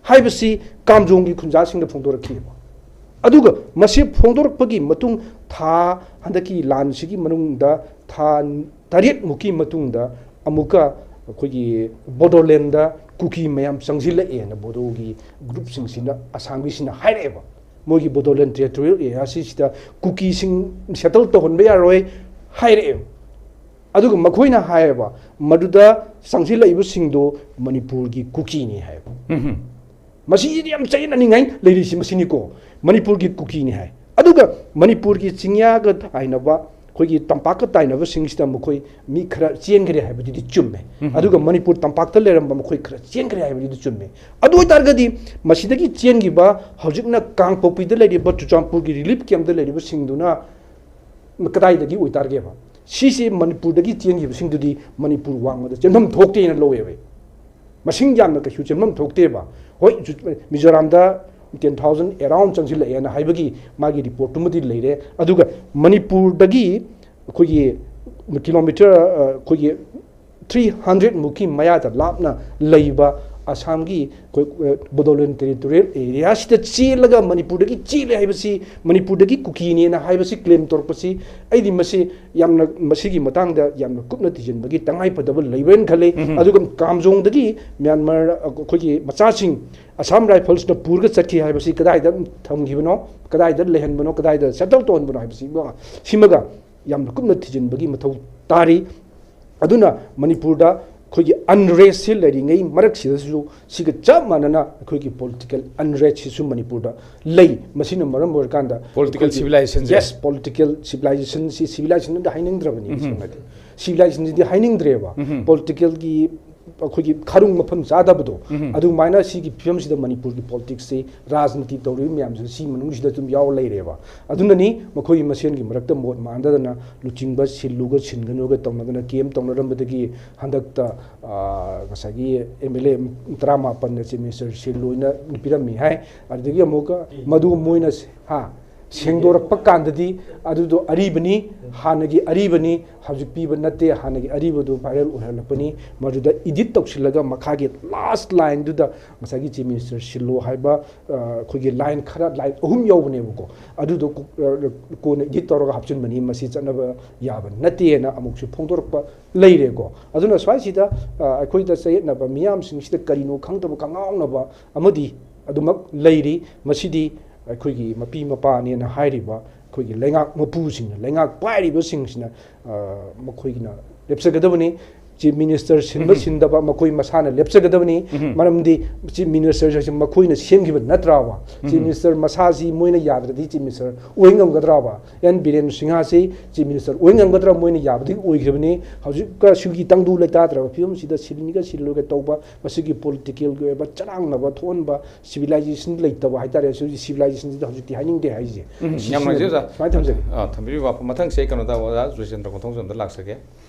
ꯍꯥꯏꯕꯁꯤ ꯀꯥꯝꯖꯣꯡꯒꯤ ꯈꯨꯟꯖꯥꯁꯤꯡꯅ ꯐꯣꯡꯗꯣꯔꯛꯈꯤꯑꯕ꯫ ꯑꯗꯨꯒ ꯃꯁꯤ ꯐꯣꯡꯗꯣꯔꯛꯄꯒꯤ ꯃꯇꯨꯡ, ꯊꯥ, ꯍꯟꯗꯛꯀꯤ ꯂꯥꯟꯁꯤꯒꯤ ꯃꯅꯨꯡꯗ ꯊꯥ ꯇꯔꯦꯠꯃꯨꯛꯀꯤ ꯃꯇꯨꯡꯗ ꯑꯃꯨꯛꯀ ꯑꯩꯈꯣꯏꯒꯤ ꯕꯣꯗꯣꯂꯦꯟꯗ ꯀꯨꯀꯤ ꯃꯌꯥꯝ ꯆꯪꯁꯤꯜꯂꯛꯑꯦꯅ ꯕꯣꯗꯣꯒꯤ ꯒ꯭ꯔꯨꯞꯁꯤꯡꯁꯤꯅ, ꯑꯁꯥꯝꯒꯤꯁꯤꯅ ꯍꯥꯏꯔꯛꯑꯦꯕ꯫ ꯃꯣꯏꯒꯤ ꯕꯣꯗꯣꯂꯦꯟ ꯇꯦꯔꯤꯇꯣꯔꯤꯌꯦꯜ ꯑꯦꯔꯤꯌꯥꯁꯤꯁꯤꯗ ꯀꯨꯀꯤꯁꯤꯡ ꯁꯦꯇꯜ ꯇꯧꯍꯟꯕ ꯌꯥꯔꯣꯏ ꯍꯥꯏꯔꯛꯑꯦꯕ꯫ ꯑꯗꯨꯒ ꯃꯈꯣꯏꯅ ꯍꯥꯏꯌꯦꯕ, ꯃꯗꯨꯗ ꯆꯪꯁꯤꯜꯂꯛꯏꯕꯁꯤꯡꯗꯣ ꯃꯅꯤꯄꯨꯔꯒꯤ ꯀꯨꯀꯤꯅꯤ ꯍꯥꯏꯌꯦꯕ꯫ ꯃꯁꯤꯗꯤ ꯌꯥꯝ ꯆꯌꯦꯠꯅꯅꯤꯡꯉꯥꯏ ꯂꯩꯔꯤꯁꯤ ꯃꯁꯤꯅꯤꯀꯣ, ꯃꯅꯤꯄꯨꯔꯒꯤ ꯀꯨꯀꯤꯅꯤ ꯍꯥꯏ꯫ ꯑꯗꯨꯒ ꯃꯅꯤꯄꯨꯔꯒꯤ ꯆꯤꯡꯌꯥꯒ ꯇꯥꯏꯅꯕ, ꯑꯩꯈꯣꯏꯒꯤ ꯇꯝꯄꯥꯛꯀ ꯇꯥꯏꯅꯕꯁꯤꯡꯁꯤꯗ ꯃꯈꯣꯏ ꯃꯤ ꯈꯔ ꯆꯦꯟꯈ꯭ꯔꯦ ꯍꯥꯏꯕꯗꯨꯗꯤ ꯆꯨꯝꯃꯦ꯫ ꯑꯗꯨꯒ ꯃꯅꯤꯄꯨꯔ ꯇꯝꯄꯥꯛꯇ ꯂꯩꯔꯝꯕ ꯃꯈꯣꯏ ꯈꯔ ꯆꯦꯟꯈ꯭ꯔꯦ ꯍꯥꯏꯕꯗꯨꯗꯤ ꯆꯨꯝꯃꯦ꯫ ꯑꯗꯨ ꯑꯣꯏꯇꯥꯔꯒꯗꯤ ꯃꯁꯤꯗꯒꯤ ꯆꯦꯟꯈꯤꯕ, ꯍꯧꯖꯤꯛꯅ ꯀꯥꯡꯄꯣꯛꯄꯤꯗ ꯂꯩꯔꯤꯕ, ꯆꯨꯔꯆꯥꯟꯄꯨꯔꯒꯤ ꯔꯤꯂꯤꯐ ꯀꯦꯝꯞꯇ ꯂꯩꯔꯤꯕꯁꯤꯡꯗꯨꯅ ꯀꯗꯥꯏꯗꯒꯤ ꯑꯣꯏꯇꯥꯔꯒꯦꯕ? ꯁꯤꯁꯦ ꯃꯅꯤꯄꯨꯔꯗꯒꯤ ꯆꯦꯟꯈꯤꯕꯁꯤꯡꯗꯨꯗꯤ ꯃꯅꯤꯄꯨꯔ ꯋꯥꯡꯃꯗ ꯆꯦꯟꯐꯝ ꯊꯣꯛꯇꯦꯅ ꯂꯧꯋꯦꯕ꯫ ꯃꯁꯤꯡ ꯌꯥꯝꯅ ꯀꯩꯁꯨ ꯆꯦꯟꯐꯝ ꯊꯣꯛꯇꯦꯕ꯫ ꯍꯣꯏ, ꯖꯨ-, ꯃꯤꯖꯣꯔꯥꯝꯗ ten thousand around ꯆꯪꯁꯤꯜꯂꯛꯑꯦꯅ ꯍꯥꯏꯕꯒꯤ ꯃꯥꯒꯤ ꯔꯤꯄꯣꯔꯠꯇꯨꯃꯗꯤ ꯂꯩꯔꯦ꯫ ꯑꯗꯨꯒ ꯃꯅꯤꯄꯨꯔꯗꯒꯤ ꯑꯩꯈꯣꯏꯒꯤ ꯀꯤꯂꯣꯃꯤꯇꯔ, ꯑ, ꯑꯩꯈꯣꯏꯒꯤ three hundred ꯃꯨꯛꯀꯤ ꯃꯌꯥꯗ ꯂꯥꯞꯅ ꯂꯩꯕ ꯑꯁꯥꯝꯒꯤ ꯑꯩꯈꯣꯏ, ꯑ, ꯕꯣꯗꯣꯂꯦꯟ ꯇꯦꯔꯤꯇꯣꯔꯤꯌꯦꯜ ꯑꯦꯔꯤꯌꯥꯁꯤꯗ ꯆꯦꯜꯂꯒ ꯃꯅꯤꯄꯨꯔꯗꯒꯤ ꯆꯦꯜꯂꯦ ꯍꯥꯏꯕꯁꯤ, ꯃꯅꯤꯄꯨꯔꯗꯒꯤ ꯀꯨꯀꯤꯅꯦꯅ ꯍꯥꯏꯕꯁꯤ ꯀ꯭ꯂꯦꯝ ꯇꯧꯔꯛꯄꯁꯤ, ꯑꯩꯗꯤ ꯃꯁꯤ ꯌꯥꯝꯅ, ꯃꯁꯤꯒꯤ ꯃꯇꯥꯡꯗ ꯌꯥꯝꯅ ꯀꯨꯞꯅ ꯊꯤꯖꯤꯟꯕꯒꯤ ꯇꯉꯥꯏꯐꯗꯕ ꯂꯩꯕ꯭ꯔꯅ ꯈꯜꯂꯤ꯫ ꯑꯗꯨꯒ ꯀꯥꯝꯖꯣꯡꯗꯒꯤ ꯃ꯭ꯌꯥꯟꯃꯥꯔ, ꯑ, ꯑꯩꯈꯣꯏꯒꯤ ꯃꯆꯥꯁꯤꯡ ꯑꯁꯥꯝ ꯔꯥꯏꯐꯜꯁꯅ ꯄꯨꯔꯒ ꯆꯠꯈꯤ ꯍꯥꯏꯕꯁꯤ ꯀꯗꯥꯏꯗ ꯊꯝꯈꯤꯕꯅꯣ, ꯀꯗꯥꯏꯗ ꯂꯩꯍꯟꯕꯅꯣ, ꯀꯗꯥꯏꯗ ꯁꯦꯇꯜ ꯇꯧꯍꯟꯕꯅꯣ ꯍꯥꯏꯕꯁꯤ, ꯁꯤꯃꯒ ꯌꯥꯝꯅ ꯀꯨꯞꯅ ꯊꯤꯖꯤꯟꯕꯒꯤ ꯃꯊꯧ ꯇꯥꯔꯤ꯫ ꯑꯗꯨꯅ ꯃꯅꯤꯄꯨꯔꯗ ꯑꯩꯈꯣꯏꯒꯤ ꯑꯟꯔꯦꯁꯁꯤ ꯂꯩꯔꯤꯉꯩ ꯃꯔꯛꯁꯤꯗꯁꯨ ꯁꯤꯒ ꯆꯞ ꯃꯥꯟꯅꯅ ꯑꯩꯈꯣꯏꯒꯤ ꯄꯣꯂꯤꯇꯤꯀꯦꯜ ꯑꯟꯔꯦꯁꯁꯤꯁꯨ ꯃꯅꯤꯄꯨꯔꯗ ꯂꯩ꯫ ꯃꯁꯤꯅ ꯃꯔꯝ ꯑꯣꯏꯔꯀꯥꯟꯗ ꯄꯣꯂꯤꯇꯤꯀꯦꯜ ꯑꯩꯈꯣꯏꯒꯤ, ꯁꯤꯚꯤꯂꯥꯏꯖꯦꯁꯟꯁꯦ꯫ Yes, ꯄꯣꯂꯤꯇꯤꯀꯦꯜ ꯁꯤꯚꯤꯂꯥꯏꯖꯦꯁꯟꯁꯤ, ꯁꯤꯚꯤꯂꯥꯏꯖꯦꯁꯟ ꯑꯗ ꯍꯥꯏꯅꯤꯡꯗ꯭ꯔꯕꯅꯤ ꯎꯝ꯫ ꯁꯦꯡꯅꯗꯤ꯫ ꯁꯤꯚꯤꯂꯥꯏꯖꯦꯁꯟꯁꯤꯗꯤ ꯍꯥꯏꯅꯤꯡꯗ꯭ꯔꯦꯕ꯫ ꯎꯝꯍꯨꯝ꯫ ꯄꯣꯂꯤꯇꯤꯀꯦꯜꯒꯤ ꯑꯩꯈꯣꯏꯒꯤ ꯈꯔꯨꯡ ꯃꯐꯝ ꯆꯥꯗꯕꯗꯣ, ꯎꯝꯍꯨꯝ꯫ ꯑꯗꯨꯃꯥꯏꯅ ꯁꯤꯒꯤ ꯐꯤꯕꯝꯁꯤꯗ ꯃꯅꯤꯄꯨꯔꯒꯤ ꯄꯣꯂꯤꯇꯤꯛꯁꯁꯤ, ꯔꯥꯖꯅꯤꯇꯤ ꯇꯧꯔꯤꯕ ꯃꯌꯥꯝꯁꯤ ꯁꯤ ꯃꯅꯨꯡꯁꯤꯗ ꯑꯗꯨꯝ ꯌꯥꯎꯔ ꯂꯩꯔꯦꯕ꯫ ꯑꯗꯨꯅꯅꯤ ꯃꯈꯣꯏꯒꯤ ꯃꯁꯦꯟꯒꯤ ꯃꯔꯛꯇ ꯃꯣꯠ ꯃꯥꯟꯗꯗꯅ ꯂꯨꯆꯤꯡꯕ ꯁꯤꯜꯂꯨꯒ ꯁꯤꯟꯒꯅꯨꯒ ꯇꯧꯅꯗꯅ ꯀꯦꯝ ꯇꯧꯅꯔꯝꯕꯗꯒꯤ ꯍꯟꯗꯛꯇ, ꯑ, ꯉꯁꯥꯏꯒꯤ ꯑꯦꯝ ꯑꯦꯜ ꯑꯦ ꯇꯔꯥꯃꯥꯄꯟꯅ ꯆꯤꯐ ꯃꯤꯅꯤꯁꯇꯔ ꯁꯤꯜꯂꯨꯅ ꯄꯤꯔꯝꯃꯤ ꯍꯥꯏ꯫ ꯑꯗꯨꯗꯒꯤ ꯑꯃꯨꯛꯀ ꯃꯗꯨ ꯃꯣꯏꯅ ꯁ-, ꯍꯥ, ꯁꯦꯡꯗꯣꯔꯛꯄ ꯀꯥꯟꯗꯗꯤ ꯑꯗꯨꯗꯣ ꯑꯔꯤꯕꯅꯤ, ꯍꯥꯟꯅꯒꯤ ꯑꯔꯤꯕꯅꯤ, ꯍꯧꯖꯤꯛ ꯄꯤꯕ ꯅꯠꯇꯦ, ꯍꯥꯟꯅꯒꯤ ꯑꯔꯤꯕꯗꯨ ꯚꯥꯏꯔꯦꯜ ꯑꯣꯏꯍꯜꯂꯛꯄꯅꯤ꯫ ꯃꯗꯨꯗ ꯏꯗꯤꯠ ꯇꯧꯁꯤꯜꯂꯒ ꯃꯈꯥꯒꯤ ꯂꯥꯁ ꯂꯥꯏꯟꯗꯨꯗ ꯉꯁꯥꯏꯒꯤ ꯆꯤꯐ ꯃꯤꯅꯤꯁꯇꯔ ꯁꯤꯜꯂꯣ ꯍꯥꯏꯕ, ꯑ, ꯑꯩꯈꯣꯏꯒꯤ ꯂꯥꯏꯟ ꯈꯔ, ꯂꯥꯏꯟ ꯑꯍꯨꯝ ꯌꯥꯎꯕꯅꯦꯕꯀꯣ꯫ ꯑꯗꯨꯗꯣ ꯀꯣ-, ꯑ, ꯀꯣꯟꯅ ꯏꯗꯤꯠ ꯇꯧꯔꯒ ꯍꯥꯞꯆꯤꯟꯕꯅꯤ, ꯃꯁꯤ ꯆꯠꯅꯕ ꯌꯥꯕ ꯅꯠꯇꯦꯅ ꯑꯃꯨꯛꯁꯨ ꯐꯣꯡꯗꯣꯔꯛꯄ ꯂꯩꯔꯦꯀꯣ꯫ ꯑꯗꯨꯅ ꯁ꯭ꯋꯥꯏꯁꯤꯗ, ꯑ, ꯑꯩꯈꯣꯏꯗ ꯆꯌꯦꯠꯅꯕ ꯃꯤꯌꯥꯝꯁꯤꯡꯁꯤꯗ ꯀꯔꯤꯅꯣ ꯈꯪꯗꯕ, ꯀꯉꯥꯎꯅꯕ ꯑꯃꯗꯤ ꯑꯗꯨꯃꯛ ꯂꯩꯔꯤ꯫ ꯃꯁꯤꯗꯤ ꯑꯩꯈꯣꯏꯒꯤ ꯃꯄꯤ ꯃꯄꯥꯅꯦꯅ ꯍꯥꯏꯔꯤꯕ ꯑꯩꯈꯣꯏꯒꯤ ꯂꯩꯉꯥꯛ ꯃꯄꯨꯁꯤꯡꯅ, ꯂꯩꯉꯥꯛ ꯄꯥꯏꯔꯤꯕꯁꯤꯡꯁꯤꯅ, ꯑ, ꯃꯈꯣꯏꯒꯤꯅ ꯂꯦꯞꯆꯒꯗꯕꯅꯤ꯫ ꯆꯤꯐ ꯃꯤꯅꯤꯁꯇꯔ ꯁꯤꯟꯕ ꯎꯝ꯫ ꯁꯤꯟꯗꯕ ꯃꯈꯣꯏ ꯃꯁꯥꯅ ꯂꯦꯞꯆꯒꯗꯕꯅꯤ꯫ ꯎꯝ꯫ ꯃꯔꯝꯗꯤ ꯆꯤꯐ ꯃꯤꯅꯤꯁꯇꯔ ꯍꯥꯏꯁꯤ ꯃꯈꯣꯏꯅ ꯁꯦꯝꯈꯤꯕ ꯅꯠꯇ꯭ꯔꯕ? ꯆꯤꯐ ꯎꯝ꯫ ꯃꯤꯅꯤꯁꯇꯔ ꯃꯁꯥꯁꯤ ꯃꯣꯏꯅ ꯌꯥꯗ꯭ꯔꯗꯤ ꯆꯤꯐ ꯃꯤꯅꯤꯁꯇꯔ ꯑꯣꯏ ꯉꯝꯒꯗ꯭ꯔꯕ? ꯑꯦꯟ ꯕꯤꯔꯦꯟ ꯁꯤꯡꯍꯥꯁꯤ ꯆꯤꯐ ꯃꯤꯅꯤꯁꯇꯔ ꯑꯣꯏ ꯉꯝꯒꯗ꯭ꯔꯥ? ꯃꯣꯏꯅ ꯌꯥꯕꯗꯒꯤ ꯑꯣꯏꯈꯤꯕꯅꯤ꯫ ꯍꯧꯖꯤꯛꯀ ꯁꯤꯒꯤ ꯇꯪꯗꯨ ꯂꯩꯇꯥꯗ꯭ꯔꯕ ꯐꯤꯕꯝꯁꯤꯗ ꯁꯤꯜꯂꯤꯒ ꯁꯤꯜꯂꯣꯏꯒ ꯇꯧꯕ, ꯃꯁꯤꯒꯤ ꯄꯣꯂꯤꯇꯤꯀꯦꯜꯒꯤ ꯑꯣꯏꯕ ꯆꯔꯥꯡꯅꯕ ꯊꯣꯛꯍꯟꯕ, ꯁꯤꯚꯤꯂꯥꯏꯖꯦꯁꯟ ꯂꯩꯇꯕ ꯍꯥꯏꯇꯥꯔꯦ꯫ ꯁꯤꯒꯤ ꯁꯤꯚꯤꯂꯥꯏꯖꯦꯁꯟꯁꯤꯗ ꯍꯧꯖꯤꯛꯇꯤ ꯍꯥꯏꯅꯤꯡꯗꯦ ꯍꯥꯏꯁꯦ꯫ ꯎꯝ, ꯁꯤ-, ꯌꯥꯝ ꯁꯤꯁꯤꯅ ꯅꯨꯡꯉꯥꯏꯖꯩ, ꯑꯣꯖꯥ꯫ ꯁꯨꯃꯥꯏꯅ ꯊꯝꯖꯒꯦ꯫ ꯑꯥ, ꯊꯝꯕꯤꯔꯤꯕ ꯋꯥꯐꯝ꯫ ꯃꯊꯪꯁꯦ ꯑꯩ ꯀꯩꯅꯣꯗ ꯑꯣꯖꯥ ꯖꯣꯏꯆꯟꯗ꯭ꯔ ꯀꯣꯟꯊꯧꯖꯝꯗ ꯂꯥꯛꯆꯒꯦ꯫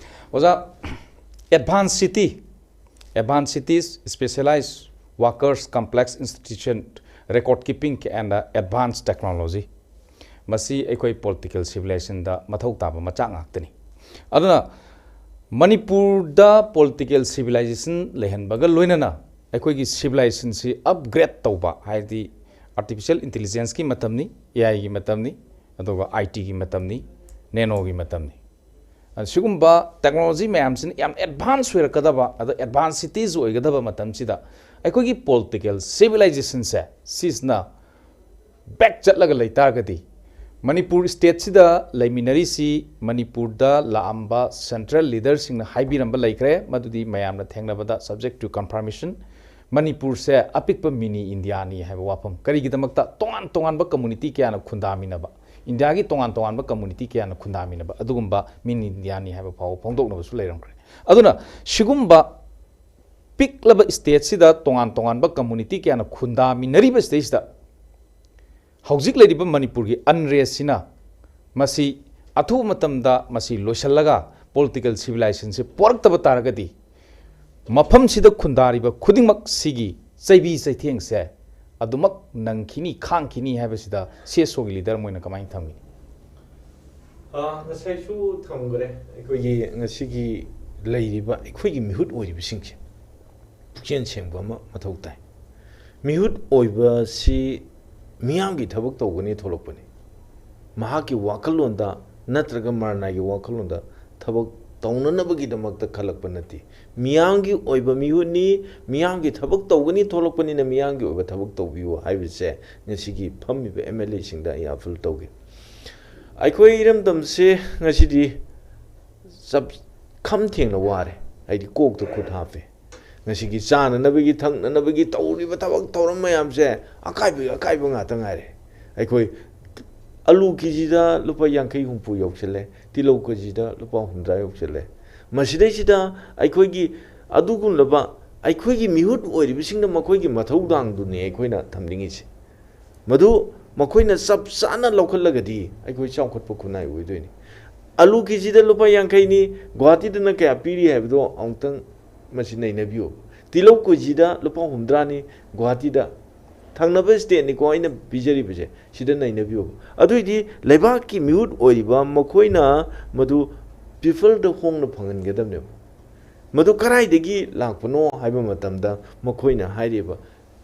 ꯑꯣꯖꯥ, advanced city, advanced cities, specialized workers, complex institution, record keeping and advanced technology, ꯃꯁꯤ ꯑꯩꯈꯣꯏ ꯄꯣꯂꯤꯇꯤꯀꯦꯜ ꯁꯤꯚꯤꯂꯥꯏꯖꯦꯁꯟꯗ ꯃꯊꯧ ꯇꯥꯕ ꯃꯆꯥꯛ ꯉꯥꯛꯇꯅꯤ꯫ ꯑꯗꯨꯅ ꯃꯅꯤꯄꯨꯔꯗ ꯄꯣꯂꯤꯇꯤꯀꯦꯜ ꯁꯤꯚꯤꯂꯥꯏꯖꯦꯁꯟ ꯂꯩꯍꯟꯕꯒ ꯂꯣꯏꯅꯅ ꯑꯩꯈꯣꯏꯒꯤ ꯁꯤꯚꯤꯂꯥꯏꯖꯦꯁꯟꯁꯤ ꯑꯞꯒ꯭ꯔꯦꯗ ꯇꯧꯕ, ꯍꯥꯏꯗꯤ ꯑꯥꯔꯇꯤꯐꯤꯁꯤꯌꯦꯜ ꯏꯟꯇꯦꯂꯤꯖꯦꯟꯁꯀꯤ ꯃꯇꯝꯅꯤ, ꯑꯦ ꯑꯥꯏꯒꯤ ꯃꯇꯝꯅꯤ, ꯑꯗꯨꯒ ꯑꯥꯏ ꯇꯤꯒꯤ ꯃꯇꯝꯅꯤ, ꯅꯦꯅꯣꯒꯤ ꯃꯇꯝꯅꯤ꯫ ꯑ, ꯁꯤꯒꯨꯝꯕ ꯇꯦꯛꯅꯣꯂꯣꯖꯤ ꯃꯌꯥꯝꯁꯤꯅ ꯌꯥꯝ ꯑꯦꯗꯚꯥꯟꯁ ꯑꯣꯏꯔꯛꯀꯗꯕ, ꯑꯗ ꯑꯦꯗꯚꯥꯟꯁ ꯁꯤꯇꯤꯁ ꯑꯣꯏꯒꯗꯕ ꯃꯇꯝꯁꯤꯗ ꯑꯩꯈꯣꯏꯒꯤ ꯄꯣꯂꯤꯇꯤꯀꯦꯜ ꯁꯤꯚꯤꯂꯥꯏꯖꯦꯁꯟꯁꯦ ꯁꯤꯁꯤꯅ ꯕꯦꯛ ꯆꯠꯂꯒ ꯂꯩ ꯇꯥꯔꯒꯗꯤ, ꯃꯅꯤꯄꯨꯔ ꯁ꯭ꯇꯦꯠꯁꯤꯗ ꯂꯩꯃꯤꯟꯅꯔꯤꯁꯤ ꯃꯅꯤꯄꯨꯔꯗ ꯂꯥꯛꯑꯝꯕ ꯁꯦꯟꯇ꯭ꯔꯦꯜ ꯂꯤꯗꯔꯁꯤꯡꯅ ꯍꯥꯏꯕꯤꯔꯝꯕ ꯂꯩꯈ꯭ꯔꯦ, ꯃꯗꯨꯗꯤ ꯃꯌꯥꯝꯅ ꯊꯦꯡꯅꯕꯗ subject to confirmation꯫ ꯃꯅꯤꯄꯨꯔꯁꯦ ꯑꯄꯤꯛꯄ ꯃꯤꯅꯤ ꯏꯟꯗꯤꯌꯥꯅꯤ ꯍꯥꯏꯕ ꯋꯥꯐꯝ꯫ ꯀꯔꯤꯒꯤꯗꯃꯛꯇ? ꯇꯣꯉꯥꯟ ꯇꯣꯉꯥꯟꯕ ꯀꯝꯃꯨꯅꯤꯇꯤ ꯀꯌꯥꯅ ꯈꯨꯟꯗꯥꯃꯤꯟꯅꯕ, ꯏꯟꯗꯤꯌꯥꯒꯤ ꯇꯣꯉꯥꯟ ꯇꯣꯉꯥꯟꯕ ꯀꯝꯃꯨꯅꯤꯇꯤ ꯀꯌꯥꯅ ꯈꯨꯟꯗꯥꯃꯤꯟꯅꯕ ꯑꯗꯨꯒꯨꯝꯕ ꯃꯤꯅꯤ ꯏꯟꯗꯤꯌꯥꯅꯤ ꯍꯥꯏꯕ ꯐꯥꯎꯕ ꯐꯣꯡꯗꯣꯛꯅꯕꯁꯨ ꯂꯩꯔꯝꯈ꯭ꯔꯦ꯫ ꯑꯗꯨꯅ ꯁꯤꯒꯨꯝꯕ ꯄꯤꯛꯂꯕ ꯁ꯭ꯇꯦꯠꯁꯤꯗ ꯇꯣꯉꯥꯟ ꯇꯣꯉꯥꯟꯕ ꯀꯝꯃꯨꯅꯤꯇꯤ ꯀꯌꯥꯅ ꯈꯨꯟꯗꯥꯃꯤꯟꯅꯔꯤꯕ ꯁ꯭ꯇꯦꯠꯁꯤꯗ ꯍꯧꯖꯤꯛ ꯂꯩꯔꯤꯕ ꯃꯅꯤꯄꯨꯔꯒꯤ ꯑꯟꯔꯦꯁꯁꯤꯅ ꯃꯁꯤ ꯑꯊꯨꯕ ꯃꯇꯝꯗ ꯃꯁꯤ ꯂꯣꯏꯁꯤꯜꯂꯒ ꯄꯣꯂꯤꯇꯤꯀꯦꯜ ꯁꯤꯚꯤꯂꯥꯏꯖꯦꯁꯟꯁꯦ ꯄꯣꯔꯛꯇꯕ ꯇꯥꯔꯒꯗꯤ ꯃꯐꯝꯁꯤꯗ ꯈꯨꯟꯗꯥꯔꯤꯕ ꯈꯨꯗꯤꯡꯃꯛ ꯁꯤꯒꯤ ꯆꯩꯕꯤ ꯆꯩꯊꯦꯡꯁꯦ ꯑꯗꯨꯃꯛ ꯅꯪꯈꯤꯅꯤ, ꯈꯥꯡꯈꯤꯅꯤ ꯍꯥꯏꯕꯁꯤꯗ ꯁꯤ ꯑꯦꯁ ꯑꯣꯒꯤ ꯂꯤꯗꯔ ꯑꯃ ꯑꯣꯏꯅ ꯀꯃꯥꯏꯅ ꯊꯝꯒꯅꯤ? ꯑ, ꯉꯁꯥꯏꯁꯨ ꯊꯝꯈ꯭ꯔꯦ꯫ ꯑꯩꯈꯣꯏꯒꯤ ꯉꯁꯤꯒꯤ ꯂꯩꯔꯤꯕ ꯑꯩꯈꯣꯏꯒꯤ ꯃꯤꯍꯨꯠ ꯑꯣꯏꯔꯤꯕꯁꯤꯡꯁꯦ ꯄꯨꯛꯆꯦꯜ ꯁꯦꯡꯕ ꯑꯃ ꯃꯊꯧ ꯇꯥꯏ꯫ ꯃꯤꯍꯨꯠ ꯑꯣꯏꯕꯁꯤ ꯃꯤꯌꯥꯝꯒꯤ ꯊꯕꯛ ꯇꯧꯒꯅꯤ ꯊꯣꯛꯂꯛꯄꯅꯤ꯫ ꯃꯍꯥꯛꯀꯤ ꯋꯥꯈꯜꯂꯣꯟꯗ ꯅꯠꯇ꯭ꯔꯒ ꯃꯔꯅꯥꯏꯒꯤ ꯋꯥꯈꯜꯂꯣꯟꯗ ꯊꯕꯛ ꯇꯧꯅꯅꯕꯒꯤꯗꯃꯛꯇ ꯈꯜꯂꯛꯄ ꯅꯠꯇꯦ꯫ ꯃꯤꯌꯥꯝꯒꯤ ꯑꯣꯏꯕ ꯃꯤꯍꯨꯠꯅꯤ, ꯃꯤꯌꯥꯝꯒꯤ ꯊꯕꯛ ꯇꯧꯒꯅꯤ ꯊꯣꯛꯂꯛꯄꯅꯤꯅ ꯃꯤꯌꯥꯝꯒꯤ ꯑꯣꯏꯕ ꯊꯕꯛ ꯇꯧꯕꯤꯌꯨ ꯍꯥꯏꯕꯁꯦ ꯉꯁꯤꯒꯤ ꯐꯝꯃꯤꯕ ꯑꯦꯝ ꯑꯦꯜ ꯑꯦꯁꯤꯡꯗ ꯑꯩ ꯑꯥꯄꯤꯜ ꯇꯧꯒꯦ꯫ ꯑꯩꯈꯣꯏ ꯏꯔꯝꯗꯝꯁꯦ ꯉꯁꯤꯗꯤ ꯆꯞ ꯈꯝ ꯊꯦꯡꯅ ꯋꯥꯔꯦ, ꯍꯥꯏꯗꯤ ꯀꯣꯛꯇ ꯈꯨꯠ ꯍꯥꯞꯄꯦ꯫ ꯉꯁꯤꯒꯤ ꯆꯥꯅꯅꯕꯒꯤ ꯊꯛꯅꯅꯕꯒꯤ ꯇꯧꯔꯤꯕ ꯊꯕꯛ ꯊꯧꯔꯝ ꯃꯌꯥꯝꯁꯦ ꯑꯀꯥꯏꯕꯒꯤ ꯑꯀꯥꯏꯕ ꯉꯥꯛꯇ ꯉꯥꯏꯔꯦ꯫ ꯑꯩꯈꯣꯏ ꯑꯂꯨ ꯀꯦ ꯖꯤꯗ ꯂꯨꯄꯥ ꯌꯥꯡꯈꯩ ꯍꯨꯝꯐꯨ ꯌꯧꯁꯤꯜꯂꯦ, ꯇꯤꯜꯍꯧ ꯀꯦ ꯖꯤꯗ ꯂꯨꯄꯥ ꯍꯨꯝꯗ꯭ꯔꯥ ꯌꯧꯁꯤꯜꯂꯦ꯫ ꯃꯁꯤꯗꯩꯁꯤꯗ ꯑꯩꯈꯣꯏꯒꯤ ꯑꯗꯨꯒꯨꯝꯂꯕ ꯑꯩꯈꯣꯏꯒꯤ ꯃꯤꯍꯨꯠ ꯑꯣꯏꯔꯤꯕꯁꯤꯡꯅ ꯃꯈꯣꯏꯒꯤ ꯃꯊꯧꯗꯥꯡꯗꯨꯅꯤ ꯑꯩꯈꯣꯏꯅ ꯊꯝꯅꯤꯡꯉꯤꯁꯦ꯫ ꯃꯗꯨ ꯃꯈꯣꯏꯅ ꯆꯞ ꯆꯥꯅ ꯂꯧꯈꯠꯂꯒꯗꯤ ꯑꯩꯈꯣꯏ ꯆꯥꯎꯈꯠꯄ ꯈꯨꯟꯅꯥꯏ ꯑꯣꯏꯗꯣꯏꯅꯤ꯫ ꯑꯂꯨ ꯀꯦ ꯖꯤꯗ ꯂꯨꯄꯥ ꯌꯥꯡꯈꯩꯅꯤ, ꯒꯨꯍꯥꯇꯤꯗꯅ ꯀꯌꯥ ꯄꯤꯔꯤ ꯍꯥꯏꯕꯗꯣ ꯑꯃꯨꯛꯇꯪ ꯃꯁꯤ ꯅꯩꯅꯕꯤꯌꯨ꯫ ꯇꯤꯜꯍꯧ ꯀꯦ ꯖꯤꯗ ꯂꯨꯄꯥ ꯍꯨꯝꯗ꯭ꯔꯥꯅꯤ, ꯒꯨꯍꯥꯇꯤꯗ ꯊꯪꯅꯕ ꯁ꯭ꯇꯦꯠꯅꯤꯀꯣ ꯑꯩꯅ ꯄꯤꯖꯔꯤꯕꯁꯦ, ꯁꯤꯗ ꯅꯩꯅꯕꯤꯌꯨ꯫ ꯑꯗꯨꯏꯗꯤ ꯂꯩꯕꯥꯛꯀꯤ ꯃꯤꯍꯨꯠ ꯑꯣꯏꯔꯤꯕ ꯃꯈꯣꯏꯅ ꯃꯗꯨ ꯄꯤꯄꯜꯗ ꯍꯣꯡꯅ ꯐꯪꯍꯟꯒꯗꯕꯅꯦꯕ꯫ ꯃꯗꯨ ꯀꯗꯥꯏꯗꯒꯤ ꯂꯥꯛꯄꯅꯣ ꯍꯥꯏꯕ ꯃꯇꯝꯗ ꯃꯈꯣꯏꯅ ꯍꯥꯏꯔꯤꯕ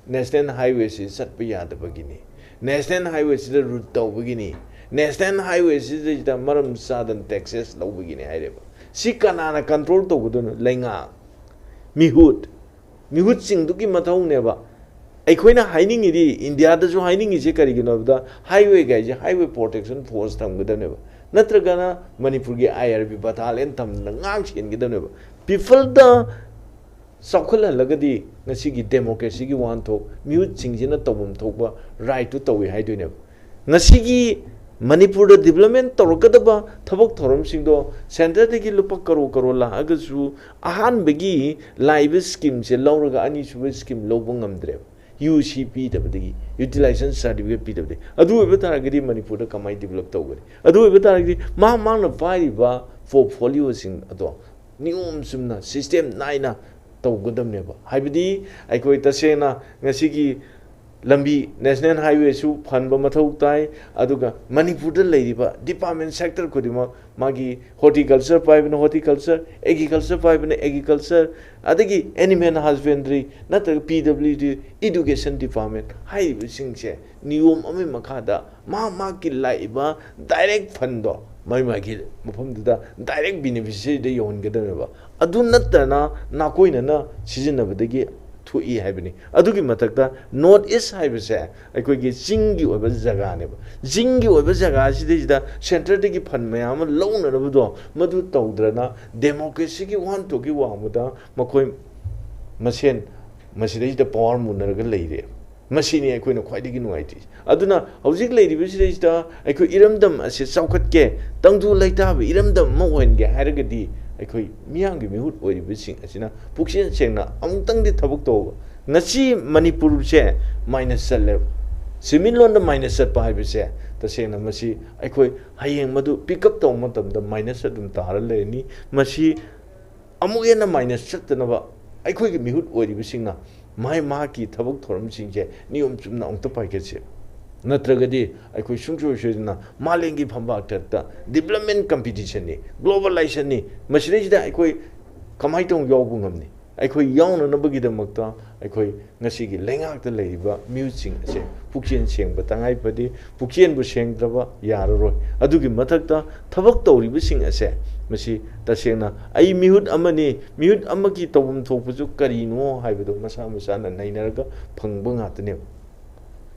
ꯅꯦꯁꯅꯦꯜ ꯍꯥꯏꯋꯦꯁꯤ ꯆꯠꯄ ꯌꯥꯗꯕꯒꯤꯅꯤ, ꯅꯦꯁꯅꯦꯜ ꯍꯥꯏꯋꯦꯁꯤꯗ ꯔꯨꯠ ꯇꯧꯕꯒꯤꯅꯤ, ꯅꯦꯁꯅꯦꯜ ꯍꯥꯏꯋꯦꯁꯤꯗꯩꯗ ꯃꯔꯝ ꯆꯥꯗꯅ ꯇꯦꯛꯁꯦꯁ ꯂꯧꯕꯒꯤꯅꯤ ꯍꯥꯏꯔꯦꯕ꯫ ꯁꯤ ꯀꯅꯥꯅ ꯀꯟꯇ꯭ꯔꯣꯜ ꯇꯧꯒꯗꯣꯏꯅꯣ? ꯂꯩꯉꯥꯛ, ꯃꯤꯍꯨꯠ, ꯃꯤꯍꯨꯠꯁꯤꯡꯗꯨꯒꯤ ꯃꯊꯧꯅꯦꯕ꯫ ꯑꯩꯈꯣꯏꯅ ꯍꯥꯏꯅꯤꯡꯉꯤꯗꯤ, ꯏꯟꯗꯤꯌꯥꯗꯁꯨ ꯍꯥꯏꯅꯤꯡꯉꯤꯁꯦ ꯀꯔꯤꯒꯤꯅꯣ ꯍꯥꯏꯕꯗ, ꯍꯥꯏꯋꯦ ꯒꯥꯏꯁꯦ ꯍꯥꯏꯋꯦ ꯄ꯭ꯔꯣꯇꯦꯛꯁꯟ ꯐꯣꯔꯁ ꯊꯝꯒꯗꯕꯅꯦꯕ, ꯅꯠꯇ꯭ꯔꯒꯅ ꯃꯅꯤꯄꯨꯔꯒꯤ ꯑꯥꯏ ꯑꯥꯔ ꯕꯤ ꯕꯇꯥꯂꯤꯌꯟ ꯊꯝꯗꯅ ꯉꯥꯛ ꯁꯦꯟꯒꯗꯕꯅꯦꯕ꯫ ꯄꯤꯄꯜꯗ ꯆꯥꯎꯈꯠꯍꯜꯂꯒꯗꯤ ꯉꯁꯤꯒꯤ ꯗꯦꯃꯣꯀ꯭ꯔꯦꯁꯤꯒꯤ ꯋꯥꯍꯟꯊꯣꯛ, ꯃꯤꯍꯨꯠꯁꯤꯡꯁꯤꯅ ꯇꯧꯐꯝ ꯊꯣꯛꯄ ꯔꯥꯏꯠꯇꯨ ꯇꯧꯏ ꯍꯥꯏꯗꯣꯏꯅꯦꯕ꯫ ꯉꯁꯤꯒꯤ ꯃꯅꯤꯄꯨꯔꯗ ꯗꯤꯕ꯭ꯂꯞꯃꯦꯟ ꯇꯧꯔꯛꯀꯗꯕ ꯊꯕꯛ ꯊꯧꯔꯝꯁꯤꯡꯗꯣ ꯁꯦꯟꯇꯔꯗꯒꯤ ꯂꯨꯄꯥ ꯀꯔꯣ ꯀꯔꯣ ꯂꯥꯛꯑꯒꯁꯨ ꯑꯍꯥꯟꯕꯒꯤ ꯂꯥꯛꯏꯕ ꯁ꯭ꯀꯤꯝꯁꯦ ꯂꯧꯔꯒ ꯑꯅꯤꯁꯨꯕ ꯁ꯭ꯀꯤꯝ ꯂꯧꯕ ꯉꯝꯗ꯭ꯔꯦꯕ꯫ ꯌꯨ ꯁꯤ ꯄꯤꯗꯕꯗꯒꯤ, ꯌꯨꯇꯤꯂꯥꯏꯖꯦꯁꯟ ꯁꯥꯔꯇꯤꯐꯤꯀꯦꯠ ꯄꯤꯗꯕꯗꯒꯤ꯫ ꯑꯗꯨ ꯑꯣꯏꯕ ꯇꯥꯔꯒꯗꯤ ꯃꯅꯤꯄꯨꯔꯗ ꯀꯃꯥꯏꯅ ꯗꯤꯕ꯭ꯂꯞ ꯇꯧꯒꯅꯤ? ꯑꯗꯨ ꯑꯣꯏꯕ ꯇꯥꯔꯒꯗꯤ ꯃꯥ ꯃꯥꯅ ꯄꯥꯏꯔꯤꯕ ꯄꯣꯔꯠꯐꯣꯂꯤꯑꯣꯁꯤꯡ ꯑꯗꯣ ꯅꯤꯌꯣꯝ ꯆꯨꯝꯅ, ꯁꯤꯁꯇꯦꯝ ꯅꯥꯏꯅ ꯇꯧꯒꯗꯕꯅꯦꯕ꯫ ꯍꯥꯏꯕꯗꯤ ꯑꯩꯈꯣꯏ ꯇꯁꯦꯡꯅ ꯉꯁꯤꯒꯤ ꯂꯝꯕꯤ, ꯅꯦꯁꯅꯦꯜ ꯍꯥꯏꯋꯦꯁꯨ ꯐꯍꯟꯕ ꯃꯊꯧ ꯇꯥꯏ꯫ ꯑꯗꯨꯒ ꯃꯅꯤꯄꯨꯔꯗ ꯂꯩꯔꯤꯕ ꯗꯤꯄꯥꯔꯠꯃꯦꯟ, ꯁꯦꯛꯇꯔ ꯈꯨꯗꯤꯡꯃꯛ, ꯃꯥꯒꯤ ꯍꯣꯔꯇꯤꯀꯜꯆꯔ ꯄꯥꯏꯕꯅ ꯍꯣꯔꯇꯤꯀꯜꯆꯔ, ꯑꯦꯒ꯭ꯔꯤꯀꯜꯆꯔ ꯄꯥꯏꯕꯅ ꯑꯦꯒ꯭ꯔꯤꯀꯜꯆꯔ, ꯑꯗꯒꯤ ꯑꯦꯅꯤꯃꯦꯜ ꯍꯁꯕꯦꯟꯗ꯭ꯔꯤ ꯅꯠꯇ꯭ꯔꯒ ꯄꯤ ꯗꯕ꯭ꯂꯤꯎ ꯗꯤ, ꯏꯗꯨꯀꯦꯁꯟ ꯗꯤꯄꯥꯔꯠꯃꯦꯟ ꯍꯥꯏꯔꯤꯕꯁꯤꯡꯁꯦ ꯅꯤꯌꯣꯝ ꯑꯃꯒꯤ ꯃꯈꯥꯗ ꯃꯥ ꯃꯥꯒꯤ ꯂꯥꯛꯏꯕ ꯗꯥꯏꯔꯦꯛ ꯐꯟꯗꯣ ꯃꯥꯏ ꯃꯥꯒꯤ ꯃꯐꯝꯗꯨꯗ ꯗꯥꯏꯔꯦꯛ ꯕꯦꯅꯤꯐꯤꯁꯔꯤꯗ ꯌꯧꯍꯟꯒꯗꯕꯅꯦꯕ꯫ ꯑꯗꯨ ꯅꯠꯇꯅ ꯅꯥꯀꯣꯏꯅꯅ ꯁꯤꯖꯤꯟꯅꯕꯗꯒꯤ ꯊꯣꯛꯏ ꯍꯥꯏꯕꯅꯤ꯫ ꯑꯗꯨꯒꯤ ꯃꯊꯛꯇ ꯅꯣꯔꯠ ꯏꯁ ꯍꯥꯏꯕꯁꯦ ꯑꯩꯈꯣꯏꯒꯤ ꯆꯤꯡꯒꯤ ꯑꯣꯏꯕ ꯖꯒꯥꯅꯦꯕ꯫ ꯆꯤꯡꯒꯤ ꯑꯣꯏꯕ ꯖꯒꯥꯁꯤꯗꯩꯁꯤꯗ ꯁꯦꯟꯇꯔꯗꯒꯤ ꯐꯟ ꯃꯌꯥꯝ ꯑꯃ ꯂꯧꯅꯅꯕꯗꯣ, ꯃꯗꯨ ꯇꯧꯗ꯭ꯔꯅ ꯗꯦꯃꯣꯀ꯭ꯔꯦꯁꯤꯒꯤ ꯋꯥꯍꯟꯊꯣꯛꯀꯤ ꯋꯥꯡꯃꯗ ꯃꯈꯣꯏ ꯃꯁꯦꯟ ꯃꯁꯤꯗꯩꯁꯤꯗ ꯄꯋꯥꯔ ꯃꯨꯟꯅꯔꯒ ꯂꯩꯔꯦ꯫ ꯃꯁꯤꯅꯤ ꯑꯩꯈꯣꯏꯅ ꯈ꯭ꯋꯥꯏꯗꯒꯤ ꯅꯨꯡꯉꯥꯏꯇ꯭ꯔꯤꯁꯦ꯫ ꯑꯗꯨꯅ ꯍꯧꯖꯤꯛ ꯂꯩꯔꯤꯕꯁꯤꯗꯩꯁꯤꯗ ꯑꯩꯈꯣꯏ ꯏꯔꯝꯗꯝ ꯑꯁꯤ ꯆꯥꯎꯈꯠꯀꯦ, ꯇꯪꯗꯨ ꯂꯩꯇꯥꯕ ꯏꯔꯝꯗꯝ ꯑꯃ ꯑꯣꯏꯍꯟꯒꯦ ꯍꯥꯏꯔꯒꯗꯤ ꯑꯩꯈꯣꯏ ꯃꯤꯌꯥꯝꯒꯤ ꯃꯤꯍꯨꯠ ꯑꯣꯏꯔꯤꯕꯁꯤꯡ ꯑꯁꯤꯅ ꯄꯨꯛꯆꯦꯜ ꯁꯦꯡꯅ ꯑꯃꯨꯛꯇꯪꯗꯤ ꯊꯕꯛ ꯇꯧꯕ꯫ ꯉꯁꯤ ꯃꯅꯤꯄꯨꯔꯁꯦ ꯃꯥꯏꯅꯁ ꯆꯠꯂꯦꯕ꯫ ꯁꯦꯟꯃꯤꯠꯂꯣꯟꯗ ꯃꯥꯏꯅꯁ ꯆꯠꯄ ꯍꯥꯏꯕꯁꯦ ꯇꯁꯦꯡꯅ ꯃꯁꯤ ꯑꯩꯈꯣꯏ ꯍꯌꯦꯡ ꯃꯗꯨ ꯄꯤꯛ ꯑꯞ ꯇꯧꯕ ꯃꯇꯝꯗ ꯃꯥꯏꯅꯁ ꯑꯗꯨꯝ ꯇꯥꯔ ꯂꯩꯔꯅꯤ꯫ ꯃꯁꯤ ꯑꯃꯨꯛ ꯍꯦꯟꯅ ꯃꯥꯏꯅꯁ ꯆꯠꯇꯅꯕ ꯑꯩꯈꯣꯏꯒꯤ ꯃꯤꯍꯨꯠ ꯑꯣꯏꯔꯤꯕꯁꯤꯡꯅ ꯃꯍꯥꯛ ꯃꯍꯥꯛꯀꯤ ꯊꯕꯛ ꯊꯧꯔꯝꯁꯤꯡꯁꯦ ꯅꯤꯌꯣꯝ ꯆꯨꯝꯅ ꯑꯃꯨꯛꯇ ꯄꯥꯏꯈꯠꯁꯦ꯫ ꯅꯠꯇ꯭ꯔꯒꯗꯤ ꯑꯩꯈꯣꯏ ꯁꯨꯡꯁꯣꯏ ꯁꯣꯏꯗꯅ ꯃꯥꯂꯦꯝꯒꯤ ꯐꯝꯕꯥꯛ ꯊꯛꯇ ꯗꯤꯕ꯭ꯂꯞꯃꯦꯟ ꯀꯝꯄꯤꯇꯤꯁꯟꯅꯤ, ꯒ꯭ꯂꯣꯕꯦꯂꯥꯏꯖꯦꯁꯟꯅꯤ꯫ ꯃꯁꯤꯗꯩꯁꯤꯗ ꯑꯩꯈꯣꯏ ꯀꯃꯥꯏꯅ ꯇꯧꯅ ꯌꯥꯎꯕ ꯉꯝꯅꯤ? ꯑꯩꯈꯣꯏ ꯌꯥꯎꯅꯅꯕꯒꯤꯗꯃꯛꯇ ꯑꯩꯈꯣꯏ ꯉꯁꯤꯒꯤ ꯂꯩꯉꯥꯛꯇ ꯂꯩꯔꯤꯕ ꯃꯤꯍꯨꯠꯁꯤꯡ ꯑꯁꯦ ꯄꯨꯛꯆꯦꯜ ꯁꯦꯡꯕ ꯇꯉꯥꯏ ꯐꯗꯦ꯫ ꯄꯨꯛꯆꯦꯜꯕꯨ ꯁꯦꯡꯗ꯭ꯔꯕ ꯌꯥꯔꯔꯣꯏ꯫ ꯑꯗꯨꯒꯤ ꯃꯊꯛꯇ ꯊꯕꯛ ꯇꯧꯔꯤꯕꯁꯤꯡ ꯑꯁꯦ ꯃꯁꯤ ꯇꯁꯦꯡꯅ ꯑꯩ ꯃꯤꯍꯨꯠ ꯑꯃꯅꯤ, ꯃꯤꯍꯨꯠ ꯑꯃꯒꯤ ꯇꯧꯐꯝ ꯊꯣꯛꯄꯁꯨ ꯀꯔꯤꯅꯣ ꯍꯥꯏꯕꯗꯨ ꯃꯁꯥ ꯃꯁꯥꯅ ꯅꯩꯅꯔꯒ ꯐꯪꯕ ꯉꯥꯛꯇꯅꯦꯕ꯫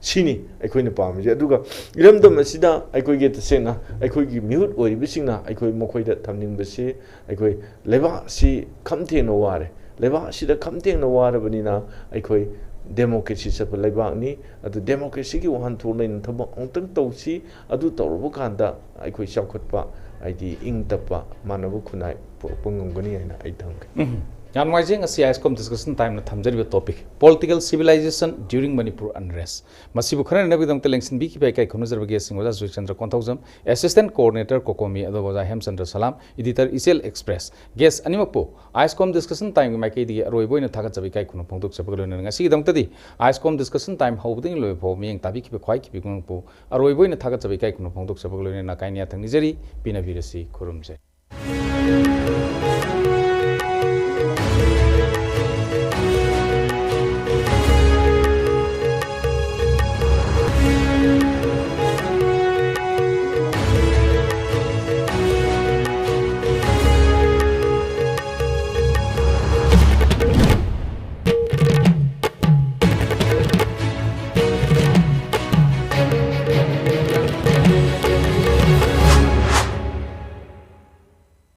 ꯁꯤꯅꯤ ꯑꯩꯈꯣꯏꯅ ꯄꯥꯝꯃꯤꯁꯦ꯫ ꯑꯗꯨꯒ ꯏꯔꯝꯗꯝ ꯑꯁꯤꯗ ꯑꯩꯈꯣꯏꯒꯤ ꯇꯁꯦꯡꯅ ꯑꯩꯈꯣꯏꯒꯤ ꯃꯤꯍꯨꯠ ꯑꯣꯏꯔꯤꯕꯁꯤꯡꯅ ꯑꯩꯈꯣꯏ ꯃꯈꯣꯏꯗ ꯊꯝꯅꯤꯡꯕꯁꯤ, ꯑꯩꯈꯣꯏ ꯂꯩꯕꯥꯛ ꯑꯁꯤ ꯈꯝ ꯊꯦꯡꯅ ꯋꯥꯔꯦ꯫ ꯂꯩꯕꯥꯛ ꯑꯁꯤꯗ ꯈꯝ ꯊꯦꯡꯅ ꯋꯥꯔꯕꯅꯤꯅ ꯑꯩꯈꯣꯏ ꯗꯦꯃꯣꯀ꯭ꯔꯦꯁꯤ ꯆꯠꯄ ꯂꯩꯕꯥꯛꯅꯤ꯫ ꯑꯗꯨ ꯗꯦꯃꯣꯀ꯭ꯔꯦꯁꯤꯒꯤ ꯋꯥꯈꯜꯊꯣꯛ ꯂꯩꯅ ꯊꯕꯛ ꯑꯃꯨꯛꯇꯪ ꯇꯧꯁꯤ꯫ ꯑꯗꯨ ꯇꯧꯔꯕ ꯀꯥꯟꯗ ꯑꯩꯈꯣꯏ ꯆꯥꯎꯈꯠꯄ, ꯍꯥꯏꯗꯤ ꯏꯪ ꯇꯞꯄ, ꯃꯥꯟꯅꯕ ꯈꯨꯟꯅꯥꯏ ꯄꯨꯔꯛꯄ ꯉꯝꯒꯅꯤ ꯍꯥꯏꯅ ꯑꯩ ꯊꯝꯒꯦ꯫ ꯎꯝ꯫ ꯌꯥꯝ ꯅꯨꯡꯉꯥꯏꯖꯩ, ꯉꯁꯤ ꯑꯥꯏꯁ ꯀꯣꯝ ꯗꯤꯁꯀꯁꯟ ꯇꯥꯏꯝꯅ ꯊꯝꯖꯔꯤꯕ topic, Political Civilization During Manipur Unrest꯫ ꯃꯁꯤꯕꯨ ꯈꯟꯅꯅꯕꯒꯤꯗꯃꯛꯇ ꯂꯦꯡꯁꯤꯟꯕꯤꯈꯤꯕ ꯏꯀꯥꯏ ꯈꯨꯝꯅꯖꯔꯕ ꯒꯦꯁꯁꯤꯡ ꯑꯣꯖꯥ ꯖꯣꯏꯆꯟꯗ꯭ꯔ ꯀꯣꯟꯊꯧꯖꯝ, ꯑꯦꯁꯤꯁꯇꯦꯟ ꯀꯣꯑꯣꯔꯗꯤꯅꯦꯇꯔ ꯀꯣꯀꯣꯃꯤ, ꯑꯗꯨꯒ ꯑꯣꯖꯥ ꯍꯦꯝꯆꯟꯗ꯭ꯔ ꯁꯂꯥꯝ, ꯏꯗꯤꯇꯔ ꯏꯆꯦꯜ ꯑꯦꯛꯁꯄ꯭ꯔꯦꯁ꯫ ꯒꯦꯁ ꯑꯅꯤꯃꯛꯄꯨ ꯑꯥꯏꯁ ꯀꯣꯝ ꯗꯤꯁꯀꯁꯟ ꯇꯥꯏꯝꯒꯤ ꯃꯥꯏꯀꯩꯗꯒꯤ ꯑꯔꯣꯏꯕ ꯑꯣꯏꯅ ꯊꯥꯒꯠꯆꯕ ꯏꯀꯥꯏ ꯈꯨꯝꯅ ꯐꯣꯡꯗꯣꯛꯆꯕꯒ ꯂꯣꯏꯅꯅ ꯉꯁꯤꯒꯤꯗꯃꯛꯇꯗꯤ ꯑꯥꯏꯁ ꯀꯣꯝ ꯗꯤꯁꯀꯁꯟ ꯇꯥꯏꯝ ꯍꯧꯕꯗꯒꯤ ꯂꯣꯏꯕ ꯐꯥꯎꯕ ꯃꯤꯠꯌꯦꯡ ꯇꯥꯕꯤꯈꯤꯕ ꯈ꯭ꯋꯥꯏ ꯈꯤꯕꯤ ꯈꯨꯗꯤꯡꯃꯛꯄꯨ ꯑꯔꯣꯏꯕ ꯑꯣꯏꯅ ꯊꯥꯒꯠꯆꯕ ꯏꯀꯥꯏ ꯈꯨꯝꯅ ꯐꯣꯡꯗꯣꯛꯆꯕꯒ ꯂꯣꯏꯅꯅ ꯀꯥꯏꯅ ꯌꯥꯊꯪ ꯅꯤꯖꯔꯤ꯫ ꯄꯤꯅꯕꯤꯔꯁꯤ, ꯈꯨꯔꯨꯝꯖꯩ꯫